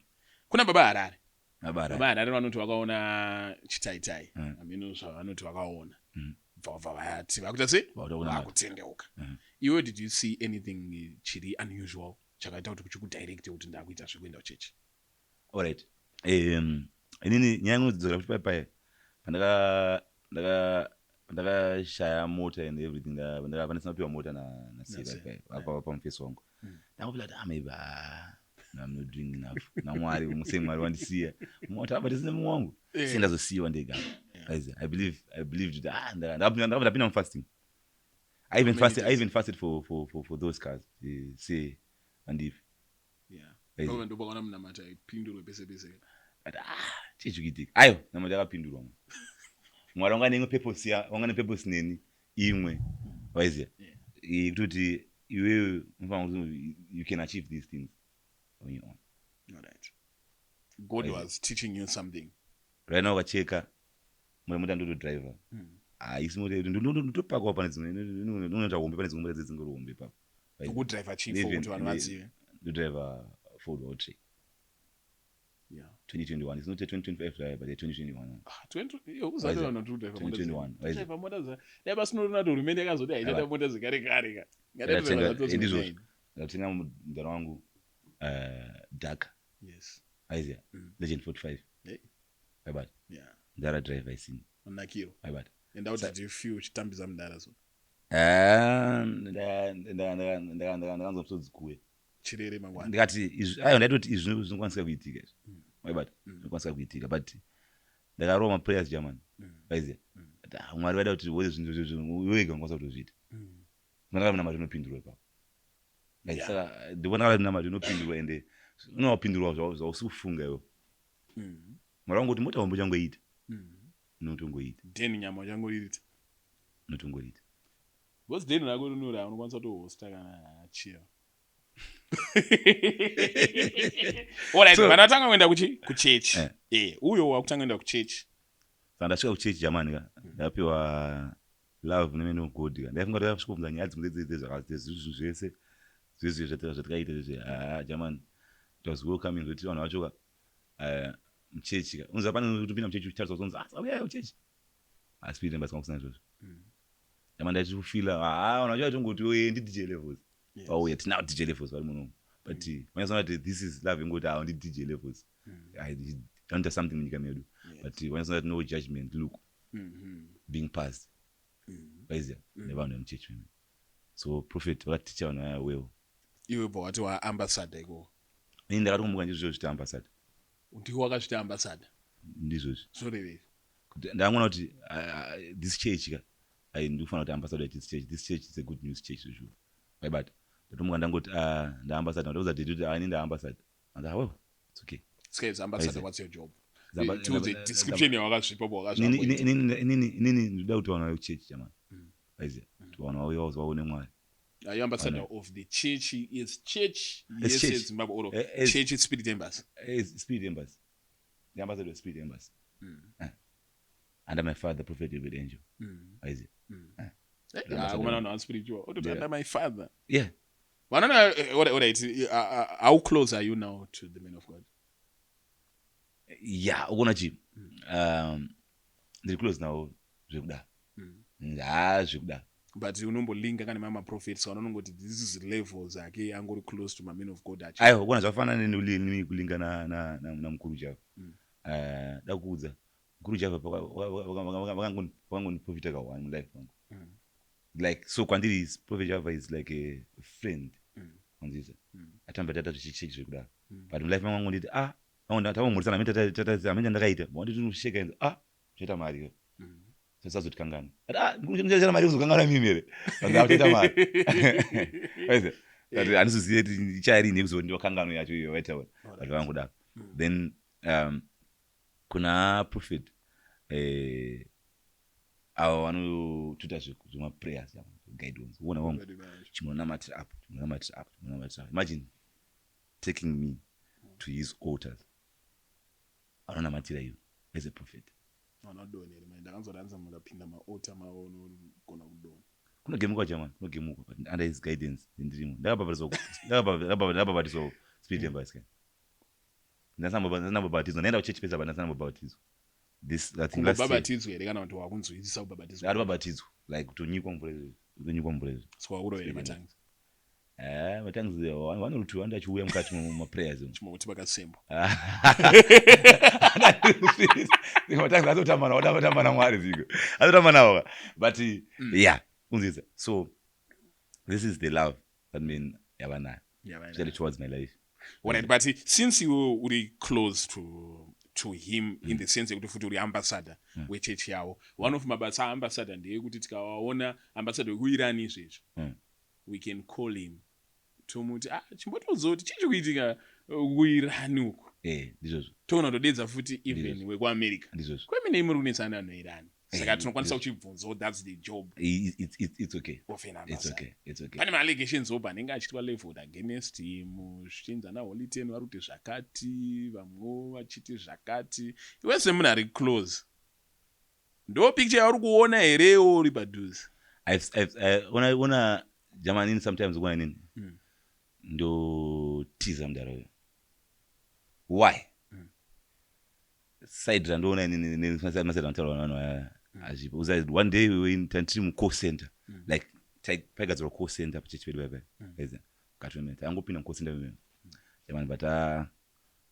Speaker 1: Kuna Baba Harare.
Speaker 2: Baba Harare.
Speaker 1: Baba Harare vanoti vakaona chitaitai. Ameno zvavanoti vakaona. Bva vati vakuita sei?
Speaker 2: Vakuda kunamata.
Speaker 1: Vakutendeuka. Iwe, did you see anything chiri unusual chakaita kuti kuchikudirect kuti ndakuita zvekuenda kuchechi?
Speaker 2: Alright. Inini nyaya yangu inodzokera kuti pai pandaka ndaka ndakashaya mota and everything, pandisina kupiwa mota na
Speaker 1: Sir,
Speaker 2: pai apa pamufesi wangu. Ndangofila kuti, ah, maybe, ah, no, I'm not doing enough. NaMwari musei, Mwari wandisiya. Mota apa tisine mumwe wangu. Sendazosiyiwa ndega. Guys, I believed that, ah, ndakabva ndapinda mufasting. I even
Speaker 1: Many
Speaker 2: fasted, I
Speaker 1: days?
Speaker 2: even fasted for those cars. Say andipi. Aizi.
Speaker 1: Pamwe ndopakaona munamata ipindurwe pese pese.
Speaker 2: But ah, chii chikuitika? Ayo, namata akapindurwa. Mwari wanga neimwe purpose ya, wanga ne purpose neni imwe. Waiziya? Kutoti iwewe unofanira kuti you can achieve these things on your own.
Speaker 1: All right. God
Speaker 2: Aizi.
Speaker 1: was teaching you something.
Speaker 2: Right now ukacheka mota ndoto driver. Haisi mota yedu, ndotopakawo pane dzimwe, inoita hombe pane dzimwe mota dzedzingori hombe ipapo. Waiziya?
Speaker 1: Ukudriver chii for kuti vanhu vazive?
Speaker 2: Ndodriver Ford Outrek. 2021. It's not a 2025 driver, but a 2021.
Speaker 1: Ah, 20 iyo, uzati
Speaker 2: Waiziya?
Speaker 1: vanhu vari kudriver mota
Speaker 2: 2021, waiziya?
Speaker 1: Driver mota dai pasina kuti hurumende yakazoti haichada
Speaker 2: Aiwa.
Speaker 1: mota dzekare kare ka.
Speaker 2: Ndakatenga-
Speaker 1: Ngatidriver
Speaker 2: ndizvozvo.
Speaker 1: dza 2009.
Speaker 2: Ndakatenga mudhara wangu Dark. Aiziya? Legend 45.
Speaker 1: Hey.
Speaker 2: Waibata. Ndara driver isini.
Speaker 1: Nakiro.
Speaker 2: Waibata.
Speaker 1: And how did you feel uchitambisa mudhara so?
Speaker 2: Ah, ndakanzwa musodzi kuwe.
Speaker 1: Chirere mangwana.
Speaker 2: Ndikati izvi, aiwa, ndaitoti izvi zvinokwanisika kuitika izvi. Waibata. Zvinokwanisika kuitika, but ndakarova maprayers, German. Waiziya? But, ah, Mwari vaida kuti wose zvinhu izvi wega unokwanisa kutozviita. Ndakati namata inopindurwa ipapo. Like, saka ndikuona kuti namata inopindurwa, ende unowapindurwa zvausi kufunga iwe. Mwari wangu kuti mota hombe uchangoita. Unotongoita.
Speaker 1: Den nyama uchangoririta.
Speaker 2: Unotongoita.
Speaker 1: Because den rako rinora unokwanisa kutohosta kana chill. Alright, vanhu vatanga kuenda kuchechi. Uyo wakutanga kuenda kuchechi.
Speaker 2: Saka ndasvika kuchechi, jamani ka, ndapiwa love neman of God ka. Ndaifunga kuti vasvika kubvunza nyaya dzimwe zvinhu zvese zvezve zvatakaita izvi. Ah, jamani, it was welcoming zvekuti vanhu vacho ka, muchechi ka, unoziva pane kutopinda muchechi uchitarisa kuzonzi, ah, uyai kuchechi, ah, Spirit Embassy kwakusina izvozvo. Jamani, ndaiti kufila, ah, vanhu vacho vaitongoti, oye, ndi DJ Levels. Vauya, tinawo DJ Levels vari munomu, but vanyatsona kuti this is love, ingoti awa ndi DJ Levels. Anoita something munyika medu, but vanyatsona kuti no judgment look being passed, waiziya, nevanhu vemuchechi vemene. So prophet vakaticha vanhu vaya well.
Speaker 1: Iwe bva wati waambassador ikoko.
Speaker 2: Ini ndakatomuka ndizvo zvita ambassador.
Speaker 1: Ndiwe wakazvita ambassador?
Speaker 2: Ndizvozvo.
Speaker 1: Zvorevei?
Speaker 2: Kuti ndakangoona kuti, ah, this church ka, ai, ndikufanira kuti ambassador this church. This church is a good news church zveshuwa. Waibata. Ndatomuka ndangoti, ah, ndaambassador. Ndatoudza daddy kuti, ah, ini ndaambassador. And, ah, well, it's okay.
Speaker 1: Saka as ambassador,
Speaker 2: Aizi.
Speaker 1: what's your job? Tiudze description yawakazvipa
Speaker 2: Inini
Speaker 1: pawakazviappoint.
Speaker 2: Inini ndinoda kuti vanhu vauye kuchechi, jamani. Aiziya, kuti vanhu vauye vaone Mwari.
Speaker 1: Are you ambassador of the church? Is church
Speaker 2: It's
Speaker 1: yes
Speaker 2: church.
Speaker 1: Zimbabwe or church Spirit Embassy?
Speaker 2: Spirit Embassy. The ambassador of Spirit Embassy. Under my father, Prophet David Angel. Aiziya.
Speaker 1: Ah, kumana vanhu vaspiritual. Ototi under my father.
Speaker 2: Yeah.
Speaker 1: Vanona, all right. How close are you now to the man of God?
Speaker 2: Yeah, ukuona chi, ndiri close nawo zvekuda. Ha, zvekuda.
Speaker 1: But unombolinka kana mamwe maprophets vanonongoti this is levels ake angori close to mamen of God acho.
Speaker 2: Aiwa, ukuona zvafanana nekulinga namukuru Java. Da kuudza, mukuru Java vakangondiprofita ka one mulife mangu. Like, so kwandiri Prophet Java is like a friend. Wanzisa? Atamba tata zvichichechi zvekudaro. But mulife mangu angonditi, ah, tambomurisana, hamene ndakaita. Wanditi unosheka enzo, ah, uchaita mari ka. Sazotikangana. But, ah, muchaita mari kuzokangana mimi here? Vanzi, ah, uchaita mari. Waiziya? But handizozive kuti icharini yekuzoti ndivakanganwe yacho iyo vaitaura, but vangodaro. Then kuna prophet, ava vanotoita zvemaprayers, guidance, uona wangu, chimonamatira apo, chimonamatira apo, chimonamatira apo. Imagine taking me to his altars, anonamatira iwe as a prophet.
Speaker 1: Vanodonha here? Ndakanzwa mukapinda maaltar mavo unogona kudonha.
Speaker 2: Kunogemukwa, jamani, kunogemukwa, but under his guidance ndirimo. Ndakabhabhatidzwa Spirit Embassy. Ndasambobhabhatidzwa, ndaenda kuchechi pesa, but ndasambobhabhatidzwa this, I think, last year.
Speaker 1: Kungobhabhatidzwa here kana kuti wakunzwisisa kubhabhatidzwa?
Speaker 2: Ndatobhabhatidzwa, like kutonyikwa mvura izvezvi, kutonyikwa mvura izvezvi.
Speaker 1: Saka wakurovera matongues?
Speaker 2: Eh, matongues vanoruti vanoda achiuya mukati mumaprayers umu.
Speaker 1: Chimoti vakasembo.
Speaker 2: Matongues atotamba nawo, atotamba naMwari ziko, atotamba nawo, but yeah, unzisa. So this is the love that mean yavanayo, especially towards my life.
Speaker 1: Alright, but since iwe uri close to him in the sense yekuti futi uri ambassador wechechi yavo, one of mabasa aambassador ndeyekuti tikawaona ambassador wekuIran izvezvi, we can call him, tomuti, "Ah, chimbotiudza chii chikuitika kuIran uku."
Speaker 2: Eh, ndizvozvo.
Speaker 1: Toona todedza futi even wekuAmerica.
Speaker 2: Ndizvozvo.
Speaker 1: Kwemene muri kunetsana neIran, saka tinokwanisa kuchibvunzawo. That's the job
Speaker 2: It's okay.
Speaker 1: of an
Speaker 2: It's
Speaker 1: ambassador.
Speaker 2: okay, it's okay.
Speaker 1: Pane maallegations obva anenge achiitwa leveled against him, zvichinzi ana Holy Ten vari kuti zvakati, vamwewo vachiti zvakati. Iwe semunhu ari close, ndo picture yauri kuona herewo uri padhuze?
Speaker 2: Ona jamanini, sometimes kuona inini ndotiza mudaro. Why? Side randoona inini maside anotaurwa navanhu vaya hazvipo. One day we were in, tiri mucall center, like paigadzirwa call center pachechi pedu paipai. Kati tangopinda mucall center meme, jamani,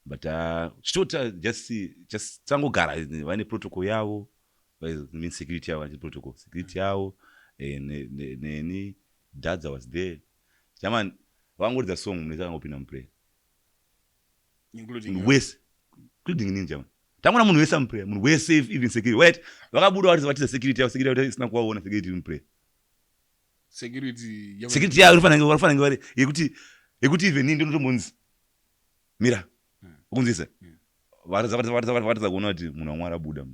Speaker 2: but chitota just tangogara, vane protocol yavo, mean security yavo, protocol security yavo, neni Dadza was there. Jamani, vangoridza song, munhu akangopinda muprayer.
Speaker 1: Including
Speaker 2: Munhu wese, including inini, jamani. Tangoona munhu wese amuprayer, munhu wese, even security. Wait, vakabuda vatiza security yavo, security yavo isina kuvaona, security iri muprayer.
Speaker 1: Security
Speaker 2: Security yavo inofanira kunge vari yekuti even ini ndinotombonzi mira, ukunzwisa, vatadza kuona kuti munhu waMwari abuda.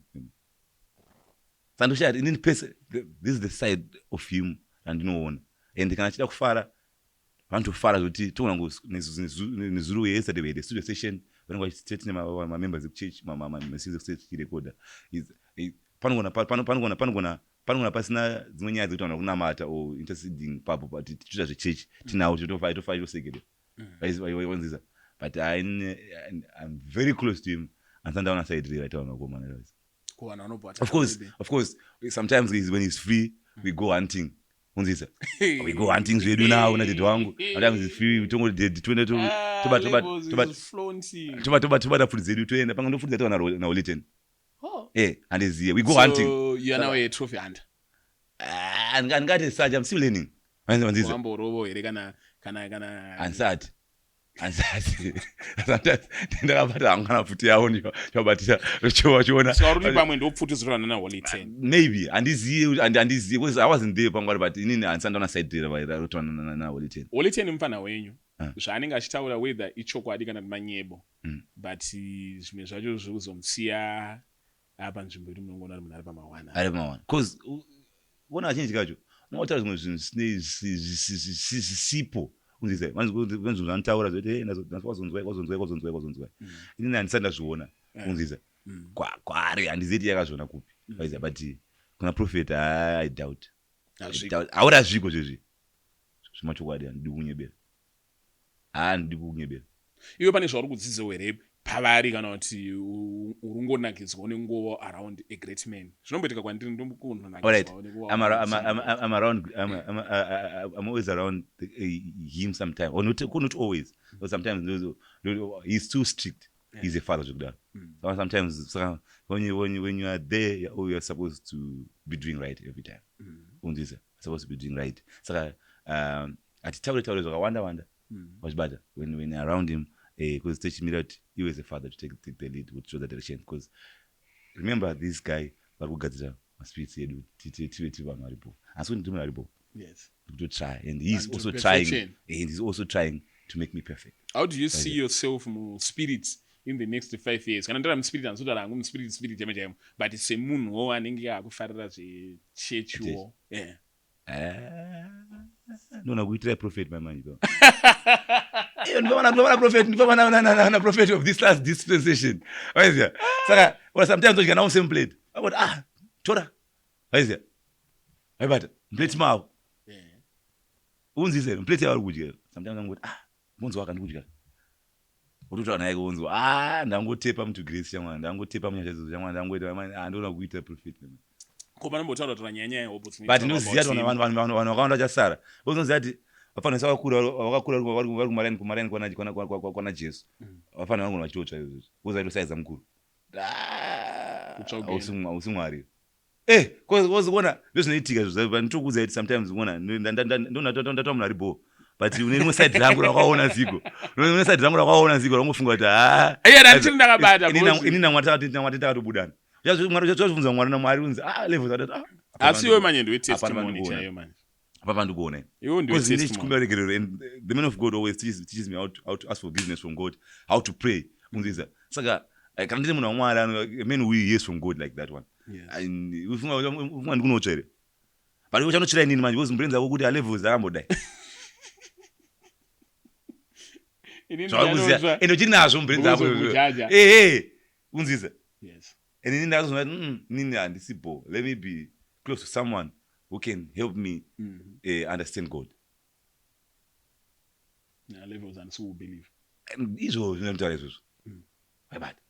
Speaker 2: Sandoshaya inini pese. This is the side of him randinoona, and kana achida kufara vanotofara zvokuti toona. Nezuro, yesterday, we had a studio session, vanenge vachitine mamembers ekuchurch, masings ekuchurch, tichirekodha. Panogona pasina dzimwe nyaya dzekuti vanhu vakunamata or interceding papo, but tichiita zvechechi tinawo, totofara tosekerera, vanzisa. But I'm very close to him, handisati ndaona side rei raitaura nakomana.
Speaker 1: Kuvanhu vanobva.
Speaker 2: Of course, sometimes when he's free we go hunting, unzisa, we go hunting zvedu nawo nadaddy wangu. Sometimes he's free, tongoti, "Daddy, toenda." Tobata pfuti dzedu, toenda panga ndopfuti dzatawa naHoly Ten. Eh, handiziye, we go hunting.
Speaker 1: So you are now a trophy hunter?
Speaker 2: Ah, handingati such, I'm still learning, vanzisa.
Speaker 1: Wamborovo here kana?
Speaker 2: Handisati. Sometimes ndakabata hangu kana pfuti yavo, ndinobatira vachiona.
Speaker 1: Saka uri kuti pamwe ndopfuti dzirana naHoly Ten?
Speaker 2: Maybe, handiziye, handiziye because I wasn't there pangwari, but inini handisati ndaona side rotwa naHoly Ten.
Speaker 1: Holy Ten mufana wenyu.
Speaker 2: Ah.
Speaker 1: Zvaanenge achitaura, whether ichokwadi kana kuti manyebo, but zvimwe zvacho zviri kuzomusiya apa nzvimbo yekuti munongoona kuti munhu ari pamawana.
Speaker 2: Ari pamawana, cause ona kazhinji kacho unongotaura zvimwe zvinhu zvisipo, unzisa, zvinhu zvanotaura zvoti, "Hey, wazonzwai, wazonzwai, wazonzwai, wazonzwai." Inini handisati ndazviona, unzisa. Kwaari handizivi kuti yakazviona kupi, waiziva, but kuna prophet I doubt.
Speaker 1: Hazviko.
Speaker 2: Hauri, hazviko zvezvi zvemachokwadi, handidi kunyebera, handidi kunyebera.
Speaker 1: Iwe pane zvauri kudzidzawo here pavari, kana kuti uri kungonakidzwawo nekungova around a great man? Zvinomboitika kwandiri.
Speaker 2: Alright. I'm around. I'm always around him sometimes, or not always. But sometimes he's too strict. He's a father, zvekudaro. So sometimes, saka when you are there, you're supposed to be doing right every time. Unzwisa, supposed to be doing right. Saka hatitaure taure zvakawanda wanda. Wachibata when around him, because techimira kuti iwe as a father to take the lead, to show the direction. Because remember, this guy vari kugadzira maspirits edu, tive tiri vanhu varipo, asi kuti ndiri munhu aripo.
Speaker 1: Yes.
Speaker 2: Ndikutotry and he is
Speaker 1: And to
Speaker 2: also trying
Speaker 1: perfection.
Speaker 2: and he's also trying to make me perfect.
Speaker 1: How do you see yourself muspirit in the next 5 years? Kana ndara muspirit, handizotaura hangu muspirit spirit chaimo chaimo, but semunhuwo anenge akufarira zvechechiwo, yeah.
Speaker 2: Ah, ndona kuitirai prophet mai manje pa. Iyo ndifana prophet, ndifana na prophet of this last dispensation, waiziya? Saka or sometimes odya nawo same plate, akoti, "Ah, tora," waiziya? Waibata muplate mavo. Unzise muplate yavari kudya. Sometimes angoti, "Ah, mbonzi waka ndikudya," wototaura naye kuunzwa, "Ah, ndangotepa mutu grace chamwana, ndangotepa munyasha idzodzo chamwana, ndangoita mani." Ah, ndona kuita prophet.
Speaker 1: Ko panombotaura taura nyaya nyaya yehope?
Speaker 2: But ndinoziva kuti vanhu vakawanda vachasara. Unoziva kuti vafanira vakakura, vakakura vari kumaraini kwana Jesu. Vafanira vangona vachitotsva izvozvo, wozaitosaiza mukuru.
Speaker 1: Kutsva kugenda.
Speaker 2: Hausi Mwari. Eh, kozi kuona ndozvinoitika izvozvo. Nditokuudza kuti sometimes kuona ndondatwa munhu ari bho, but une rimwe side rangu rakaona zigo, une side rangu rakaona zigo rangofunga kuti ha.
Speaker 1: Iye ndandiri ndakabata, boss.
Speaker 2: Ini namwari takatobudana. Uchazvibvunza Mwari namwari unzi, "Ah, levels," atati, "Ah."
Speaker 1: Asi iwe manje ndiwe
Speaker 2: Hapana
Speaker 1: testimony
Speaker 2: vandikuona.
Speaker 1: chaiyo manje.
Speaker 2: Apa ndikuona.
Speaker 1: Iwe ndiwe
Speaker 2: Because
Speaker 1: testimony.
Speaker 2: ndine regerero and the man of God always teaches me how to ask forgiveness from God, how to pray, unzisa? Saka kana ndine munhu waMwari, a man who hears from God like that one. Ufunga ndikunotsva here? But iwe uchanotsvira inini manje, because mubrain dzako kuti alevels akambodai.
Speaker 1: Inini
Speaker 2: Zvauri kuziva
Speaker 1: ndanotsva.
Speaker 2: Ende uchiri nazvo mubrain dzako.
Speaker 1: Uzokujaja.
Speaker 2: Ehe, unzisa? And inini ndakazoona kuti inini handisi bo, let me be close to someone who can help me understand God.
Speaker 1: Yeah, levels and so believe.
Speaker 2: And izvo zvinotaura izvozvo, waibata,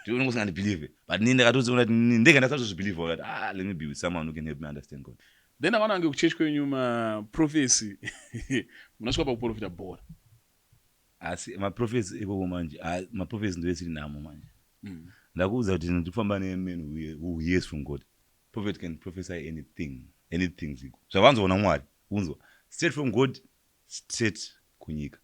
Speaker 2: unenge usingandibelieve, but inini ndakatozoona kuti inini ndega ndasatozvibelieve kuti, ah, let me be with someone who can help me understand God.
Speaker 1: Then akaona kunge kuchechi kwenyu maprophecy, munosvika pakuprofita bhora.
Speaker 2: Asi maprofesi ikoko manje, ah, maprofesi ndo esiri namo manje. Ndakuudza kuti ndikufamba neman who hears from God. Prophet can prophesy anything, anything ziko zvavanzoona Mwari, unzwa, straight from God, straight kunyika,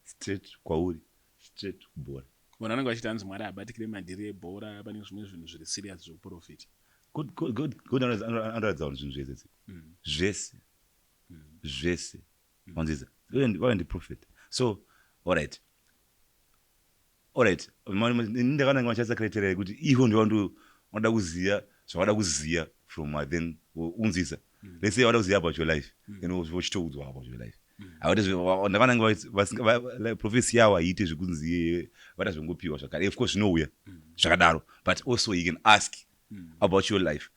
Speaker 2: straight kwauri, straight kubhora.
Speaker 1: Vanhu vanenge vachiti hanzi Mwari habatikire madhiri ebhora, pane zvimwe zvinhu zviri serious zvekuprofita.
Speaker 2: God anoratidza vanhu zvinhu zvese ziko, zvese zvese, wanzisa? Vave ndiprophet. So alright, ndakaona vashandisa criteria yekuti ivo ndo vanoda kuziva zvavada kuziva from then, unzisa? Let's say vada kuziva about your life, then vochitoudzwa about your life. Ndakaona prophecy yavo haiite zvekunzi vada zvongopiwa zvakare. Of course zvinouya zvakadaro, but also you can ask about your life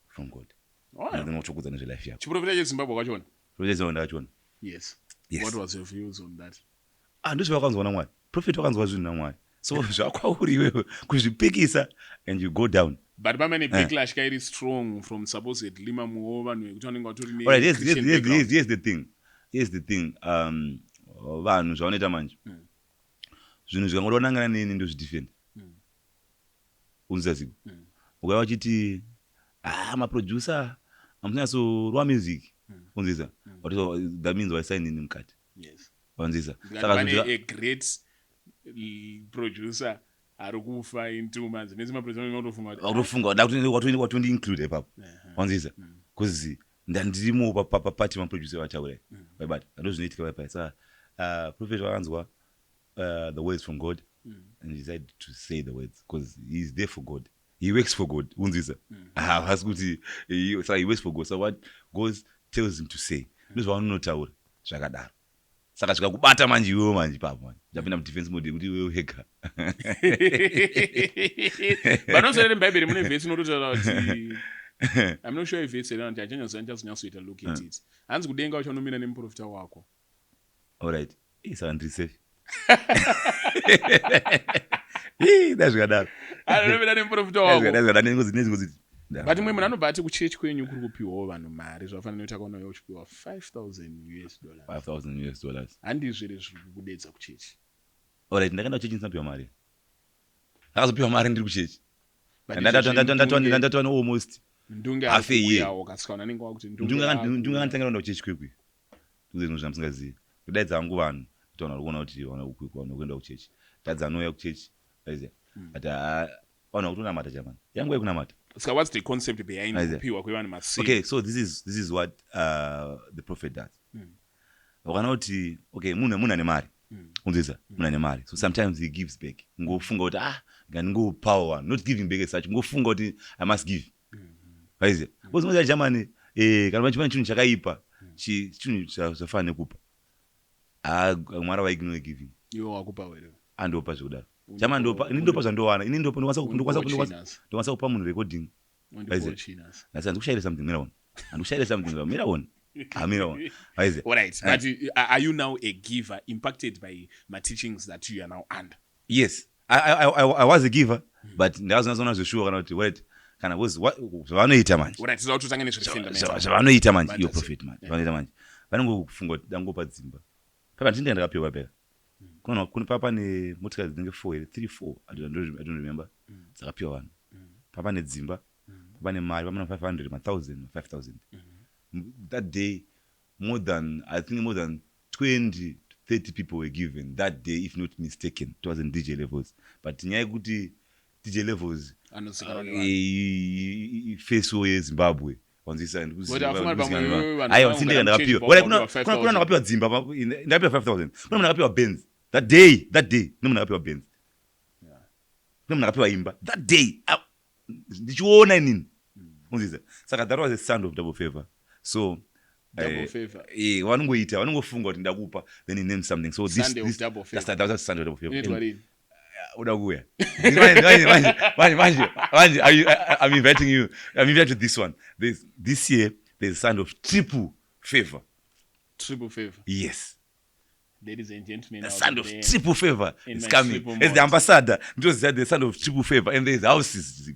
Speaker 2: from God. Then wochokudza nezvelife yako.
Speaker 1: Chiprofita cheZimbabwe wakachiona?
Speaker 2: Prophet ndakachiona. Yes.
Speaker 1: What was your views on that?
Speaker 2: Ah, ndozvavakanzwa naMwari. Prophet vakanzwa zvinhu naMwari, so zvakwauri iwewe kuzvipikisa and you go down.
Speaker 1: But pamene backlash kairi strong from supposedly mamwewo vanhu vekuti vanenge vatori ne
Speaker 2: Alright,
Speaker 1: Christian background.
Speaker 2: Here's the thing, here's the thing. Vanhu zvavanoita manje, zvinhu zvikangoda kunangana neni, ndozvidefend, unzisa ziko? Ukauya vachiti, "Ah, maproducer amusinyatsorwa music," unzisa? That means waisainini mukati. Wanzisa?
Speaker 1: Ndikati
Speaker 2: Saka
Speaker 1: pane
Speaker 2: zvinhu
Speaker 1: a great producer ari kufa in 2 months, nese maproducer vanenge vatofunga kuti
Speaker 2: Wakutofunga watondiinclude ipapo, wanzisa? Because ndandirimo papati maproducer vataura, waibata? Ndo zvinoitika paipai. Saka prophet vakanzwa the words from God and he decided to say the words because he is there for God, he works for God, unzisa? Haasi kuti saka he works for God, so what God tells him to say ndozvavanonotaura zvakadaro. Saka zvikakubata manje iwewe manje ipapo manje uchapinda mudefense mode yekuti iwewe wega.
Speaker 1: Vanozoere mubhaibheri mune vhesi inototaura kuti, I'm not sure ivhesi here, kuti hachanyatsoita, look at it, hanzi kudenga uchanomira nemuprofita wako.
Speaker 2: Alright. Saka ndiri safe. Ih, dai zvikadaro.
Speaker 1: Anomira nemuprofita
Speaker 2: Dai
Speaker 1: wako.
Speaker 2: zvikadaro, nengozi.
Speaker 1: But mumwe munhu anobva ati kuchechi kwenyu kuri kupiwawo vanhu mari, zvafanira kuti akaona iwe uchipiwa $5000 US.
Speaker 2: $5000 US.
Speaker 1: Handizvo here zviri kukudedza kuchechi?
Speaker 2: Alright, ndakaenda kuchechi ndisina kupiwa mari. Ndakazopiwa mari ndiri kuchechi.
Speaker 1: But izvo
Speaker 2: Ndatova almost
Speaker 1: ndunge
Speaker 2: half a year.
Speaker 1: arikuuyawo kasika, vanhu vanenge vakuti ndunge
Speaker 2: Ndunga
Speaker 1: akuuya.
Speaker 2: kanditangira kuenda kuchechi kwekwe. Ndikuze zvinhu zvamusingazivi. Kudaidza hangu vanhu kuti vanhu vari kuona kuti vanhu kuenda kuchechi. Dadza anouya kuchechi. Aiziya. But vanhu vakutonamata chamani. Yangu yekunamata.
Speaker 1: Saka what's the concept behind
Speaker 2: Aiza.
Speaker 1: kupiwa kwevanhu maseed?
Speaker 2: Okay, so this is what the prophet does. Vakaona kuti okay, munhu ane mari, unzisa, munhu ane mari, so sometimes he gives back. Ngofunga kuti, ah, ngandingopawo vanhu, not giving back as such, ngofunga kuti I must give, vaiziva, because moziva Germany, kana pane chinhu chakaipa, chinhu zvafanira nekupa. Ah, Mwari vaignore giving.
Speaker 1: Iwe wakupa here?
Speaker 2: Andopa zvekudaro. Chama ndopa, ini ndopa zvandowana, ini ndopa,
Speaker 1: Undipowo.
Speaker 2: Ndokwanisa kupa munhu recording.
Speaker 1: Undipowo
Speaker 2: Aiza.
Speaker 1: chinas.
Speaker 2: Nasi handikushayire something, mira one, handikushayire something, mira one, ah, mira one, aiziva.
Speaker 1: All right, but are you now a giver, impacted by my teachings that you are now under?
Speaker 2: Yes, I was a giver, but ndakazonazoona zveshuwa kana kuti wait, kana because zvavanoita manje
Speaker 1: All right, toda kuti utange nezvefundamental.
Speaker 2: Zvavanoita manje iyo
Speaker 1: Fantasy.
Speaker 2: prophet manje, zvavanoita manje, vanongofunga kuti dangopa dzimba papa ndinenge ndakapiwa pera. Papa pane motikari dzinenge four here, three, four, I don't remember, dzakapiwa vanhu. Papa nedzimba, papa nemari, papa na 500, ma1000, ma5000. That day more than, I think more than 20 30 people were given that day, if not mistaken. It wasn't DJ Levels, but nyaya yekuti DJ Levels
Speaker 1: Anozikanwa nevanhu.
Speaker 2: Face yeZimbabwe, wanzisa.
Speaker 1: But afuma pamwe vanhu
Speaker 2: Aiwa,
Speaker 1: vangu
Speaker 2: sindika
Speaker 1: kana
Speaker 2: ndakapiwa.
Speaker 1: muchechi
Speaker 2: Wala,
Speaker 1: vakapiwa
Speaker 2: kuna
Speaker 1: 5,000.
Speaker 2: kuna ndakapiwa dzimba, ndakapiwa 5000, kuna munhu akapiwa Benz that day. That day kune munhu akapiwa Benz, kune munhu akapiwa imba that day. Ah, ndichiona inini, unzisa. Saka that was a sound of double favor, so
Speaker 1: Double favor.
Speaker 2: Vanongoita, vanongofunga kuti ndakupa, then he names something, so this,
Speaker 1: Sunday of
Speaker 2: this,
Speaker 1: double favor.
Speaker 2: That's, that's Sunday of double favor.
Speaker 1: Inoitwa
Speaker 2: And-
Speaker 1: rini?
Speaker 2: Uda kuuya manje manje manje manje manje, I'm inviting you, I'm inviting you to this one. This year there's a sound of triple favor.
Speaker 1: Triple favor.
Speaker 2: Yes.
Speaker 1: Ladies and gentlemen
Speaker 2: The
Speaker 1: out
Speaker 2: sound of
Speaker 1: there,
Speaker 2: triple favor
Speaker 1: in
Speaker 2: is
Speaker 1: my
Speaker 2: coming
Speaker 1: triple
Speaker 2: as the
Speaker 1: mode.
Speaker 2: ambassador. Ndoziva the sound of triple favor, and there's houses,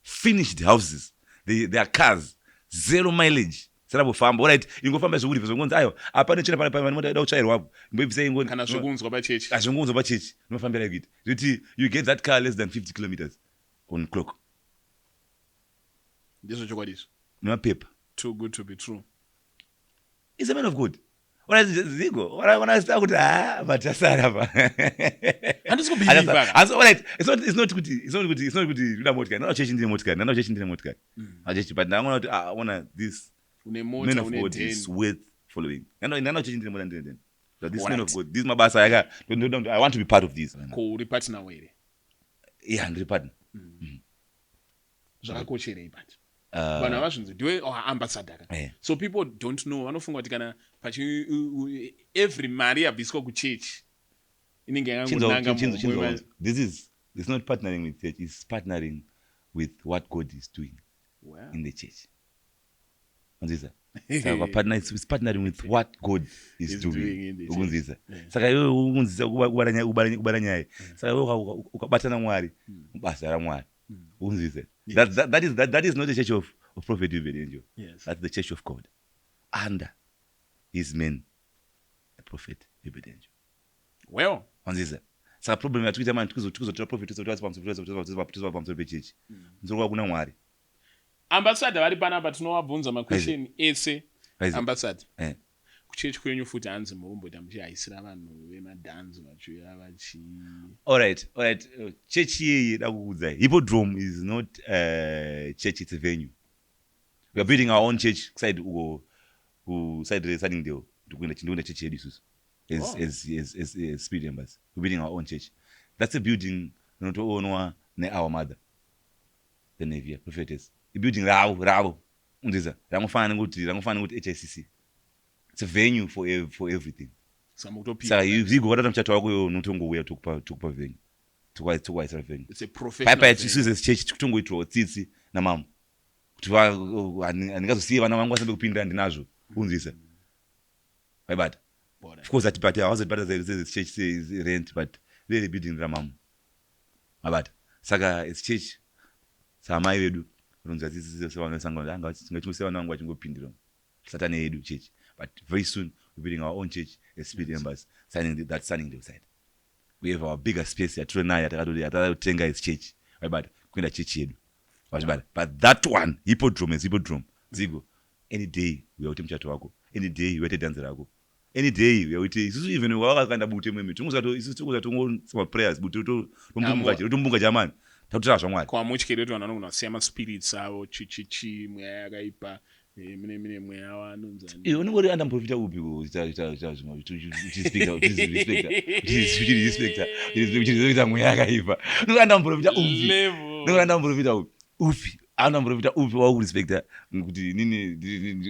Speaker 2: finished houses. There are cars, zero mileage, sarambofamba. Alright, ingofamba zvekuri zvongonzi aiwa, apa nechena pane pane da kutsvairwa apo, imboibvisai ingoni.
Speaker 1: Kana zvokunzwa pachechi.
Speaker 2: Azvingonzwa pachechi, inofambira kuita zvekuti you get that car less than 50 kilometers on clock.
Speaker 1: Ndizvo chokwadi izvo?
Speaker 2: Nemapepa.
Speaker 1: Too good to be true.
Speaker 2: Is a man of God. Ona zigo, ona sita kuti, ah, but tasara pa.
Speaker 1: Handisi kubelieve.
Speaker 2: Alright, it's not kuti ndoda motikari, ndinoda chechi, ndine motikari, ndinoda chechi, ndine motikari achechi, but ndaona kuti, ah, ona this
Speaker 1: Une
Speaker 2: man
Speaker 1: mota,
Speaker 2: of
Speaker 1: une
Speaker 2: God is
Speaker 1: den.
Speaker 2: Worth following. Ndinoda chechi, ndine mota, ndine den. But this man of God, this mabasa yaka I want to be part of this.
Speaker 1: Ko uri partner were?
Speaker 2: Yeah, ndiri partner.
Speaker 1: Zvakakosherei? But vanhu havazvinzi ndiwe, oh, ambassador ka. So people don't know, vanofunga kuti kana pachi every mari yabviswa kuchechi inenge yakangonanga muhomwe.
Speaker 2: This is, it's not partnering with church, it's partnering with what God is doing in the church. Unzisa, saka partner, it's partnering with what God is
Speaker 1: Is
Speaker 2: doing.
Speaker 1: Doing in the church.
Speaker 2: Ukunzisa, saka iwe ukunzisa kubara nyaya, saka iwe ukabatana Mwari mubasa raMwari, ukunzisa, that is not a church of Prophet Uebert Angel. That's the church of God under his man, the Prophet Uebert Angel.
Speaker 1: Well.
Speaker 2: Wanzisa, saka problem yatikuita mani, tikuzotora prophet, tizotora pamusoro pechechi, musoro kwakuna Mwari.
Speaker 1: Ambassador vari panapa, tinovabvunza maquestion ese.
Speaker 2: Aizi.
Speaker 1: Ambassador, kuchechi kwenyu futi hanzi murumboita muchihaisira vanhu vemadhanzi vachiuya vachi
Speaker 2: Alright, chechi yeye da kukuudzai, Hippodrome is not church, it's a venue. We are building our own church side uko, kuside reSunningdale. Ndikuenda chechi yedu isusu as, as Spirit Embassy. We're building our own church. That's a building rinotoonwa neour mother, the Navia prophetess. Ibuilding ravo ravo, unziza, rangofanana nekuti HICC. It's a venue for everything.
Speaker 1: Saka mukutopika.
Speaker 2: Saka zigo vatata muchato wako iwe, unotongouya, tokupa venue, tokuwaisira venue.
Speaker 1: It's a professional
Speaker 2: Paipai
Speaker 1: venue.
Speaker 2: isusu church tikutongoitirawo tsitsi namama kuti handingazosiye vana vangu vasambe kupinda ndinazvo, unzwisa, vaibata.
Speaker 1: Bora.
Speaker 2: Of course atibata, havazotibata church rent, but rere building ramama, mabata. Saka as church, samai vedu ronzwa tsitsi sevanhu vesangano, anga tingachingosiya vana vangu vachingopindira satani yedu church. But very soon we're building our own church as Spirit Embassy, signing that Sunningdale side. We have our bigger space yatiri nayo, yatakatenga as church, vaibata, kuenda chechi yedu, vachibata. But that one, Hippodrome is Hippodrome. Zigo, any day uya uite muchato wako, any day uya uite dhanzi rako, any day uya uite. Isusu even wakakanda bute mweme, isusu tingoza tongosa prayers, bute tombunga jamani. Takutaura zvaMwari.
Speaker 1: Kwamutyere kuti vanhu vanogona kusiya maspirits avo, chichichi, mweya yakaipa, mine mine mweya wanonzani.
Speaker 2: Iwe unenge uri under muprofita upi uchirespecta mweya yakaipa? Unenge under muprofita upi? Unenge under muprofita upi? Upi? Under muprofita upi wakurespecta kuti inini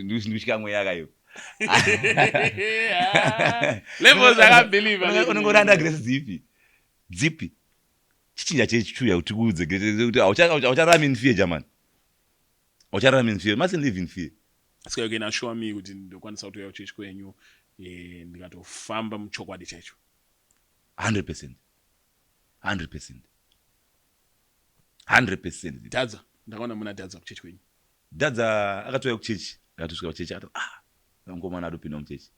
Speaker 2: ndikutya mweya yakaipa?
Speaker 1: Levels akabelieve.
Speaker 2: Unenge uri under grace dzipi? Dzipi? Chichinja chechiuya kuti kuudze kuti hauchararami in fear, German. Hauchararami in fear. You mustn't live in fear.
Speaker 1: Saka you can assure me kuti ndokwanisa kutouya kuchechi kwenyu, ndikatofamba muchokwadi chaicho?
Speaker 2: 100%. 100%. 100%.
Speaker 1: Dhadza, ndakaona muna Dhadza kuchechi kwenyu.
Speaker 2: Dhadza akatouya kuchechi, akatosvika kuchechi akati, "Ah, mukomana atopinda muchechi."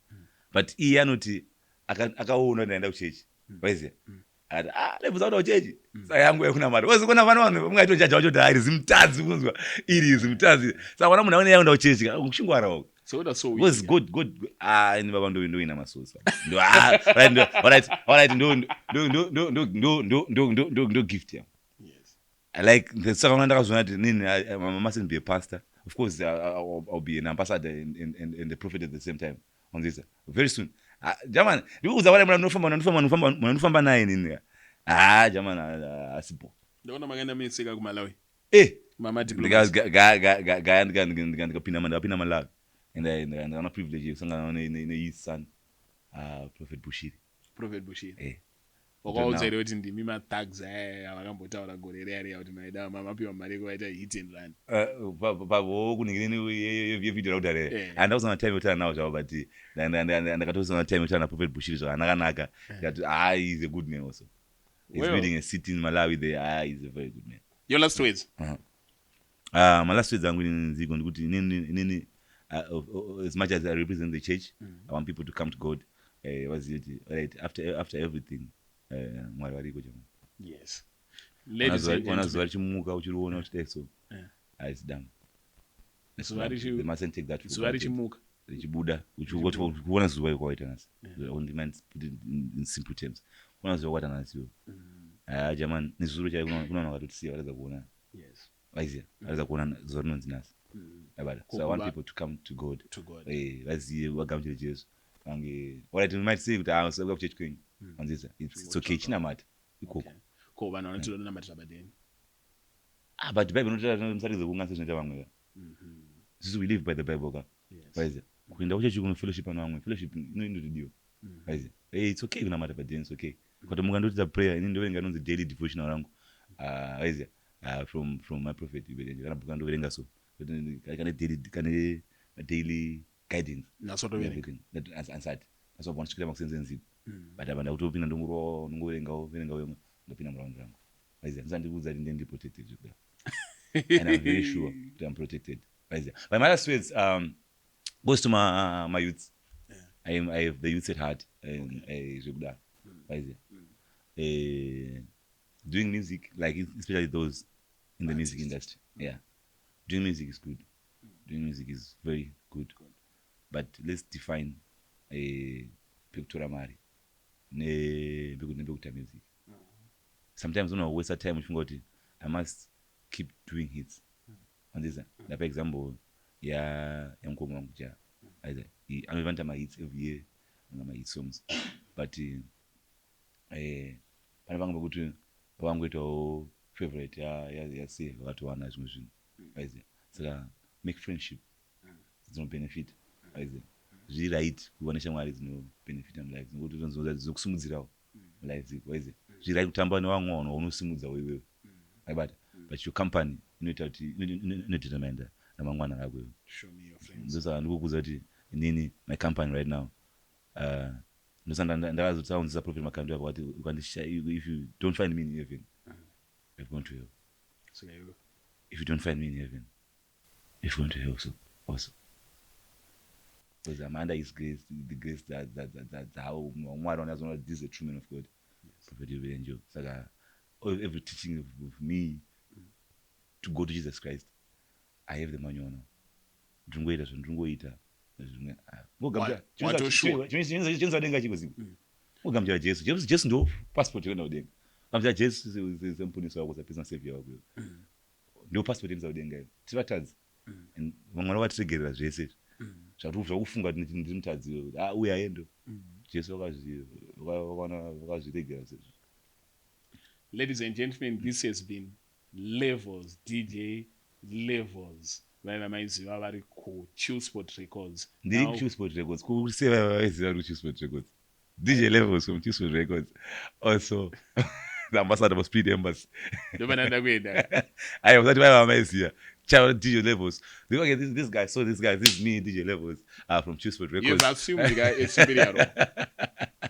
Speaker 2: But iye anoti akaona ndaenda kuchechi. Waiziya? Akati, "Ah, Levels akuenda kuchechi. Saka yangu yekunamata." Wezi kuona vana vanhu mungaitojaja vacho kuti iri zimutadzi kunzwa. Iri zimutadzi. Saka wana munhu aone yaenda kuchechi, kuchingwara uko.
Speaker 1: So that's so
Speaker 2: Because
Speaker 1: weak.
Speaker 2: God, God, ah, ini baba ndo ina masosa. Ndo, ah, right, ndo, alright, alright, ndo ndo ndo ndo ndo ndo ndo ndo ndo ndo ndo gift yangu. I like the saka ndakazoona kuti nini I mustn't be a pastor. Of course, I'll be an ambassador and a prophet at the same time. On this very soon. Ah, German, ndikuudza wale mwana ndinofamba ndinofamba ndinofamba mwana ndinofamba naye nini. Ah, German asipo.
Speaker 1: Ndaona makaenda meseka kuMalawi. Mama
Speaker 2: diplomat. Gaya ndikapinda Malawi. And I ndikaona privilege yekusangana ne his son, Prophet Bushiri.
Speaker 1: Prophet Bushiri.
Speaker 2: Eh.
Speaker 1: Wakaudza here kuti ndimi mathugs aya avakambotaura gore riya riya kuti maida mapiwa mari yekuvaita hit and run?
Speaker 2: Pavo kuningireni yevideo rakudhara. Handakuzona time yekutaura nawo zvavo, but ndakatozona time yekutaura naProphet Bushiri zvakanaka. Ndikati, "Ah, he's a good man also." He's building a city in Malawi there. Ah, he's a very good man.
Speaker 1: Your last words?
Speaker 2: Uh, my last words angu inini nziko ndikuti inini, as much as I represent the church, I want people to come to God, vazive kuti right after everything, Mwari variko chama.
Speaker 1: Yes, ladies and
Speaker 2: Ona
Speaker 1: gentlemen.
Speaker 2: Zuva richimuka uchiriona uchidai so, haisi dama.
Speaker 1: Zuva
Speaker 2: They mustn't take that for
Speaker 1: Zuva
Speaker 2: granted.
Speaker 1: richimuka.
Speaker 2: Richibuda kuona zuva kwawaita nhasi. Only man put it in simple terms, kuona zuva kwaita nhasi iwe, ah jamani, nezuro chai kuna vanhu vakatotisiya varatidza kuona. Vaiziya varatidza kuona zuva rinonzi nhasi abada. So I want people to come to God.
Speaker 1: To God.
Speaker 2: Vazive, vagamuchire Jesu vange. Alright, we might say kuti ah, usauya kuchechi kwenyu, wanzisa, it's okay, chinamata ikoko.
Speaker 1: Okay. Ko vanhu vanoti vanonamatira padeni?
Speaker 2: Ah, but Bible inotaura musaregedze kuungana sezvinoita vamwe ka. Isusu we live by the Bible ka. Vaiziya kuenda kuchechi kuno fellowship nevamwe, fellowship inotodiwa, vaiziya. Hey, it's okay kunamata padeni, it's okay kuti mukandotiita prayer. Ini ndoverenga inonzi daily devotional rangu, ah, vaiziya, from my prophet Iberenje kana bhuku randoverenga, so kane daily guidance.
Speaker 1: Nasotoverenga.
Speaker 2: Everything. Ansati asobva ndisvikira makusenze nziko, but apa ndakutopinda ndongorowawo, ndongoverengawo verengawo, ndopinda muraundi rangu, vaiziya. Ndisandikuudza kuti ndini protected zvekudaro, and I'm very sure that I'm protected, vaiziya. But my last words goes to my youths. I have the youths at heart and zvekudaro, vaiziya, doing music, like especially those in the music industry. Yeah, doing music is good. Doing music is very good, but let's define pekutora mari nepekuita music. Sometimes unowaste time uchifunga kuti I must keep doing hits, wanzisa. Ndapa example ya yamukoma wangu ja anovanta mahits every year, anga mahit songs, but pane vamwe pekuti pavangoitawo favorite yase vakatowana zvimwe zvinhu, aiziya. Saka make friendship dzinobenefit, aiziya. Zviri right kuva neshamwari dzinobenefita mulife, dzinokusimudzirawo mulife dziko, aiziya. Zviri right kutamba nevamwe vanhu vaunosimudzawo iwewe, aibata, but your company inoita kuti inodetermina ramangwana rako iwe.
Speaker 1: Show me your friends.
Speaker 2: Ndosaka ndikukuudza kuti inini my company right now, ndosaka ndakazotaunzisa Prophet Makando apo kuti if you don't find me in heaven, you've gone to hell.
Speaker 1: Saka iwe
Speaker 2: If you don't find me in heaven, you've gone to hell so also, because I'm under his grace, the grace that dzavo Mwari vanazoona kuti this is a true man of God, Prophet Yoberenjo. Saka every teaching of me to go to Jesus Christ, I have the manual now. Ndingoita zvandingoita zvimwe.
Speaker 1: Watoshuwa.
Speaker 2: Chinoza denga chiko ziko ngogamuchira Jesu. Jesu, Jesu ndo passport yekuenda kudenga. Kamza Jesu semuponesi wako, sepersonal savior wako, ndio passport yekuenda kudenga iyo. Tiri vatadzi and vamwe vakatiregerera zvese zvakufunga kuti ndiri mutadzi iwe, kuti ah, uya aendo Jesu vakazviregera sezvo.
Speaker 1: Ladies and gentlemen, this has been Levels, DJ Levels. Vaiva maiziva vari kuChillspot Records.
Speaker 2: Ndiri kuChillspot Records. Kusei vaiva vaiziva vari kuChillspot Records? DJ Levels from Chillspot Records, also the ambassador for Spirit Embassy.
Speaker 1: Ndopananda kuenda.
Speaker 2: Aiwa, usati vaiva vamaiziva Chao DJ Levels. Okay, this guy, so this guy, this is me, DJ Levels, from Chillspot Records.
Speaker 1: You've assumed a superior role.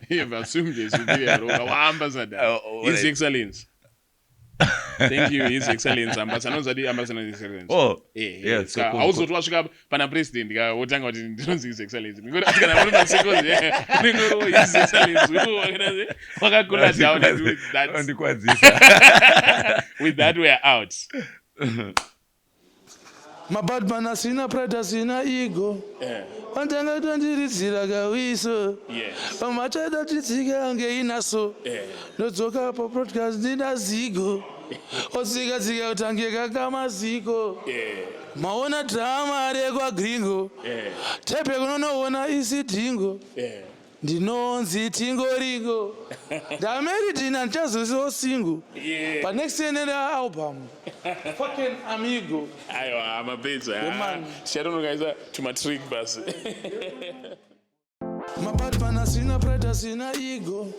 Speaker 1: You've assumed a superior role. Our ambassador,
Speaker 2: Oh,
Speaker 1: His
Speaker 2: right.
Speaker 1: Excellence. Thank you, His Excellence Ambassador. Anonzi Ambassador His Excellence.
Speaker 2: Oh,
Speaker 1: yeah, so hauzoti wasvika pana president ka wotanga kuti ndinonzi His Excellence. Ngoti asi kana muri masekozi unenge uri His Excellence. Wakakula down and with that.
Speaker 2: Andikwadzisa.
Speaker 1: With that we are out.
Speaker 4: Mabadman asina pride, asina ego, vandanga tondiridzira kawiso, vamachada titsika ngeinaso, ndodzoka papodcast ndina zigo, otsika-tsika kutange kakamaziko, maona drama rekwagringo, tepe kunonoona isidhingo, ndinonzi tingoringo, ndameridhina, ndichazosiwo single panext year album, fucking amigo.
Speaker 1: Aiwa, mapedza.
Speaker 4: Man.
Speaker 1: Tichatonokaisa tumatrick basi.
Speaker 4: Mabadman asina pride, asina ego,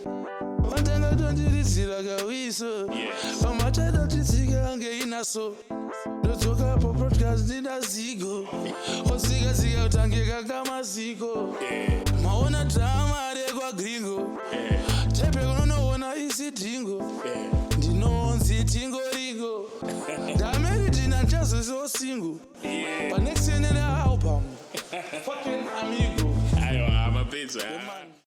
Speaker 4: vandanga tondiridzira kawiso, vamachada titsika ngeinaso, ndodzoka papodcast ndina zigo, otsika-tsika kutange kakamaziko, maona drama rekwagringo, tepe kunonoona isidhingo, ndinonzi tingoringo, ndameridhina, ndichazosiwo single panext year album, fucking amigo.
Speaker 1: Aiwa, mapedza.
Speaker 4: Man.